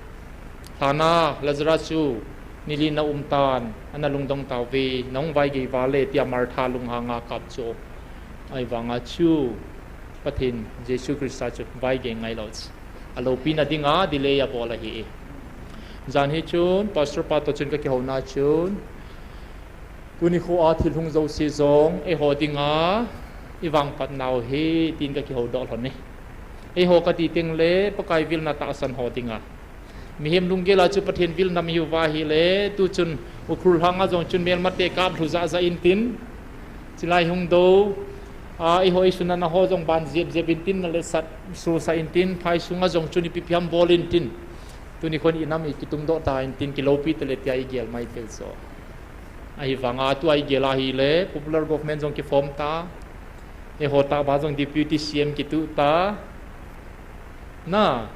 Lhana Lazarus chu nili na um tan, ana lungdong tauve, nahung vaigei vale, tia Martha lunghanga kap chu. Ahivanga chu Pathen Jesu Christa chu vaigei ngailou chu. Aloupina dinga delay abol ahi. Jan hi chun Pastor pa toh chun kakihouna chun, tuni khoa thil hung jouse jong eiho dinga ivangphat nau ahi, tin kakihoudoh lhon e. Eiho kati tengle Pakai vilna tahsan ho dinga. Mihem lunggel a chu Pathen vilna mihiuva ahile, tuchun Ukhrul lhanga jong chun melmate kap lhu jahjah intin, chilai hung dou a, eiho isunna ho jong ban jep jep intin, naletsah sosah intin, phai sunga jong chun ipi pi ham bol intin, tuni khon inam ikitungdoh ta intin, kiloupi tale tia igel mai thei chu. Ahivanga tua igel ahile popular government jong kiform ta, eiho tahbeh a jong Deputy C M kituh ta, na,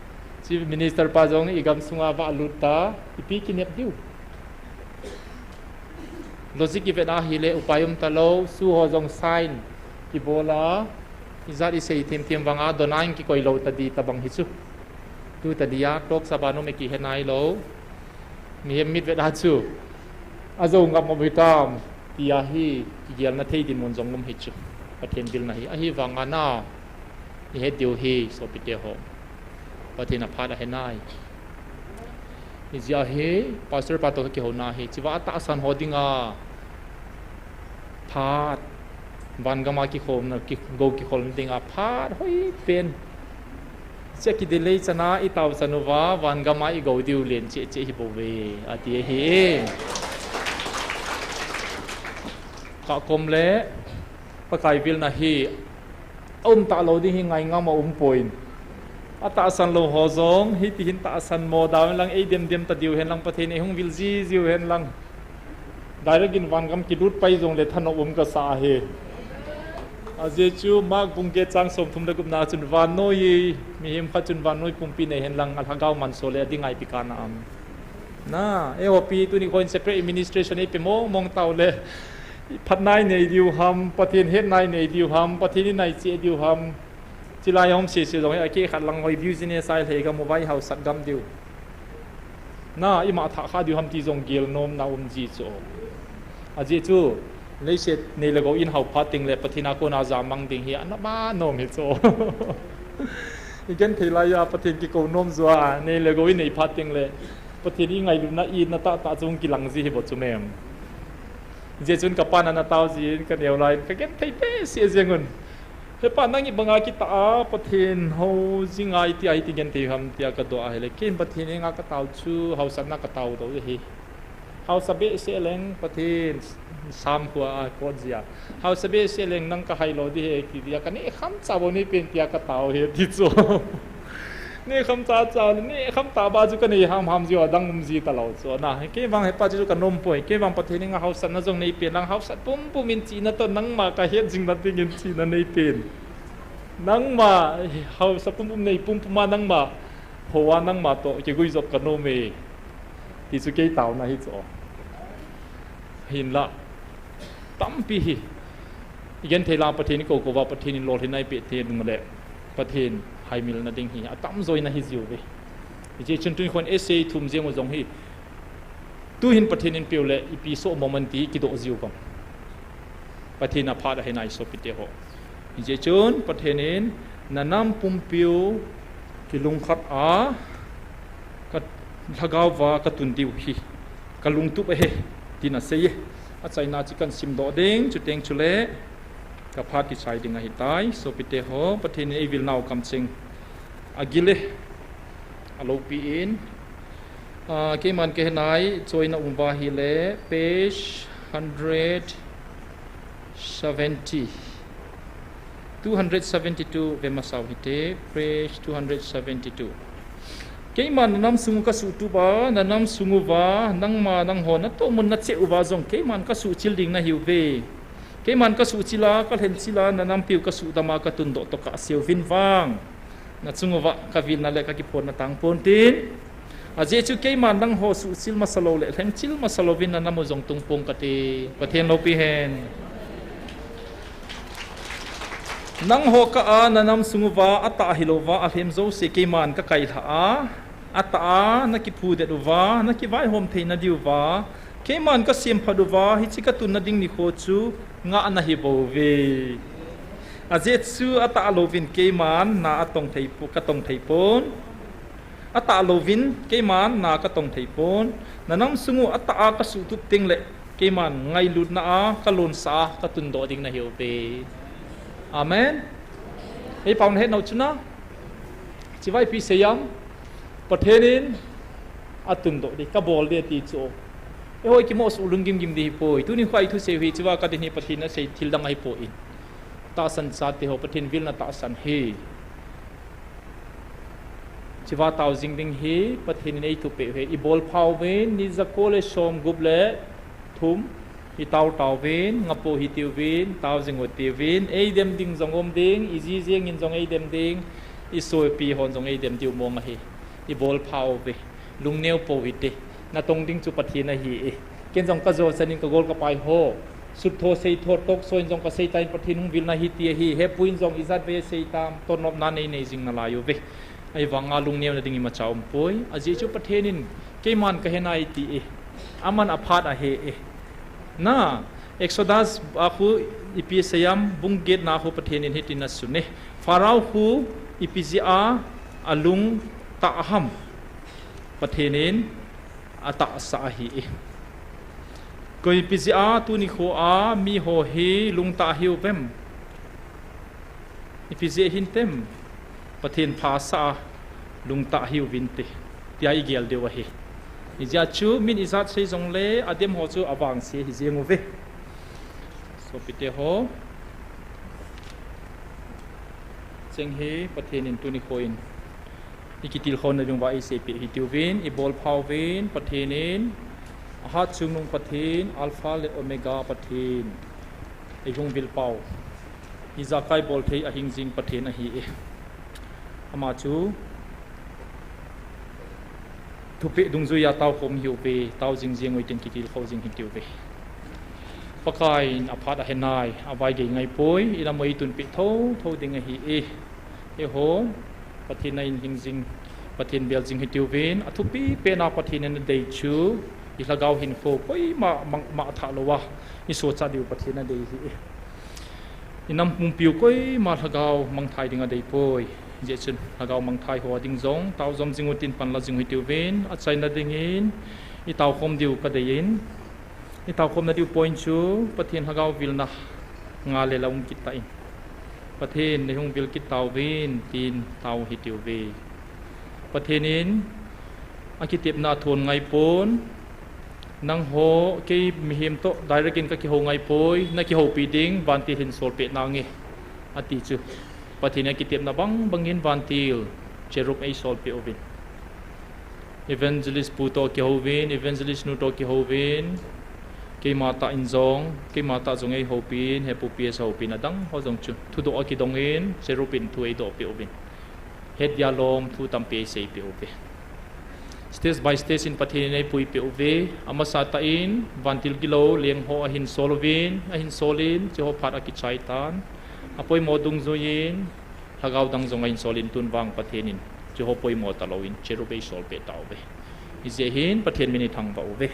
Chief Minister pa jong igamsunga valut ta, ipi kinep diu. Logic ivet ahile upai umtalou, SoO ho jong sign kibola, ijat isei themthem vanga dona in kikoilou tadi tabang hi chu. Tu tadia talks abana um e, kihe nailou. Mihem mit vet a chu ajou ngap ngap hitam, tia hi kigelna thei dinmun jong um hi chu. Pathen vilna hi ahivanga na ihet diu hi sopite ho. Pathen aphat ahe nai. Hijeh a hi Pastor pa toh kakihouna hi, hicheva atahsan ho dinga phat, vangam a kikhouna, ki-, gou kikholna dinga phat hoipen. Hiche kidelay chana itao chan uva vangam a igou diu len cheh cheh hibouve, ati ahi. Kakom le Pakai vilna hi aum talou ding hi ngai ngam aumpoi. Atahsan lou ho jong hitihin tahsan mo dauvin lang, eidem dem tadiu hen lang, Pathen eihung vil jijiu hen lang. Direct in vangam kilut pai jongle thanop um kasa ahi. Ajeh chu Mark bung get chang somthum le gupna chun, vannoi, mihem khat chun vannoi pumpi nei hen lang, alhagao manso le adinga ipi kana am. Na, eiho pi tuni khon separate administration eipe mong mong taule, phatna inei diu ham, Pathen hetna inei diu ham, Pathen inaiche diu ham. Chilai hom sese jong hi akeh khat lang hoi business a ilhei gam uva ihaosat gam diu. Na, ima thah kha diu ham ti jong gelnomna um ji chu. Ajeh chu, leiset nei le gou in hao phat tengle Pathen a kona jamang ding hi anop anom hi chu. Igenthei laiya Pathen kikou nom joa nei le gou inei phat tengle Pathen ingailutna itna tahtah chu hung kilang ji hi bou chu mem. Hijeh chun kapan ana tao jin, kaneo laiyin kagenthei behseh jengun. Hepa, nang ibanga kitah a Pathen hou jinga iti a hiti genthei ham tia kadoh ahile, ken Pathen henga katao chu haosatna katao lou ahi. Haosa behseh leng Pathen samkhua a kot jia, haosa behseh leng nang kahailou ding ahi, tia kaneh khamcha bou neipen tia katao ahi ti chu. Neh khamcha cha, neh khamtah ba chu kanei hamham jiu adang um ji talou chu. Na, kei vang hepa chu kanompoi, kei vang Pathen henga haosatna jong neipen lang, haosat pumpum in chihna toh nangma kahet jingna dingin chihna neipen. Nangma haosa pumpum nei pumpum a nangma hou a nangma toh kiguijop kanom e, ti chu kei taona hi chu. Hinla tampi hi igenthei lang Pathen ikou kou va Pathen in lolhinna ipeh tengle Pathen haimilna ding hi atamjo ina hi jiuve. Hijeh chun tuni khon essay thum jeng u jong hi, tuhin Pathen in peu le ipi soh mong em ti kidoh jiu vang. Pathen aphat ahi nai sopite ho. Hijeh chun Pathen in, nanam pumpiu kilungkhat a kalhagao va katun diu hi kalungtup ahi, tin asei e. Achaina chu kahin simdoh ding, chuteng chule kaphat kichai ding ahitai. Sopite ho, Pathen in eivilnau kamcheng agil e, aloupi in. Ah, keiman kahe nai, choina um uva ahile, page hundred seventy. Two hundred seventy-two ve masau hite, page two hundred seventy-two. Keiman nanam sung kasuhtup a, nanam sung uva nangma nangho natohmun nacheh uva jong keiman kasuhchil ding nahiuve. Keiman kasuhchil a, kalhenchil a, nanampiu kasuhdam a, katundoh toh kahseuvin vang nachung uva kavilna le kakiphonna tangpon tin. Ajeh chu keiman nangho suhchil masa lou le lhengchil masa louvin nanam u jong tungpong kate. Pathen loupi hen. Nangho kah a nanam sung uva atah hilouva alhem jouse keiman kakailhah a, atah a nakiphudet uva nakivaihom theina diuva keiman kasemphat uva hiche katunna ding nikho chu ngah nahibouve. Ajeh chu atah louvin keiman na atong thei po, katong thei pon. Atah louvin keiman na katong thei pon. Nanam sung u atah a kasuhtup tengle keiman ngailutna a kalonsah a katundoh ding nahiuve. Amen. Eipao nahet nau chu na, hiche va ipi seiyam, Pathen in atundoh ding, kabol ding ati chu. Eiho ikimoh suh lunggim gim ding hipoi. Tuni kho a ithusei u hi hiche va kadin hi Pathen in asei thil dang ahipoi. Tahsan chateho, Pathen vilna tahsan hi. Hiche va tao jing ding hi Pathen in eithupeh u ahi. Ibolpha uvin, ni jako le somgup le thum, itao tauvin, ngapo hitiuvin, tao jing u hitiuvin, eidem ding jong um ding, iji jeng in jong eidem ding, isopi hon jong eidem diu mong ahi. Ibolpha uve. Lungneo pou hite. Natong ding chu Pathen ahi e. Ken jong kajo chan in kagol kapai ho, suttho seitho, talk show in jong kaseitan Pathen hung vilna hiti ahi. Hepui in jong ijat vei aseitam, totnopna nei nei jing nalai uve. Ahivanga lungneona ding imacha umpoi. Ajeh chu Pathen in keiman kahe nai ati e. Aman aphat ahe e. Na, Exodus a khu ipi seiyam, bung getna khu Pathen in hitin asun e. Pharaoh khu ipi jeh a alungtah ham? Pathen in atahsa ahi e. Koi ipi jeh a tuni kho a miho hi lungtah hiuvem? Ipi jeh hintem? Pathen phasah a lungtah hiuvinte, tia igel diu ahi. Hijeh chun min ijat sei jongle adem ho chu avangse hijeng uve. Sopite ho, cheng hi Pathen in tuni kho in ikitilkhouna diuva eiseipeh hitiuvin, ibolpha uvin, Pathen in ahat chungnung Pathen, Alpha le Omega Pathen, eihung vilpau, ijakai bolthei ahing jing Pathen ahi e. Ama chu thupeh dungjuia taokhom hiuve, tao jing jeng uvin tin kitilkhou jing hitiuve. Pakai in aphat ahe nai, avaigei ngaipoi, inam u eitunpeh thotho ding ahi e. Eiho, Pathen a in hing jing, Pathen bel jing hitiuvin, athupi pena Pathen in adei chu, ilhagao hinkho koima mang, mangthah louva isohcha diu Pathen adei ahi e. Inam pumpiu koima lhagao mangthai ding adeipoi. Hijeh chun lhagao mangthai ho ading jong tao jom jing utin panla jing u hitiuvin, achaina dingin itaokhom diu kadeiyin, itaokhomna diu point chu Pathen lhagao vilna ngah le la um kit tan, Pathen neihung vil kit tauvin tin tao hitiuve. Pathen in akitepna athon ngaipon, nangho kei mihem toh direct in kakihou ngaipoi, nakihoupi ding vantil hin solpeh nange, ati chu. Pathen in akitepna bangbang in vantil, cherub eisolpeh uvin. Evangelist pu toh kihouvin, evangelist nu toh kihouvin, keima tah in jong, keima tah jong eihoupin, hepu P S houpin adang ho jong chu thudoh akidongin, cherub in thu eidohpeh uvin. Hetdia lom thu tampi eiseipeh uve. Stage by stage in Pathen in eipuipeh uve. Amasatah in vantil gilou lengho ahin sol uvin, ahin solin, hicheho phat akichaitan. Apoimo dungjuiyin lhagao dang jong ahin solin, tun vang Pathen in hicheho poimo talouvin cherub eisolpeh tauve. Hijeh hin Pathen min ithangvah uve.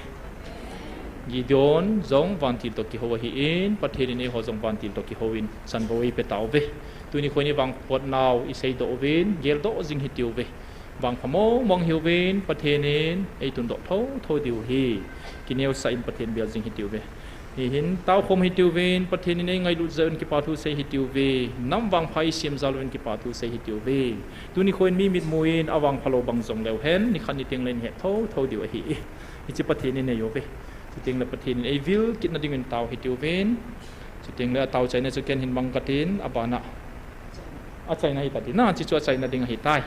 Gideon jong vantil toh kihou ahin, Pathen in eiho jong vantil toh kihouvin chanvou eipe tauve. Tuni kho in ivangphat nau iseidoh uvin, geldoh jing hitiuve. Vangpha mongmong hiuvin, Pathen in eitundoh thotho diu ahi. Kineosah in Pathen bel jing hitiuve. Hihin taokhom hitiuvin, Pathen in eingailut jeh uvin kipa thu sei hitiuve. Nam vangpha eisem jal uvin kipa thu sei hitiuve. Tuni kho in mi mitmu in avangphalou bang jongleu hen, nikhat niteng le ihet thotho diu ahi. Hiche Pathen in einei uve. Chuteng le Pathen in eivil kitna dingin tao hitiuvin. Chuteng le atao chaina chu ken hin mang katin, abana achaina hita tina, hiche chu achaina ding ahitai.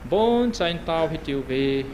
Bonchain tao hitiuve.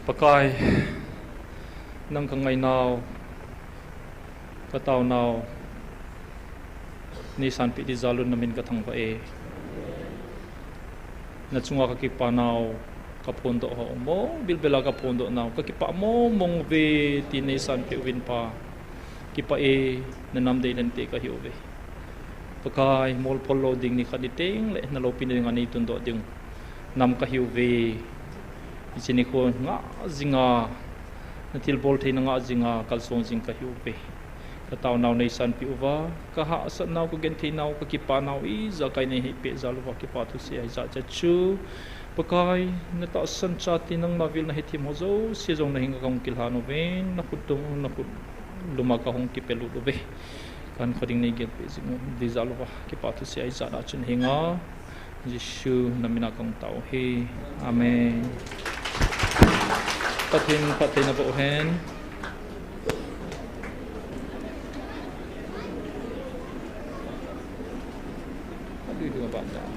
Pakai, nang kangainau, kataonau, neisanpeh ding jal un namin kathangvah e. Nachunga kakipanau, kaphondoh ho, mong bilbel a kaphondoh nau, kakipah mong mong uve, ti neisanpeh uvin Pa. Kipah e, nanam deilen te kahiuve. Pakai, molphol lou ding nikhat ni tengle, naloupina dinga neitundoh ding nam kahiuve. Hiche nikho ngah jinga, nathilbol theina ngah jinga, kalsong jing kahiuve. Kataonau neisanpeh uva, kahahsatnau, kagentheinau, kakipanau, ijakai neihepeh jal uva, kipa thusei ahi jeh chun. Pakai, natahsan chate nangma vil nahethem ho jouse jong nahenga kahung kilhan uvin, nakhut luma kahung kipelut uve. Kahinkho ding neigelpeh jing u ding jal uva, kipa thusei ahi jeh chun nahenga Jesu namina kahung tao uve. Amen. Pathen phattheina boh hen. What do you do about that?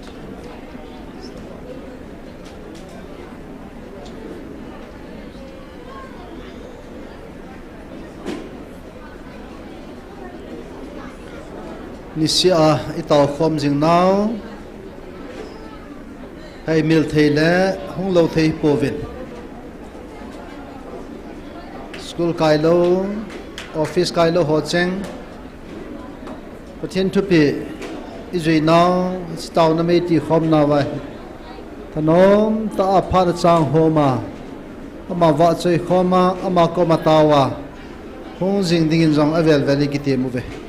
Niseh a itaokhom jing nau, heimil thei le hunglou thei pouvin. School kailou, office kailou ho cheng, Pathen thupeh ijui nau, chitaona mei tikhom nauva hi thanom tah a phat achang homa, ama vahchoi khoma, ama koma taova hung jing dingin jong avel vel in kitem uve.